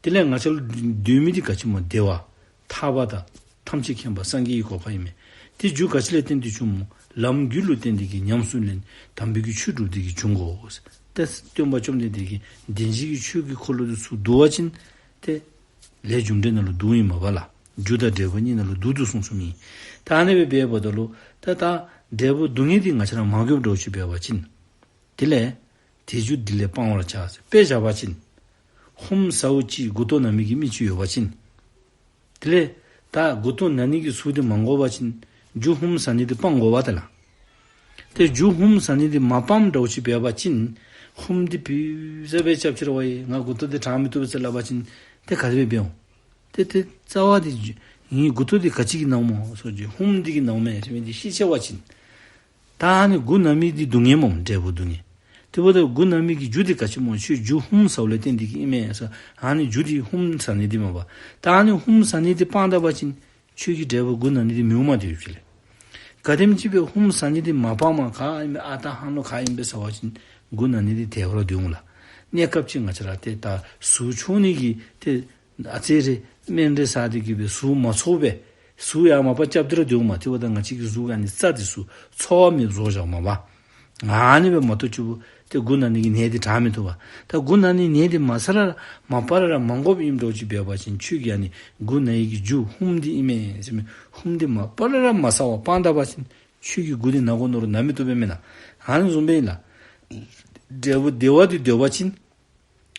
དེ་ལས་ང་བཅས་ལུ་འདོད་མི་འདི་ག་ཅི་སྨོ། བདེ་བ་ཐར་པ་དང་ཐམས་ཅད་མཁྱེན་པ་སངས་རྒྱས་ཀྱི་གོ་འཕང་ཨིན་མས། དེ་རྒྱུ་ག་ཅི་ལས་བརྟེན་ཏེ་བྱུངམ་སྨོ། ལམ་རྒྱུད་ལུ་བརྟེན་ཏེ་གི་ཉམས་སུ་ལེན་དམ་པའི་གི་ཆོས་སྒྲུབ་སྟེ་གི་འབྱུང་དགོ་ཟེར། ཏེ་སྟོན་པ་བཅོམ་ལྡན་འདས་ཀྱིས་བདེན་བཞི་གི་ཆོས་ཀྱི་འཁོར་ལོ་འདི་ཚུར་བསྡུ་བ་ཅིན་ཏེ་ལས་རྒྱུ་འབྲས་ནང་ལུ་བསྡུཝ་ཨིན་མས་པ་ལགས། རྒྱུ་དང་འབྲས་བུ་གཉིས་ནང་ལུ་བསྡུ་སྟེ་གསུངས་གསུངསམ་ཨིན། ད་ཨ་ནི་སྦེ་འབདཝ་ད་ལུ་ད་ད་འབྲས་བུ་སྡུག་བསྔལ་འདི་ང་བཅས་ར་མ་དགོཔ་འདྲཝ་ཅིག་འབད་བ་ཅིན་དེ་ལས་དེ་རྒྱུ་འདི་ལས་སྤང་བར་བྱ་ཟེར། དཔེ་བཞག་པ་ཅིན་ཧུམ་ཟཝ་ཅིག་མགུ་ཏོ་ན་མི་གི་མི་ཅིག་ཡོད་པ་ཅིན་དེ་ལས་ད་མགུ་ཏོ་ན་ནི་གི་ཟུག་འདི་མ་དགོ་པ་ཅིན་རྒྱུ་ཧུམ་ཟ་ནི་འདི་སྤང་དགོ་པ་ཏེ་ལགས། ཏེ་རྒྱུ་ཧུམ་ཟ་ནི་འདི་མ་སྤངམ་འདྲཝ་ཅིག་འབད་བ་ཅིན་ཧུམ་འདི་ཕུལ་ཟེར་སྦེ་སྐྱབས་ཕྱིར་བ་ཡི་ང་མགུ་ཏོ་འདི་དྲང་མི་བཏུབ་ཟེར་སླབ་པ་ཅིན་ཏེ་ག་དེ་སྦེ་འབད་འོང་། ཏེ་ཏེ་རྩ་བ་འདི་ངེའི་མགུ་ཏོ་འདི་ག་ཅི་གིས་ན་སྨོ་ཟེར་བ་ཅིན་ཧུམ་འདི་གིས་ན་སྨོ་ཟེར་མི་འདི་ཤེས་ཚར་བ་ཅིན། ད་ཨ་ནི་མགུ་ན་མི་འདི་སྡུག་བསྔལ་སྨོ། འབྲས་བུ་སྡུག་བསྔལ། དེ་འབདཝ་ད་མགུ་ན་མི་གི་རྒྱུ་འདི་ག་ཅི་སྨོ། ཁྱོད་རྒྱུ་ཧུམ་ཟཝ་ལས་བརྟེན་ཏེ་གི་ཨིན་མས་ཟེར། ཨ་ནི་རྒྱུ་འདི་ཧུམ་ཟ་ནི་འདི་མས་པ། ད་ཨ་ནི་ཧུམ་ཟ་ནི་འདི་སྤང་ད་པ་ཅིན་ཁྱོད་ཀྱི་འབྲས་བུ་མགུ་ན་ནི་འདི་མི་འོང་མས་ཏེ་ཡོད་ཅི་ལགས། གལ་སྲིད་ཅིག་སྦེ་ཧུམ་ཟ་ནི་འདི་མ་སྤངམ་ག་ཨིན་པས་ཨ་རྟག་ཧང་ལོ་ག་ཨིན་པས་ཟེར་བ་ཅིན་མགུ་ན་ནི་འདི་དལ་བར་སྡོད་འོང་ལགས། གནས་སྐབས་ཅིག་ང་བཅས་ར་ཏེ་ད་ཟུག་འཕྱོག་ནི་གི་ཏེ་ཨ་ཙི་རེ་སྨན་རེ་ཟ་སྟེ་གི་སྦེ་ཟུག་མ་འཕྱོག་པར་ཟུག་ཡར་མར་རྐྱབ་སྟེ་ར་སྡོད་འོང་མས། དེ་འབདཝ་ད་ང་བཅས་ཀྱི་གཟུགས་ཨ་ནི་རྩ་འདི་ཚུ་འཚོ་བ་མེདཔ་བཟོ་བཞགཔ་མས་པ། ཨ་ནི་སྦེ་མ་གཏོགས་ཅིག་པོ་ཏེ་མགུ་ན་ནི་གི་ནད་འདི་དྲག་མི་བཏུབ་པ། ད་མགུ་ན་ནི་ནད་འདི་མ་ཚར་ར་མ་སྤར་ར་མ་འགོགཔ་ཨིནམ་འདྲཝ་ཅིག་འབད་བ་ཅིན་ཁྱོད་ཀྱི་ཨ་ནི་མགུ་ན་ནི་གི་རྒྱུ་ཧུམ་འདི་ཨིན་མས་ཟེར་མི་ཧུམ་འདི་མ་སྤར་ར་མ་ཟ་བར་སྤང་ད་པ་ཅིན་ཁྱོད་ཀྱི་མགུ་འདི་ན་དགོ་མནོ་རུང་ན་མི་བཏུབ་པས་མེན་ན། ཨ་ནི་བཟུམ་སྦེ་ཨིན་ལགས། འབྲས་བུ་བདེ་བ་འདི་འདོད་པ་ཅིན་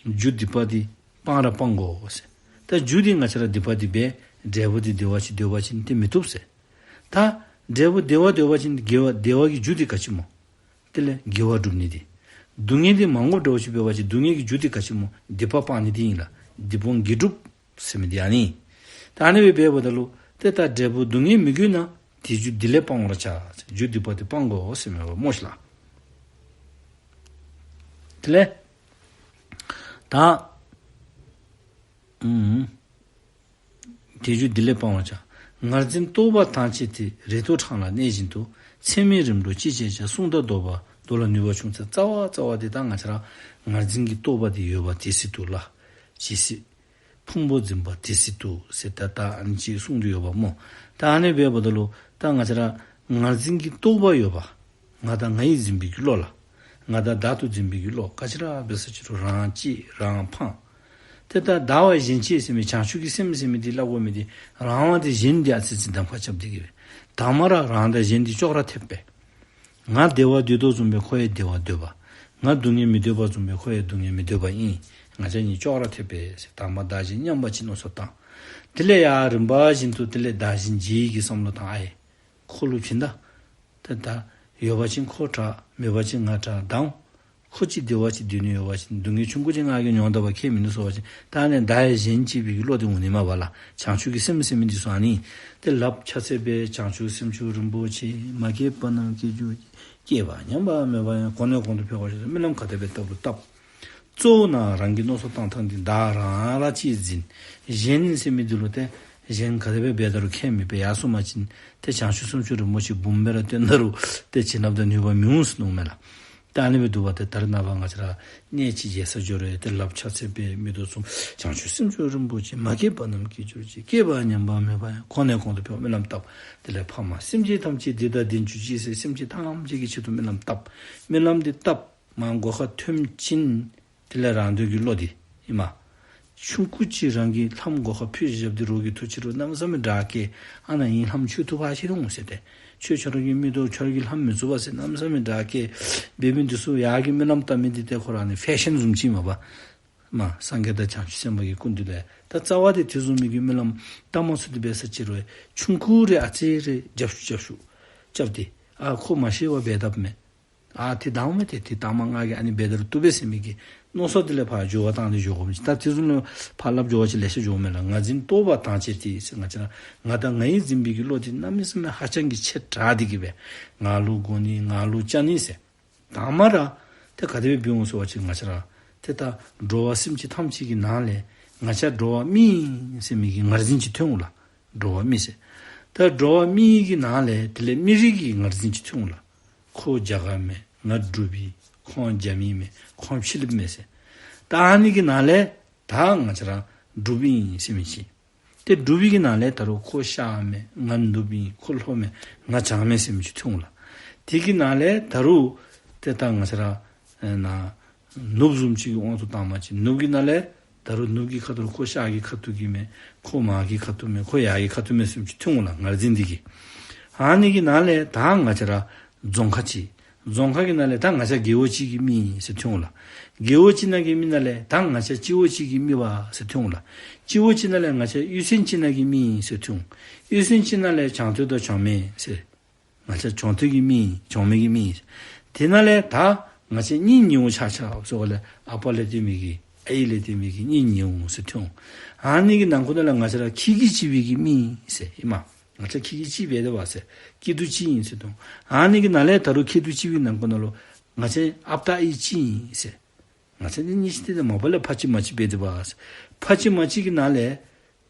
རྒྱུ་སྡིག་པ་འདི་སྤང་ར་སྤང་དགོ་ཟེར། ད་རྒྱུ་འདི་ང་བཅས་ར་སྡིག་པ་འདི་འབད་འབྲས་བུ་འདི་བདེ་བ་ཅིག་འདོད་པ་ཅིན་ཏེ་མི་བཏུབ་ཟེར། ད་ འབྲས་བུ་བདེ་བ་འདོད་པ་ཅིན་དགེ་བ་བདེ་བ་གི་རྒྱུ་དེ་ག་ཅི་སྨོ། དེ་ལས་དགེ་བ་སྒྲུབ་ནི་དེ། སྡུག་བསྔལ་དེ་མ་དགོཔ་འདྲཝ་ཅིག་འབད་བ་ཅིན་སྡུག་བསྔལ་གྱི་རྒྱུ་དེ་ག་ཅི་སྨོ། སྡིག་པ་སྤང་ནི་དེ་ཨིན་ལགས། སྡིག་སྤོང་དགེ་སྒྲུབ་ཟེར་མི་དེ་ཨ་ནི། ད་ཨ་ནི་སྦེ་འབདཝ་ད་ལུ་ཏེ་ད་འབྲས་བུ་སྡུག་བསྔལ་མི་དགོས་ན། དེ་རྒྱུ་སྡིག་ལས་སྤང་བར་བྱ། རྒྱུ་སྡིག་པ་དེ་སྤང་དགོ་ཟེར་མི་སྨོ་ཤིག་ལགས། དེ་ལས་ད་ཨུམ། དེ་རྒྱུ་སྡིག་ལས་སྤང་བར་བྱ། ངར་འཛིན་རྟོག་པ་དང་བཅས་ཏེ། རེ་དོགས་འཕྲང་ལ་གནས་བཞིན་དུ། ཚད་མེད་རིམ་གྲོ་ཅི་བྱེད་བྱ། བསྲུང་དང་བཟློག་པ་བཟློག་ལ་ནུས་པ་ཆུང་ཟེར། རྩ་བ་རྩ་བ་དེ་ད་ང་བཅས་ར་ངར་འཛིན་གྱི་རྟོག་པ་དེ་ཡོད་པ་དེ་སྲིད་དུ་ལགས། ཇི་སྲིད་ཕུང་པོ་འཛིན་པ་དེ་སྲིད་དུ་ཟེར་ད་ད་ཨ་ནི་ཅིག་གསུངས་ཏེ་ཡོདཔ་སྨོ། ད་ཨ་ནི་འབདཝ་ད་ལུ་ད་ང་བཅས་ར་ངར་འཛིན་གྱི་རྟོག་པ་ཡོད་པ། ང་དང་ང་ཡིས་འཛིན་པའི་གི་བློ་ལགས། ང་དང་བདག་ཏུ་འཛིན་པའི་གི་བློ་ག་ཅི་ར་འབད་ས་ཅི་རུང་རང་གཅེས་རང་ཕངས། ཏེ་ད་བདག་བ་གཞན་གཅེས་ཟེར་མི་བྱང་ཆུབ་ཀྱི་སེམས་ཟེར་མི་དེ་སླབ་དགོ་མི་དེ་རང་བ་དེ་གཞན་དེ་ཨ་ཙི་ཅིག་གདམ་ཁ་རྐྱབ་སྟེ་གི་སྦེ། དང་པ་ར་རང་དང་གཞན་དེ་ཅོག་ར་འཐདཔ་སྦེ། ང་བདེ་བ་འདོད་དོ་བཟུམ་སྦེ་ཁོ་ཡང་བདེ་བ་འདོད་པ། ང་སྡུག་བསྔལ་མི་འདོད་པ་བཟུམ་སྦེ་ཁོ་ཡང་སྡུག་བསྔལ་མི་འདོད་པ་ཨིན། ང་བཅས་གཉིས་ཅོག་ར་འཐདཔ་སྦེ་ཟེར། དང་པ་བདག་གཞན་མཉམ་པ་ཅིག་མནོ་བསམ་བཏང་། དེ་ལས་ཡར་རིམ་པ་བཞིན་དུ་དེ་ལས་བདག་གཞན་བརྗེ་བའི་གི་བསམ་བློ་བཏང་ཨའེ། ཁོ་ལུ་བྱིན་ད། ཏེ་ད་ཡོད་པ་ཅིན་ཁོ་དྲག་མེད་པ་ཅིན་ང་དྲག་དང་། ཁོ་ཅིག་བདེ་བ་ཅིག་སྡོད་ནི་ཡོད་པ་ཅིན་སྡུག་བསྔལ་ཆུང་ཀུ་ཅིག་ང་གིས་མྱོང་ད་པ་ཁྱད་མིན་འདུག་ཟེར་བ་ཅིན་ད་ཨ་ནི་བདག་གཞན་གཅེས་པའི་གི་བློ་དེ་འོང་ནི་མས་པ་ལགས། བྱང་ཆུབ་ཀྱི་སེམས་ཟེར་མི་འདི་ཚུ་ཨ་ནི། ཏེ་ལགཔ་ཕྱག་འཚལ་བས་བྱང་ཆུབ་སེམས་མཆོག་རིན་པོ་ཆེ། མ་སྐྱེས་པ་རྣམས་སྐྱེ་གྱུར་ཅིག། སྐྱེས་པ་ཉམས་པ་མེད་པ་ཡང་། གོང་ནས་གོང་དུ་འཕེལ་བར་ཤོག་ཟེར་སྨོན་ལམ་ག་དེ་སྦེ་བཏབ་རུང་བཏབ། གཙོ་བོ་ནཱ་རང་གི་མནོ་བསམ་བཏང་ཐངས་འདི་བདག་རང་ར་གཅེས་འཛིན། གཞན་ཟེར་མི་འདི་ལུ་ཏེ་གཞན་ག་དེ་སྦེ་འབད་ད་རུང་ཁྱད་མེད་པས། ཡར་སོང་པ་ཅིན་ཏེ་བྱང་ཆུབ་སེམས་མཆོག་རིན་པོ་ཆེ་འབུམ་སྦེ་ར་བཏོན་ད་རུང་ཏེ་བྱིན་རླབས་དང་ནུས་པ་མི་འོང་ཟེར་མནོཝ་མས་ལགས། ད་ཨ་ནི་སྦེ་འདུག་པ། ཏེ་ད་རེས་ནངས་པ་ང་བཅས་ར་གནས་ཅིག་མཇལ་ས་འགྱོ་རུང་ཏེ་ལགཔ་ཕྱག་འཚལ་བས་མིག་ཏོ་བཙུམ། བྱང་ཆུབ་སེམས་མཆོག་རིན་པོ་ཆེ། མ་སྐྱེས་པ་རྣམས་སྐྱེ་གྱུར་ཅིག། སྐྱེས་པ་ཉམས་པ་མེད་པ་ཡང་། གོང་ནས་གོང་དུ་འཕེལ་བར་སྨོན་ལམ་བཏབ། དེ་ལས་ཕ་མ་སེམས་ཅན་ཐམས་ཅད་བདེ་དང་ལྡན་གྱུར་ཅིག་ཟེར་སེམས་ཅན་ཐམས་ཅད་ཀྱི་ཆེད་དུ་སྨོན་ལམ་བཏབ། སྨོན་ལམ་འདི་བཏབ། མར་སྒོ་ཁར་ཐོནམ་ཅིག་དེ་ལས་རང་འདོད་ཀྱི་བློ་འདི་ཨིན་མས། ཆུང་ཀུ་ཅིག་རང་གིས་ལྷམ་སྒོ་ཁར་ཕུད་བཞགཔ་འདི་རོགས་ཀྱིས་འཐུ་ཅི་རུང་གནམ་མེད་ས་མེད་དྲག་སྐད། ཨ་ནཱ་ངེའི་ལྷམ་ཁྱོད་འཐུ་ཕར་ཤོག་རུང་ཟེར་ཏེ། ཁྱོད་ཁྱོད་ར་གི་མིག་ཏོ་ཁྱོད་ར་གི་ལྷམ་མི་བཙུགས་པ་ཟེར་གནམ་མེད་ས་མེད་དྲག་སྐད་འབད་མི་འདི་ཚུ་ཡར་གྱི་སྨོན་ལམ་བཏབ་མི་འདི་ཏེ་ཁོ་ར་ཨ་ནི་ཕེ་ཤཱན་བཟུམ་ཅིག་མས་པ། མ་སངས་རྒྱས་དང་བྱང་ཆུབ་སེམས་དཔའ་གི་སྐུ་མདུན་ལས། ད་རྩ་བ་དེ་དེ་བཟུམ་མའི་གི་སྨོན་ལམ་བཏབ་མ་ཚུགས་ཏེ་འབད་ས་ཅི་རུང་ཆུང་ཀུ་རེ་ཨ་ཙི་རེ་རྒྱབ་ཤུགས་རྒྱབ་ཤུགས་རྐྱབ་སྟེ། ཨ་ཁོ་མ་ཤེས་པར་འབད་དཔ་མས། ཨ་དེ་དང་མེན་ཏེ་དེ་དང་མ་ང་གིས་ཨ་ནི་འབད་ད་རུང་བཏུབ་པས་ཟེར་མི་གི་མནོ་བསམ་དེ་ལས་ཕར་འགྱུར་བ་བཏང་སྟེ་འགྱོ་དགོཔ་མས། ད་དེ་བཟུམ་ལུ་ཕར་སླབ་འགྱོ་བ་ཅིན་ལེ་ཤ་འགྱོཝ་མས་ལགས། ངར་འཛིན་རྟོག་པ་དང་བཅས་ཏེ་ཟེར། ང་བཅས་ར་ང་དང་ང་ཡིས་འཛིན་པའི་གི་བློ་དེ་གནམ་མེད་ས་མེད་ཧ་ཅང་གི་ཆེ་དྲགས་ཏེ་གི་སྦེ་ང་ལུ་དགོ་ནི་ང་ལུ་བཅའ་ནི་ཟེར། དང་མ་ར་ཏེ་ག་དེ་སྦེ་འབད་འོང་ཟེར་བ་ཅིན་ང་བཅས་ར་ཏེ་ད་འགྲོ་བ་སེམས་ཅན་ཐམས་ཅད་ཀྱི་ནང་ལས་ང་བཅས་འགྲོ་བ་མི་ཨིན་ཟེར་མི་གི་ངར་འཛིན་ཅིག་ཐོན་འོང་ལགས། འགྲོ་བ་མི་ཟེར། ད་འགྲོ་བ་མི་གི་ནང་ལས་དེ་ལས་མི་རིགས་ཀྱི་ངར་འཛིན་ཅིག་ཐོན་འོང་ལགས། ཁོ་རྒྱ་གར་མས། ང་འབྲུག་པའི། ཁོང་རྒྱ་མི་མས། ཁོང་ཕྱི་གླིང་མས་ཟེར། ད་ཨ་ནི་གི་ནང་ལས་ད་ང་བཅས་ར་འབྲུག་པ་ཨིན་ཟེར་མི་ཅིག། ཏེ་འབྲུག་པའི་གི་ནང་ལས་ད་རུང་ཁོ་ཤར་མས། ང་ནུབ་ཨིན། ཁོ་ལྷོ་མས། ང་བྱང་མས་ཟེར་མི་ཅིག་ཐོན་འོང་ལགས། དེ་གི་ནང་ལས་ད་རུང་ཏེ་ད་ང་བཅས་ར་ཨེ་ན་ནུབ་བཟུམ་ཅིག་གི་དབང་དུ་བཏང་པ་ཅིན་ནུབ་གི་ནང་ལས་ད་རུང་ནུབ་ཀྱི་ཁ་ཐུག་ལུ་ཁོ་ཤར་གྱི་ཁ་ཐུག་གི་མས། ཁོ་མར་གྱི་ཁ་ཐུག་མས། ཁོ་ཡར་གྱི་ཁ་ཐུག་མས་ཟེར་མི་ཅིག་ཐོན་འོང་ལགས། ངར་འཛིན་འདི་གིས། ཨ་ནི་གི་ནང་ལས་ད་ང་བཅས་ར་རྫོང་ཁག་ཅིག། རྫོང་ཁག་གི་ནང་ལས་ད་ང་བཅས་རྒེད་འོག་ཅིག་གི་མི་ཨིན་ཟེར་ཐོན་འོང་ལགས། རྒེད་འོག་ཅིག་ནང་གི་མི་ནང་ལས་ད་ང་བཅས་སྤྱི་འོག་ཅིག་གི་མི་པ་ཟེར་ཐོན་འོང་ལགས། སྤྱི་འོག་ཅིག་ནང་ལས་ང་བཅས་གཡུས་ཚན་ཅིག་ནང་གི་མི་ཨིན་ཟེར་ཐོན་འོང་། གཡུས་ཚན་ཅིག་ནང་ལས་བྱང་སྟོད་དང་བྱང་མའི་ཟེར། ང་བཅས་བྱང་སྟོད་ཀྱི་མི་ཨིན། བྱང་མའི་གི་མི་ཨིན། དེ་ནང་ལས་ད་ང་བཅས་གཉེན་ཉེཝ་ཆ་ཁྱབ་ཟེར་བ་ལས་ཨ་པ་ལས་བརྟེན་མི་གི་ཨའི་ལས་བརྟེན་མི་གི་གཉེན་ཉེཝ་ཟེར་ཐོན་འོང་། ཨ་ནི་གི་ནང་ཁུག་ནང་ལས་ང་བཅས་ར་ཁྱི་གི་གཅིག་པའི་གི་མི་ཨིན་ཟེར་ཨིན་མས། ང་བཅས་ཁྱི་གི་གཅིག་པའི་དེ་བ་ཟེར། སྐྱིད་སྡུག་གཅིག་ཨིན་ཟེར་ཐོན་འོང་། ཨ་ནི་གི་ནང་ལས་ད་རུང་སྐྱིད་སྡུག་གཅིག་པའི་ནང་ཁུག་ནང་ལུ་ང་བཅས་ཨཔ་དང་ཨའི་གཅིག་ཨིན་ཟེར། ང་བཅས་འདི་གཉིས་ཅིག་དེ་ལས་མ་པ་ལས་ཕ་གཅིག་མ་གཅིག་པའི་དེ་བ་ཟེར། ཕ་གཅིག་མ་གཅིག་གི་ནང་ལས་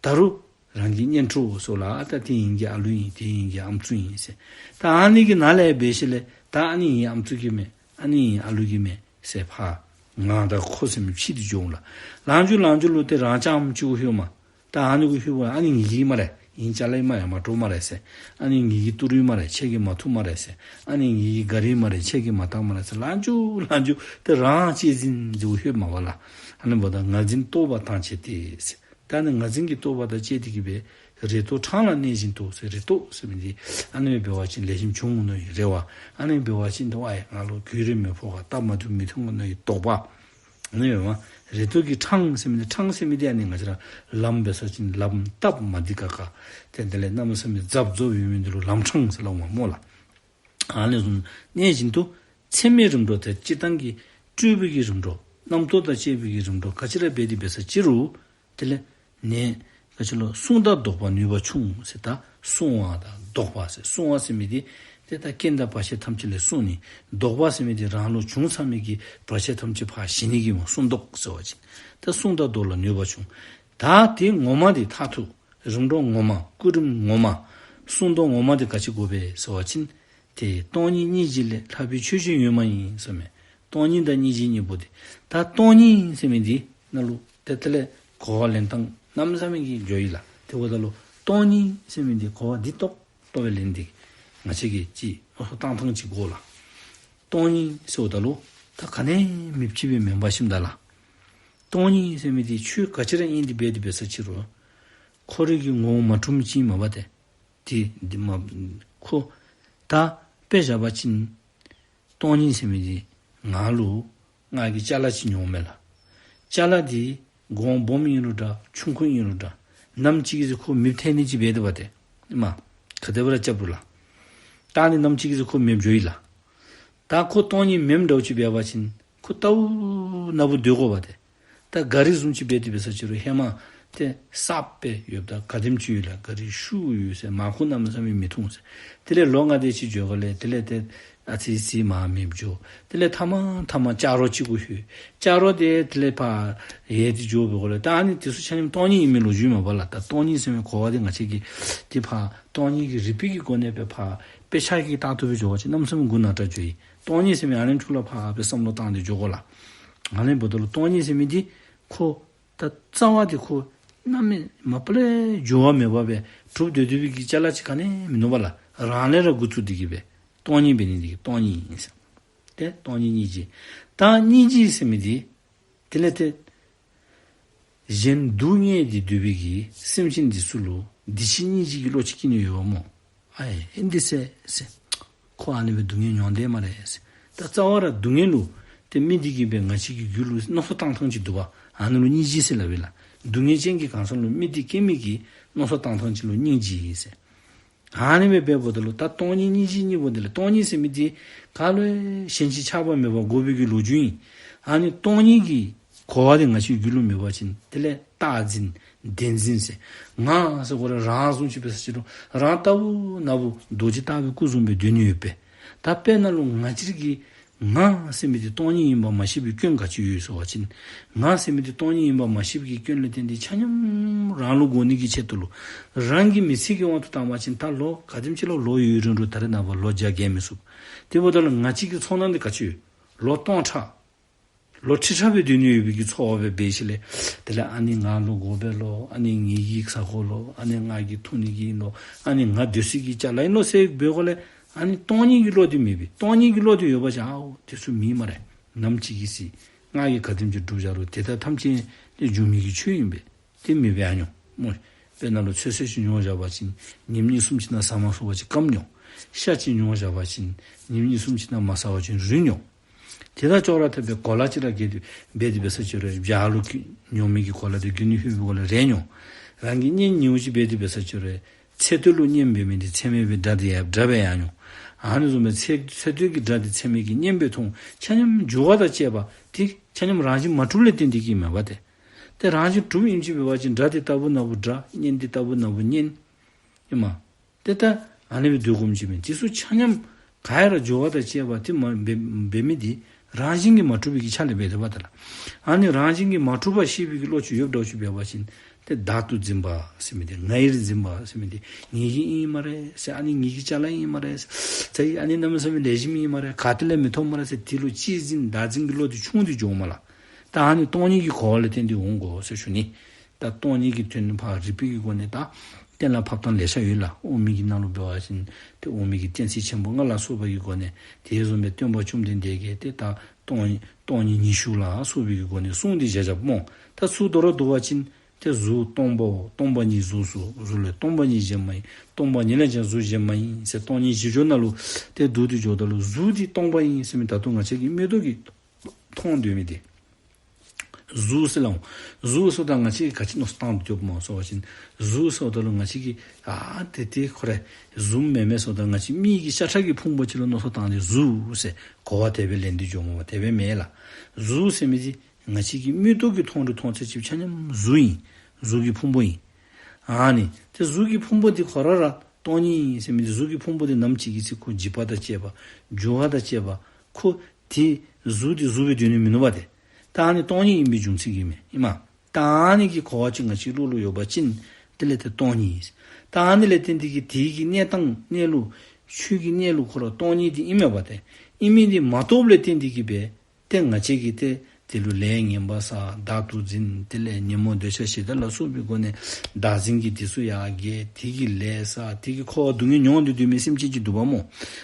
ད་རུང་རང་གི་གཉེན་གྲོགས་སོགས་ལ་ཨ་ད་དེ་ཨིན་གྱི་ཨ་ལུ་ཨིན། དེ་ཨིན་གྱི་ཨམ་སྲུ་ཨིན་ཟེར། ད་ཨ་ནི་གི་ནང་ལས་འབད་ཞིནམ་ལས་ད་ཨ་ནི་ཨིན་ཨམ་སྲུ་གི་མས། ཨ་ནི་ཨིན་ཨ་ལུ་གི་མས་ཟེར་ཕར་ང་དང་ཁོ་ཟེར་མི་ཕྱེ་སྟེ་འགྱོ་འོང་ལགས། ལངས་འགྱོ་ལངས་འགྱོ་ལུ་ཏེ་རང་རྐྱངམ་གཅིག་པོ་ལྷོད་མས། ད་ཨ་ནི་གུ་ལྷོད་པ་ཨ་ནི་ངེ་གི་སྨ་རེ། ཨིན་ཅ་ལ་ཨིན་སྨ་རེ། མ་འདྲཝ་སྨ་རེ་ཟེར། ཨ་ནི་ངེ་གི་ཏི་རུ་ཨིན་སྨ་རེ། ཁྱེད་ཀྱིས་མ་འཐུ་སྨ་རེ་ཟེར། ཨ་ནི་ངེ་གི་ག་རི་ཨིན་སྨ་རེ། ཁྱེད་ཀྱིས་མ་བཏང་སྨ་རེ་ཟེར། ལངས་འགྱོ་ལངས་འགྱོ་ཏེ་རང་གཅེས་འཛིན་འདི་གུ་ལྷོད་མས་པ་ལགས། ཨ་ནི་འབདཝ་ད་ངར་འཛིན་རྟོག་པ་དང་བཅས་ཏེ་ཟེར། ད་ཨ་ནི་ངར་འཛིན་གྱི་རྟོག་པ་དང་བཅས་ཏེ་གི་སྦེ་རེ་དོགས་འཕྲང་ལ་གནས་བཞིན་དུ་ཟེར། རེ་དོགས་ཟེར་མི་འདི་ཨ་ནི་སྦེ་འབད་བ་ཅིན་ལེགས་ཤོམ་འབྱུང་འོང་མནོ་བའི་རེ་བ། ཨ་ནི་སྦེ་འབད་བ་ཅིན་ཏེ་ཝའི་ང་ལུ་གུས་རེ་མི་ཕོག་ག། སྟབས་མ་བདེཝ་མི་འཐོན་ག་མནོ་བའི་དོགས་པ། ཨ་ནི་སྦེ་མ་ རེ་དོགས་ཀྱི་འཕྲང་ཟེར་མི་འདི་འཕྲང་ཟེར་མི་འདི་ཨ་ནི་ང་བཅས་ར་ལམ་འབད་ས་ཅིན་ལམ་སྟབས་མ་བདེ་ཁག་ཁ་ཏེ་དེ་ལས་གནམ་མེད་ས་མེད་རྫབ་རྫོབ་ཡོད་མི་འདི་ལུ་ལམ་འཕྲང་ཟེར་སླབ་འོང་སྨོ་ལགས། ཨ་ནི་བཟུམ་གནས་བཞིན་དུ་ཚད་མའི་རིམ་གྲོ་དེ་སྤྱིར་བཏང་གི་སྤྲོས་པའི་གི་རིམ་གྲོ་རྣམ་རྟོག་དང་བཅས་པའི་གི་རིམ་གྲོ་ག་ཅི་ར་འབད་དེ་འབད་ས་ཅི་རུང་དེ་ལས་ནས་ག་ཅི་ལོ་བསྲུང་དང་བཟློག་པ་ནུས་པ་ཆུང་ཟེར། ད་བསྲུང་བ་དང་བཟློག་པ་ཟེར། བསྲུང་བ་ཟེར་མི་འདི་ཏེ་ད་རྐྱེན་དང་བར་ཆད་ཐམས་ཅད་ལས་བསྲུང་ནི། བཟློག་པ་ཟེར་མི་འདི་རང་ལུ་བྱུང་ཚར་མི་གི་བར་ཆད་ཐམས་ཅད་ཕར་ཞི་ནི་གི་སྨོ། བསྲུང་བཟློག་ཟེར་བ་ཅིན་ད་བསྲུང་དང་བཟློག་ལ་ནུས་པ་ཆུང་། ད་དེ་ངོ་མ་འདི་མཐར་ཐུག་རིམ་གྲོ་ངོ་མ་སྐུ་རིམ་ངོ་མ་བསྲུང་བཟློག་ངོ་མ་འདི་ག་ཅི་དགོ་པས་ཟེར་བ་ཅིན་ཏེ་སྟོང་ཉིད་སྙིང་རྗེ་ལས། ལྷག་པའི་ཆོས་ཅན་ཡོད་མ་ཡིན་ཟེར་མས། སྟོང་ཉིད་དང་སྙིང་རྗེ་གཉིས་པོ་དེ། ད་སྟོང་ཉིད་ཟེར་མི་འདི་ནང་ལུ་ཏེ་དེ་ལས་གོ་བ་ལེན་སྟངས་གནམ་མེད་ས་མེད་ཀྱི་འགྱོ་ཡི་ལགས། དེ་འབདཝ་ད་ལུ་སྟོང་ཉིད་ཟེར་མི་འདི་གོ་བ་འདི་ཏོག་ཏོ་སྦེ་ལེན་ཏེ་ང་བཅས་ཀྱིས་ཅིག་མནོ་བསམ་བཏང་ཐངས་ཅིག་དགོ་ལགས། སྟོང་ཉིད་ཟེརཝ་ད་ལུ་ད་ག་ནི་མེདཔ་ཅིག་སྦེ་མེན་པ་ཤིམ་ད་ལགས། སྟོང་ཉིད་ཟེར་མི་འདི་ཆོས་ག་ཅི་ར་ཨིན་ཏེ་འབད་དེ་འབད་ས་ཅི་རུང་ཁོ་རའི་གི་ངོ་བོ་མ་གྲུབ་མི་ཅིག་མས་པ་ཏེ། དེ་འདི་མ་ཁོ་ད་དཔེ་བཞག་པ་ཅིན་སྟོང་ཉིད་ཟེར་མི་འདི་ང་ལུ་ང་གི་ཅ་ལ་ཅིག་ཉོཝ་མས་ལགས། ཅ་ལ་འདི་གོང་སྦོམ་ཨིན་རུང་འདྲ་ཆུང་ཀུ་ཨིན་རུང་འདྲ་ནམ་ཅིག་གི་ཚེ་ཁོ་མེདཔ་ཐལ་ནི་ཅིག་འབད་དེ་འབད་དེ་ཨིན་མས། ག་དེ་སྦེ་ར་རྐྱབ་རུང་ལགས། ད་ནི་ནམ་ཅིག་གི་ཚེ་ཁོ་མེདཔ་འགྱོ་ཡི་ལགས། ད་ཁོ་སྟོང་ཉིད་མེནམ་འདྲཝ་ཅིག་འབད་བ་ཅིན་ཁོ་ལྟ་བུ་ན་བུ་སྡོད་དགོ་པ་ཏེ། ད་ག་རི་བཟུམ་ཅིག་འབད་དེ་འབད་ས་ཅི་རུང་ཧེ་མ་ཏེ་སྲབ་སྦེ་ཡོདཔ་ད་ག་དེམ་ཅིག་ཡོད་ལགས། ག་རི་ཤུགས་ཡོད་ཟེར་མར་ཁུ་གནམ་མེད་ས་མེད་མི་འཐུང་ཟེར། དེ་ལས་ལོ་ལྔ་དེ་ཅིག་འགྱོ་དགོ་ལས་དེ་ལས་ཏེ་ཨ་ཙི་ཙི་མར་མེདཔ་འགྱོ། དེ་ལས་མཐའ་མ་མཐའ་མ་ལྕགས་རོ་ཅིག་གུ་ལྷོད། ལྕགས་རོ་དེ་དེ་ལས་ཕར་ཡལ་ཏེ་འགྱོ་འབད་དགོ་ལས། ད་ཨ་ནི་དེ་ཚུ་ཆ་མཉམ་སྟོང་ཉིད་ཨིན་མི་ལོ་རྒྱུས་མས་པ་ལགས། ད་སྟོང་ཉིད་ཟེར་མི་གོ་བ་དེ་ང་བཅས་ཀྱིས་དེ་ཕར་སྟོང་ཉིད་ཀྱི་རིག་པའི་གི་སྒོ་ནས་སྦེ་ཕར་དཔེ་ཆ་གི་ལྟག་ཏུ་སྦེ་འགྱོ་བ་ཅིན་གནམ་མེད་ས་མེད་མགུ་ན་དྲག་འགྱོ་ཡི། སྟོང་ཉིད་ཟེར་མི་ཨ་ནི་འཕྲོ་ལས་ཕར་སྦེ་བསམ་བློ་བཏང་སྟེ་འགྱོ་དགོ་ལགས། ཨ་ནི་འབདཝ་ད་ལུ་སྟོང་ཉིད་ཟེར་མི་འདི་ཁོ་ད་རྩ་བ་འདི་ཁོ་གནམ་མེད་མ་པ་ལས་འགྱུར་བ་མེད་པ་སྦེ་གྲུབ་སྡོད་སྡོད་པའི་གི་ཅ་ལ་ཅིག་ག་ནི་མིན་ནུག་པ་ལགས། རང་ལས་ར་འགོ་བཙུགས་ཏེ་གི་སྦེ་སྟོང་ཉིད་འབད་ནི་འདི་གིས་སྟོང་ཉིད་ཨིན་ཟེར། ཏེ་སྟོང་ཉིད་སྙིང་རྗེ། ད་སྙིང་རྗེ་ཟེར་མི་འདི་དེ་ལས་ཏེ་གཞན་སྡུག་བསྔལ་ཏེ་སྡོད་པའི་གི་སེམས་ཅན་འདི་ཚུ་ལུ་འདི་ཕྱི་སྙིང་རྗེ་གི་བློ་ཅིག་སྐྱེ་ནི་ཡོདཔ་སྨོ། ཨའེ་ཨིན་འདི་ཟེར་ཟེར། ཁོ་ཨ་ནི་སྦེ་སྡུག་བསྔལ་མྱོང་དེས་སྨ་རེ་ཟེར། ད་རྩ་བ་ར་སྡུག་བསྔལ་ལུ་ཏེ་མི་འདི་གིས་སྦེ་ང་བཅས་ཀྱི་རྒྱུད་ལུ་མནོ་བསམ་བཏང་ཐངས་ཅིག་འདུག་པ། ཨ་ནི་ལུ་སྙིང་རྗེ་ཟེར་སླབ་ཨིན་ལགས། སྡུག་བསྔལ་ཅན་གྱི་གང་ཟག་ལུ་མི་འདི་སྐྱེ་མི་གི་མནོ་བསམ་བཏང་ཐངས་ཅིག་ལུ་སྙིང་རྗེ་ཟེར། ཨ་ནི་སྦེ་འབདཝ་ད་ལུ་ད་སྟོང་ཉིད་སྙིང་རྗེ་གཉིས་པོ་འདི་ལས་སྟོང་ཉིད་ཟེར་མི་འདི་ག་ལུ་ཡང་ཞེན་ཅིང་ཆགས་པ་མེད་པར་དགོ་པའི་གི་ལོ་རྒྱུས་ཨིན། ཨ་ནི་སྟོང་ཉིད་ཀྱི་གོ་བ་འདི་ང་བཅས་རྒྱུད་ལུ་མེད་པ་ཅིན་དེ་ལས་བདག་འཛིན་བདེན་འཛིན་ཟེར་ང་ཟེར་ཁོ་ར་རང་བཟུམ་ཅིག་འབད་ས་ཅི་རུང་རང་ལྟ་བུ་ན་བུ་རྡོ་རྗེ་ལྟ་བུའི་སྐུ་བཟུམ་སྦེ་སྡོད་ནི་ཡོད་པས། ད་དཔེར་ན་ལུ་ང་བཅས་ཀྱིས་ང་ཟེར་མི་འདི་སྟོང་ཉིད་ཨིནམ་མ་ཤེས་པའི་སྐྱོན་ག་ཅི་ཡོད་ཟེར་བ་ཅིན། ང་ཟེར་མི་འདི་སྟོང་ཉིད་ཨིནམ་མ་ཤེས་པའི་གི་སྐྱོན་ལས་བརྟེན་ཏེ་ཆ་མཉམ་རང་ལུ་དགོ་ནི་གི་ཆེད་དུ་ལུ་རང་གི་མི་ཚེ་གི་དབང་དུ་བཏང་བ་ཅིན་ད་ལོ་ག་དེམ་ཅིག་ལུ་ལོ་ཡུན་རིང་རུང་ད་རེས་ནངས་པ་ལོ་བརྒྱ་བརྒལ་མི་ཚུགས། དེ་འབདཝ་ད་ལུ་ང་བཅས་ཀྱི་ཚོར་སྣང་འདི་ག་ཅི་ཡོད། ལོ་སྟོང་ཕྲག་ལོ་ཁྲི་ཕྲག་སྦེ་སྡོད་ནི་ཡོད་པའི་གི་ཚོར་བ་སྦེ་འབད་ཞིནམ་ལས་དེ་ལས་ཨ་ནི་ང་ལུ་དགོ་པས་ལོ། ཨ་ནི་ངེ་གི་ཟ་དགོ་ལོ། ཨ་ནི་ང་གིས་འཐུང་ནི་གི་ཨིན་ལོ། ཨ་ནི་ང་སྡོད་ས་གི་ཅ་ལ་ཨིན་ལོ་ཟེར་འབད་དགོ་ལས་ཨ་ནི་སྟོང་ཉིད་ཀྱི་བློ་འདི་མེད་པས། སྟོང་ཉིད་ཀྱི་བློ་འདི་ཡོད་པ་ཅིན་ཨའོ་དེ་ཚུ་མེད་སྨ་རེ། ནམ་ཅིག་གི་ཚེ་ང་གིས་ག་དེམ་ཅིག་སྒྲུབ་བཞག་རུང་དེ་དག་ཐམས་ཅད་ཏེ་སྒྱུ་མའི་གི་ཆོས་ཨིན་པས། དེ་མེད་པས་ཨ་ཉོ་སྨོ། དཔེར་ན་ལུ་ཚོད་བསྲེ་ཅིག་ཉོ་བཞག་པ་ཅིན་ཉིནམ་གཉིས་གསུམ་ཅིག་ནང་ཟ་མ་ཚུགས་པ་ཅིན་སྐམ་ཉོ། ཤ་ཅིག་ཉོ་བཞག་པ་ཅིན་ཉིནམ་གཉིས་གསུམ་ཅིག་ནང་མ་ཟ་བ་ཅིན་རུལ་ཉོ། དེ་དང་ཅོག་ར་འཐདཔ་སྦེ་གོ་ལ་ཅིག་ར་གྱོན་ཏེ་འབད་དེ་འབད་ས་ཅི་རུང་བྱཱ་ལུ་ཉོ་མི་གི་གོ་ལ་འདི་རྒྱུན་ནི་ལྷོད་པའི་སྒོ་ལས་རེ་ཉོ། རང་གི་གཉེན་ཉེཝ་ཅིག་འབད་དེ་འབད་ས་ཅི་རུང་ཚེ་སྟོད་ལུ་གཉེན་འབད་མི་འདི་ཚེ་སྨད་པའི་དགྲ་འདི་ཡང་དགྲ་སྦེ་ཡང་ཉོ། ཨ་ནི་བཟུམ་སྦེ་ཚེ་ཚེ་སྟོད་ཀྱི་དགྲ་འདི་ཚེ་སྨད་ཀྱི་གཉེན་སྦེ་མཐོང་། ཆ་མཉམ་འགྱུར་བ་དང་བཅས་པ་འདི་ཆ་མཉམ་རང་བཞིན་མ་གྲུབ་ལས་བརྟེན་ཏེ་གི་མས་པ་ཏེ། ཏེ་རང་བཞིན་གྲུབ་ཨིནམ་ཅིག་འབད་བ་ཅིན་དགྲ་འདི་ལྟ་བུ་ན་བུ་དགྲ། གཉེན་འདི་ལྟ་བུ་ན་བུ་གཉེན། ཨིན་མས། ཏེ་ད་ཨ་ནི་སྦེ་སྡོད་དགོཔ་ཅིག་མས། དེ་ཚུ་ཆ་མཉམ་ག་ར་འགྱུར་བ་དང་བཅས་པ་དེ་མ་འབད་འབད་མི་འདི་རང་བཞིན་གྱིས་མ་གྲུབ་པའི་གི་ཆ་ལས་འབད་དེ་འབདཝ་ད་ལུ། ཨ་ནི་རང་བཞིན་གྱིས་མ་གྲུབ་པ་ཤེས་པའི་གི་བློ་ཅིག་ཡོདཔ་འདྲཝ་ཅིག་འབད་བ་ཅིན་ཏེ་བདག་ཏུ་འཛིན་པ་ཟེར་མི་འདི་ང་ཡིར་འཛིན་པ་ཟེར་མི་འདི་ངེ་གི་ཨིན་སྨ་རེ་ཟེར། ཨ་ནི་ངེ་གི་ཅ་ལ་ཨིན་སྨ་རེ་ཟེར། ཨ་ནི་གནམ་མེད་ས་མེད་ལེགས་ཤོམ་ཨིན་སྨ་རེ། ག་ཏེ་ལས་མི་ཐོབ་སྨ་རེ་ཟེར། དེ་ལུ་གཅེས་འཛིན་བདག་འཛིན་གྱི་བློ་འདི་ཆུང་སྟེ་འགྱོཝ་མས་ལགས། ད་ཨ་ནི་སྟོང་ཉིད་ཀྱི་གོ་བ་ལས་བརྟེན་ཏེ་འོང་དགོ་ཟེར་ཞུ་ནི། ད་སྟོང་ཉིད་ཀྱི་དོན་ཕར་རིག་པའི་གི་སྒོ་ནས་ད་གཏན་ལ་ཕབ་ཐངས་ལེ་ཤ་ཡོད་ལགས། དབུ་མའི་གི་ནང་ལུ་འབད་བ་ཅིན་ཏེ་དབུ་མའི་གི་གཏན་ཚིགས་ཆེན་པོ་ལྔ་ལ་སོགས་པ་གི་སྒོ་ནས་དེ་བཟུམ་སྦེ་སྟོན་པ་བཅོམ་ལྡན་འདས་ཀྱིས་ཏེ་ད་སྟོང་སྟོང་ཉིད་ཉི་ཤུ་ལ་སོགས་པའི་གི་སྒོ་ནས་གསུངས་ཏེ་བཞག་བཞགཔ་སྨོ། ད་ཚུར་མདོར་བསྡུ་བ་ཅིན་ཏེ་གཟུགས་སྟོང་པའོ། སྟོང་པ་ཉིད་གཟུགས་སོ། གཟུགས་ལས་སྟོང་པ་ཉིད་གཞན་མ་ཡིན། སྟོང་པ་ཉིད་ལས་ཀྱང་གཟུགས་གཞན་མ་ཡིན་ཟེར་སྟོང་ཉིད་བཞི་སྦྱོར་ནང་ལུ་ཏེ་བསྡུ་སྟེ་འགྱོཝ་ད་ལུ་གཟུགས་འདི་སྟོང་པ་ཨིན་ཟེར་མི་ད་ལྟོ་ང་བཅས་ཀྱི་མིག་ཏོ་གིས་མཐོང་སྡོད་མི་འདི། གཟུགས་ཟེར་སླབ་འོང་། གཟུགས་ཟེརཝ་ད་ང་བཅས་ཀྱིས་ག་ཅི་མནོ་བསམ་བཏང་དོ་ཡོདཔ་སྨོ་ཟེར་བ་ཅིན་གཟུགས་ཟེརཝ་ད་ལུ་ང་བཅས་ཀྱིས་ཨ་ཏེ་ཏེ་ཁོ་ར་གཟུགས་མེན་མས་ཟེརཝ་ད་ང་བཅས་མི་གི་ཤ་ཁྲག་གི་ཕུང་པོ་ཅིག་ལུ་མནོ་བསམ་བཏང་སྟེ་གཟུགས་ཟེར་གོ་བ་དེ་སྦེ་ལེན་ཏེ་འགྱོཝ་སྨོ། དེ་སྦེ་མེན་ལགས། གཟུགས་ཟེར་མི་འདི་ང་བཅས་ཀྱི་མིག་ཏོ་གིས་མཐོང་རུང་མཐོང་ཚད་ཅིག་ཆ་མཉམ་གཟུགས་ཨིན། གཟུགས་ཀྱི་ཕུང་པོ་ཨིན། ཨ་ནི་ཏེ་གཟུགས་ཀྱི་ཕུང་པོ་འདི་ཁོ་ར་ར་སྟོང་ཉིད་ཨིན་ཟེར་མི་འདི་གཟུགས་ཀྱི་ཕུང་པོ་འདི་ནམ་ཅིག་གི་ཚེ་ཁོ་འཇིག་པ་དང་བཅས་པ་འགྱུར་བ་དང་བཅས་པ་ཁོ་ཏེ་གཟུགས་འདི་གཟུགས་སྦེ་སྡོད་ནི་མིན་ནུག་པ་ཏེ། ད་ཨ་ནི་སྟོང་ཉིད་ཨིན་པའི་རྒྱུ་མཚན་གྱིས་མས་ཨིན་མས། ད་ཨ་ནི་གི་གོ་བ་ཅིག་ང་བཅས་བློ་ལུ་ཡོད་པ་ཅིན་དེ་ལས་ཏེ་སྟོང་ཉིད་ཨིན། ད་ཨ་ནི་ལས་བརྟེན་ཏེ་གི་དེ་གི་གནས་སྟངས་གནས་ལུགས་ཆོས་ཀྱི་གནས་ལུགས་ཁོ་ར་སྟོང་ཉིད་འདི་ཨིན་མས་པ་ཏེ། ཨིན་མི་འདི་མ་རྟོགས་ལས་བརྟེན་ཏེ་གི་སྦེ་ཏེ་ང་བཅས་ཀྱིས་ཏེ་དེ་ལུ་ལས་ངན་པ་བསགས། བདག་ཏུ་འཛིན། དེ་ལས་ཉོན་མོངས་འདོད་ཆགས་ཞེ་སྡང་ལ་སོགས་པའི་སྒོ་ནས་བདག་འཛིན་གྱི་དུག་གསུམ་ཡར་རྒྱས། དེ་གི་ལས་བསགས། དེ་གིས་འཁོར་བ་སྡུག་བསྔལ་མྱོང་སྟེ་སྡོད་མི་སེམས་ཅན་ཅིག་འདུག་པ་སྨོ།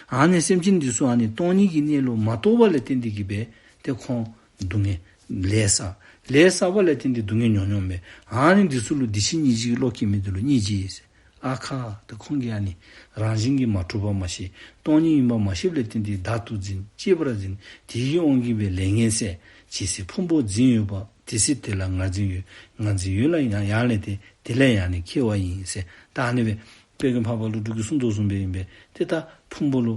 ཨ་ནི་སེམས་ཅན་འདི་ཚུ་ཨ་ནི་སྟོང་ཉིད་ཀྱི་གནས་ལུགས་མ་རྟོགས་པ་ལས་བརྟེན་ཏེ་གི་སྦེ་ཏེ་ཁོང་སྡུག་བསྔལ་ལས་བསགས། ལས་བསགས་པ་ལས་བརྟེན་ཏེ་སྡུག་བསྔལ་མྱོང་མྱོངམ་མས། ཨ་ནི་འདི་ཚུ་ལུ་བདེ་གཤེགས་སྙིང་རྗེ་གི་བློ་སྐྱེ་མི་འདི་ལུ་སྙིང་རྗེ་ཟེར། ཨ་ཁ་ཏེ་ཁོང་གིས་ཨ་ནི་རང་བཞིན་གྱིས་མ་གྲུབ་པ་མ་ཤེས། སྟོང་ཉིད་ཨིན་པ་མ་ཤེསཔ་ལས་བརྟེན་ཏེ་བདག་ཏུ་འཛིན། གཅེས་པར་འཛིན། དེ་གི་དབང་གིས་སྦེ་ལས་ངན་བསགས། ཇི་སྲིད་ཕུང་པོ་འཛིན་ཡོད་པ། དེ་སྲིད་དེ་ལ་ང་འཛིན་ཡོད། ང་འཛིན་ཡོད་ལ་ཡང་ཡང་ལས་ཏེ་དེ་ལས་ཡང་ནི་སྐྱེ་བ་ཡིན་ཟེར། ད་ཨ་ནི་སྦེ་དཔལ་མགོན་འཕགས་པ་ཀླུ་སྒྲུབ་ཀྱིས་གསུངས་དོ་བཟུམ་སྦེ་ཨིན་པས། ཏེ་ད་ཕུང་པོ་ལུ་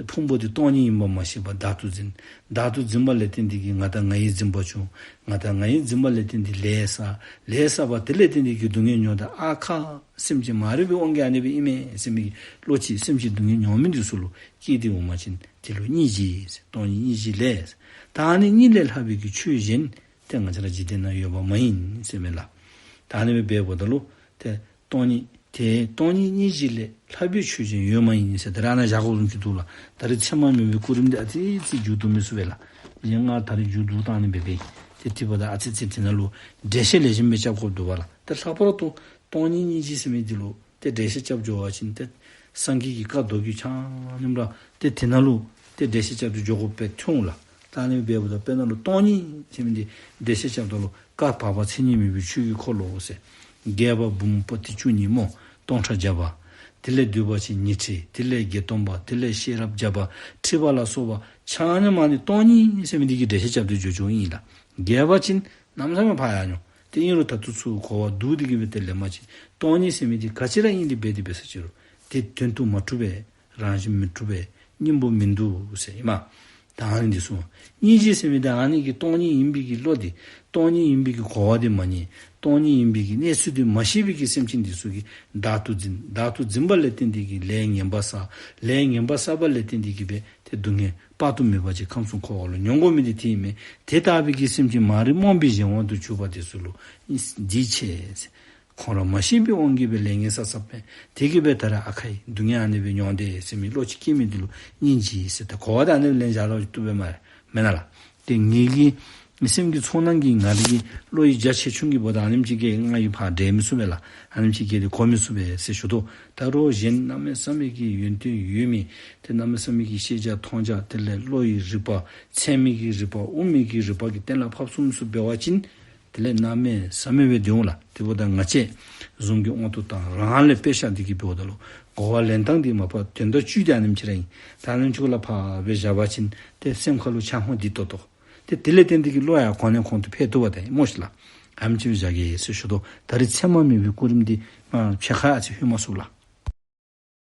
ཕུང་པོ་འདི་སྟོང་ཉིད་ཨིན་པ་མ་ཤེས་པར་བདག་ཏུ་འཛིན། བདག་ཏུ་འཛིན་པ་ལས་བརྟེན་ཏེ་གི་ང་དང་ང་ཡི་འཛིན་པ་བྱུང་། ང་དང་ང་ཡི་འཛིན་པ་ལས་བརྟེན་ཏེ་ལས་བསགས། ལས་བསགས་པ་དེ་ལས་བརྟེན་ཏེ་གི་སྡུག་བསྔལ་མྱོང་། ད་ཨ་ཁ་སེམས་ཅན་མ་རིག་པའི་དབང་གིས་ཨ་ནི་སྦེ་ཨིན་མས་ཟེར་མི་གི་བློ་ཅིག་སེམས་ཅན་སྡུག་བསྔལ་མྱོང་མི་འདི་ཚུ་ལུ་སྐྱེས་ཏེ་འོང་པ་ཅིན་དེ་ལུ་སྙིང་རྗེ་ཟེར། སྟོང་ཉིད་སྙིང་རྗེ་ལས་ཟེར། ད་ཨ་ནི་གཉིས་ལས་ལྷག་པའི་གི་ཆོས་གཞན་ཏེ་ང་བཅས་ར་འཇིག་རྟེན་ན་ཡོད་པ་མ་ཡིན་ཟེར་མས་ལགས། ད་ཨ་ནི་སྦེ་འབདཝ་ད་ལུ་ཏེ་སྟོང་ཉིད་ཏེ་སྟོང་ཉིད་སྙིང་རྗེ་ལས་ལྷག་པའི་ཆོས་གཞན་ཡོད་མ་ཡིན་ཟེར་ད་རེས་ཨ་ནཱ་བཞག་དགོཔ་བཟུམ་ཅིག་འདུག་ལགས། ད་རེས་ཚད་མ་མེད་པའི་སྐུ་རིམ་འདི་ཨ་ཙི་ཙི་མཇུག་བསྡུ་མི་ཚུགས་པས་ལགས། ཡང་ང་ད་རེས་མཇུག་བསྡུ་བཏང་ནི་འབད་བས། ཏེ་དེ་འབདཝ་ད་ཨ་ཙི་ཙི་དེ་ནང་ལུ་འགྲེལ་བཤད་ལེགས་ཤོམ་སྦེ་རྐྱབ་དགོཔ་འདུག་པ་ལགས། ཏེ་ལྷག་པར་དུ་སྟོང་ཉིད་སྙིང་རྗེ་ཟེར་མི་འདི་ལུ་ཏེ་འགྲེལ་བཤད་རྐྱབ་འགྱོ་བ་ཅིན་ཏེ་སངས་རྒྱས་ཀྱི་བཀའ་མདོ་རྒྱུད་ཆ་མཉམ་ར་ཏེ་དེ་ནང་ལུ་ཏེ་འགྲེལ་བཤད་རྐྱབ་སྟེ་འགྱོ་དགོཔ་སྦེ་ཐོན་འོང་ལགས། ད་ཨ་ནི་འབདཝ་ད་དཔེར་ན་ལུ་སྟོང་ཉིད་ཟེར་མི་འདི་འགྲེལ་བཤད་རྐྱབ་ད་ལུ་བཀའ་བར་པ་མཚན་ཉིད་མེད་པའི་ཆོས་ཀྱི་འཁོར་ལོ་ཟེར། རྒྱས་པ་འབུམ་པོ་ཏི་བཅུ་གཉིས་སྨོ། སྟོང་ཕྲག་བརྒྱ་པ། དེ་ལས་བསྡུས་པ་ཅིན་ཉི་ཁྲི། དེ་ལས་བརྒྱད་སྟོང་པ། དེ་ལས་ཤེས་རབ་བརྒྱ་པ། ཁྲི་པ་ལ་སོགས་པ་ཆ་མཉམ་ཨ་ནི་སྟོང་ཉིད་ཟེར་མི་འདི་གི་འགྲེལ་བཤད་རྐྱབ་སྟེ་འགྱོ་འགྱོཝ་ཨིན་ལགས། རྒྱས་པ་ཅིན་གནམ་མེད་ས་མེད་འཕགས་ཡར་འགྱོ། ཏེ་ཨིན་རུང་ད་ལྟོ་ཚུ་གོ་བ་བསྡུ་སྟེ་གི་སྦེ་དེ་ལས་མ་ཅིག་སྟོང་ཉིད་ཟེར་མི་འདི་ག་ཅི་ར་ཨིན་དེ་སྦེ་དེ་སྦེ་ས་ཅི་རུང་ཏེ་དོན་དུ་མ་གྲུབ་པས། རང་བཞིན་མི་གྲུབ་པས། སྙིང་པོ་མིན་འདུག་ཟེར་ཨིན་མས། ད་ཨ་ནི་འདི་ཚུ་སྙིང་རྗེ་ཟེར་མི་འདི་ཨ་ནི་གི་སྟོང་ཉིད་ཨིན་པའི་གི་བློ་འདི་སྟོང་ཉིད་ཨིན་པའི་གི་གོ་བ་འདི་མ་རྙེད། སྟོང་ཉིད་ཨིན་པའི་གི་གནས་ཚུལ་འདི་མ་ཤེས་པའི་གི་སེམས་ཅན་འདི་ཚུ་གིས་བདག་ཏུ་འཛིན། བདག་ཏུ་འཛིན་པ་ལས་བརྟེན་ཏེ་གི་ལས་ངན་པ་བསགས། ལས་ངན་པ་བསགས་པ་ལས་བརྟེན་ཏེ་གི་སྦེ་ཏེ་སྡུག་བསྔལ་དཔག་ཏུ་མེད་པ་ཅིག་ཁམས་གསུམ་འཁོར་བ་ལུ་མྱོང་དགོ་མི་འདི་དེ་ཨིན་མས། དེ་ལྟ་བུའི་གི་སེམས་ཅན་མ་རིག་རྨོངས་པའི་གཞན་དབང་དུ་གྱུར་པ་འདི་ཚུ་ལུ་འདི་ཆེ་ཟེར། ཁོང་ར་མ་ཤེས་པའི་དབང་གིས་སྦེ་ལས་ངན་བསགས་བསགསཔ་མས། དེ་གིས་སྦེ་ད་རེས་ཨ་ཁའི་སྡུག་བསྔལ་ཨ་ནི་སྦེ་མྱོང་དེས་ཟེར་མི་བློ་ཅིག་སྐྱེ་མི་འདི་ལུ་སྙིང་རྗེ་ཟེར། ད་གོ་བ་ད་ཨ་ནི་ལེན་བཞག་ལོ་བཏུབ་པས་མས། མེན་ན་ལགས། ཏེ་ངེ་གི་སེམས་ཀྱི་ཚོར་སྣང་གིས་ང་རའི་གི་བློ་ཡི་རྒྱ་ཆེ་ཆུང་གིས་འབདཝ་ད་ཨ་ནེམ་ཅིག་གིས་ང་ཡི་ཕར་འགྲེལ་མི་ཚུགས་པས་ལགས། ཨ་ནེམ་ཅིག་གིས་ཏེ་གོ་མི་ཚུགས་པས་ཟེར་ཞུ་དོ། ད་རོགས་གཞན་གནམ་མེད་ས་མེད་ཀྱི་ཡོན་ཏན་ཡོད་མི་ཏེ་གནམ་མེད་ས་མེད་ཀྱི་ཤེས་བྱ་མཐོང་བྱ་དེ་ལས་བློ་ཡི་རིག་པ་ཚད་མའི་གི་རིག་པ་དབུ་མའི་གི་རིག་པ་གིས་གཏན་ལ་ཕབ་ཚུགས་མི་ཚུགས་འབད་བ་ཅིན་དེ་ལས་གནམ་མེད་ས་མེད་སྦེ་འདི་འོང་ལགས། དེ་འབདཝ་ད་ང་བཅས་བཟུམ་གྱི་དབང་དུ་བཏང་རང་ལས་དཔེ་བཞག་སྟེ་གི་འབདཝ་ད་ལུ་གོ་བ་ལེན་སྟངས་འདི་མ་པ་དོན་དག་བཅུད་འདི་ཨ་ནེམ་ཅིག་ར་ཨིན། ད་ཨ་ནེམ་ཅིག་ལུ་ཕར་སྦེ་བཞག་པ་ཅིན་ཏེ་སེམས་ཁ་ལུ་འཆར་སྣང་འདི་ཏོག་ཏོ། ཏེ་དེ་ལས་བརྟེན་ཏེ་གི་བློ་ཡང་གོང་ནས་གོང་དུ་འཕེལ་བཏུབ་པ་ཏེ་སྨོ་ཤིག་ལགས། ཨ་ནེམ་ཅིག་སྦེ་བཞག་གེ་ཟེར་ཞུ་དོ། ད་རེས་ཚད་མ་མེད་པའི་སྐུ་རིམ་འདི་མ་ཕྱེད་ཀ་ཨ་ཙི་ལྷོད་མ་ཚུགས་ལགས།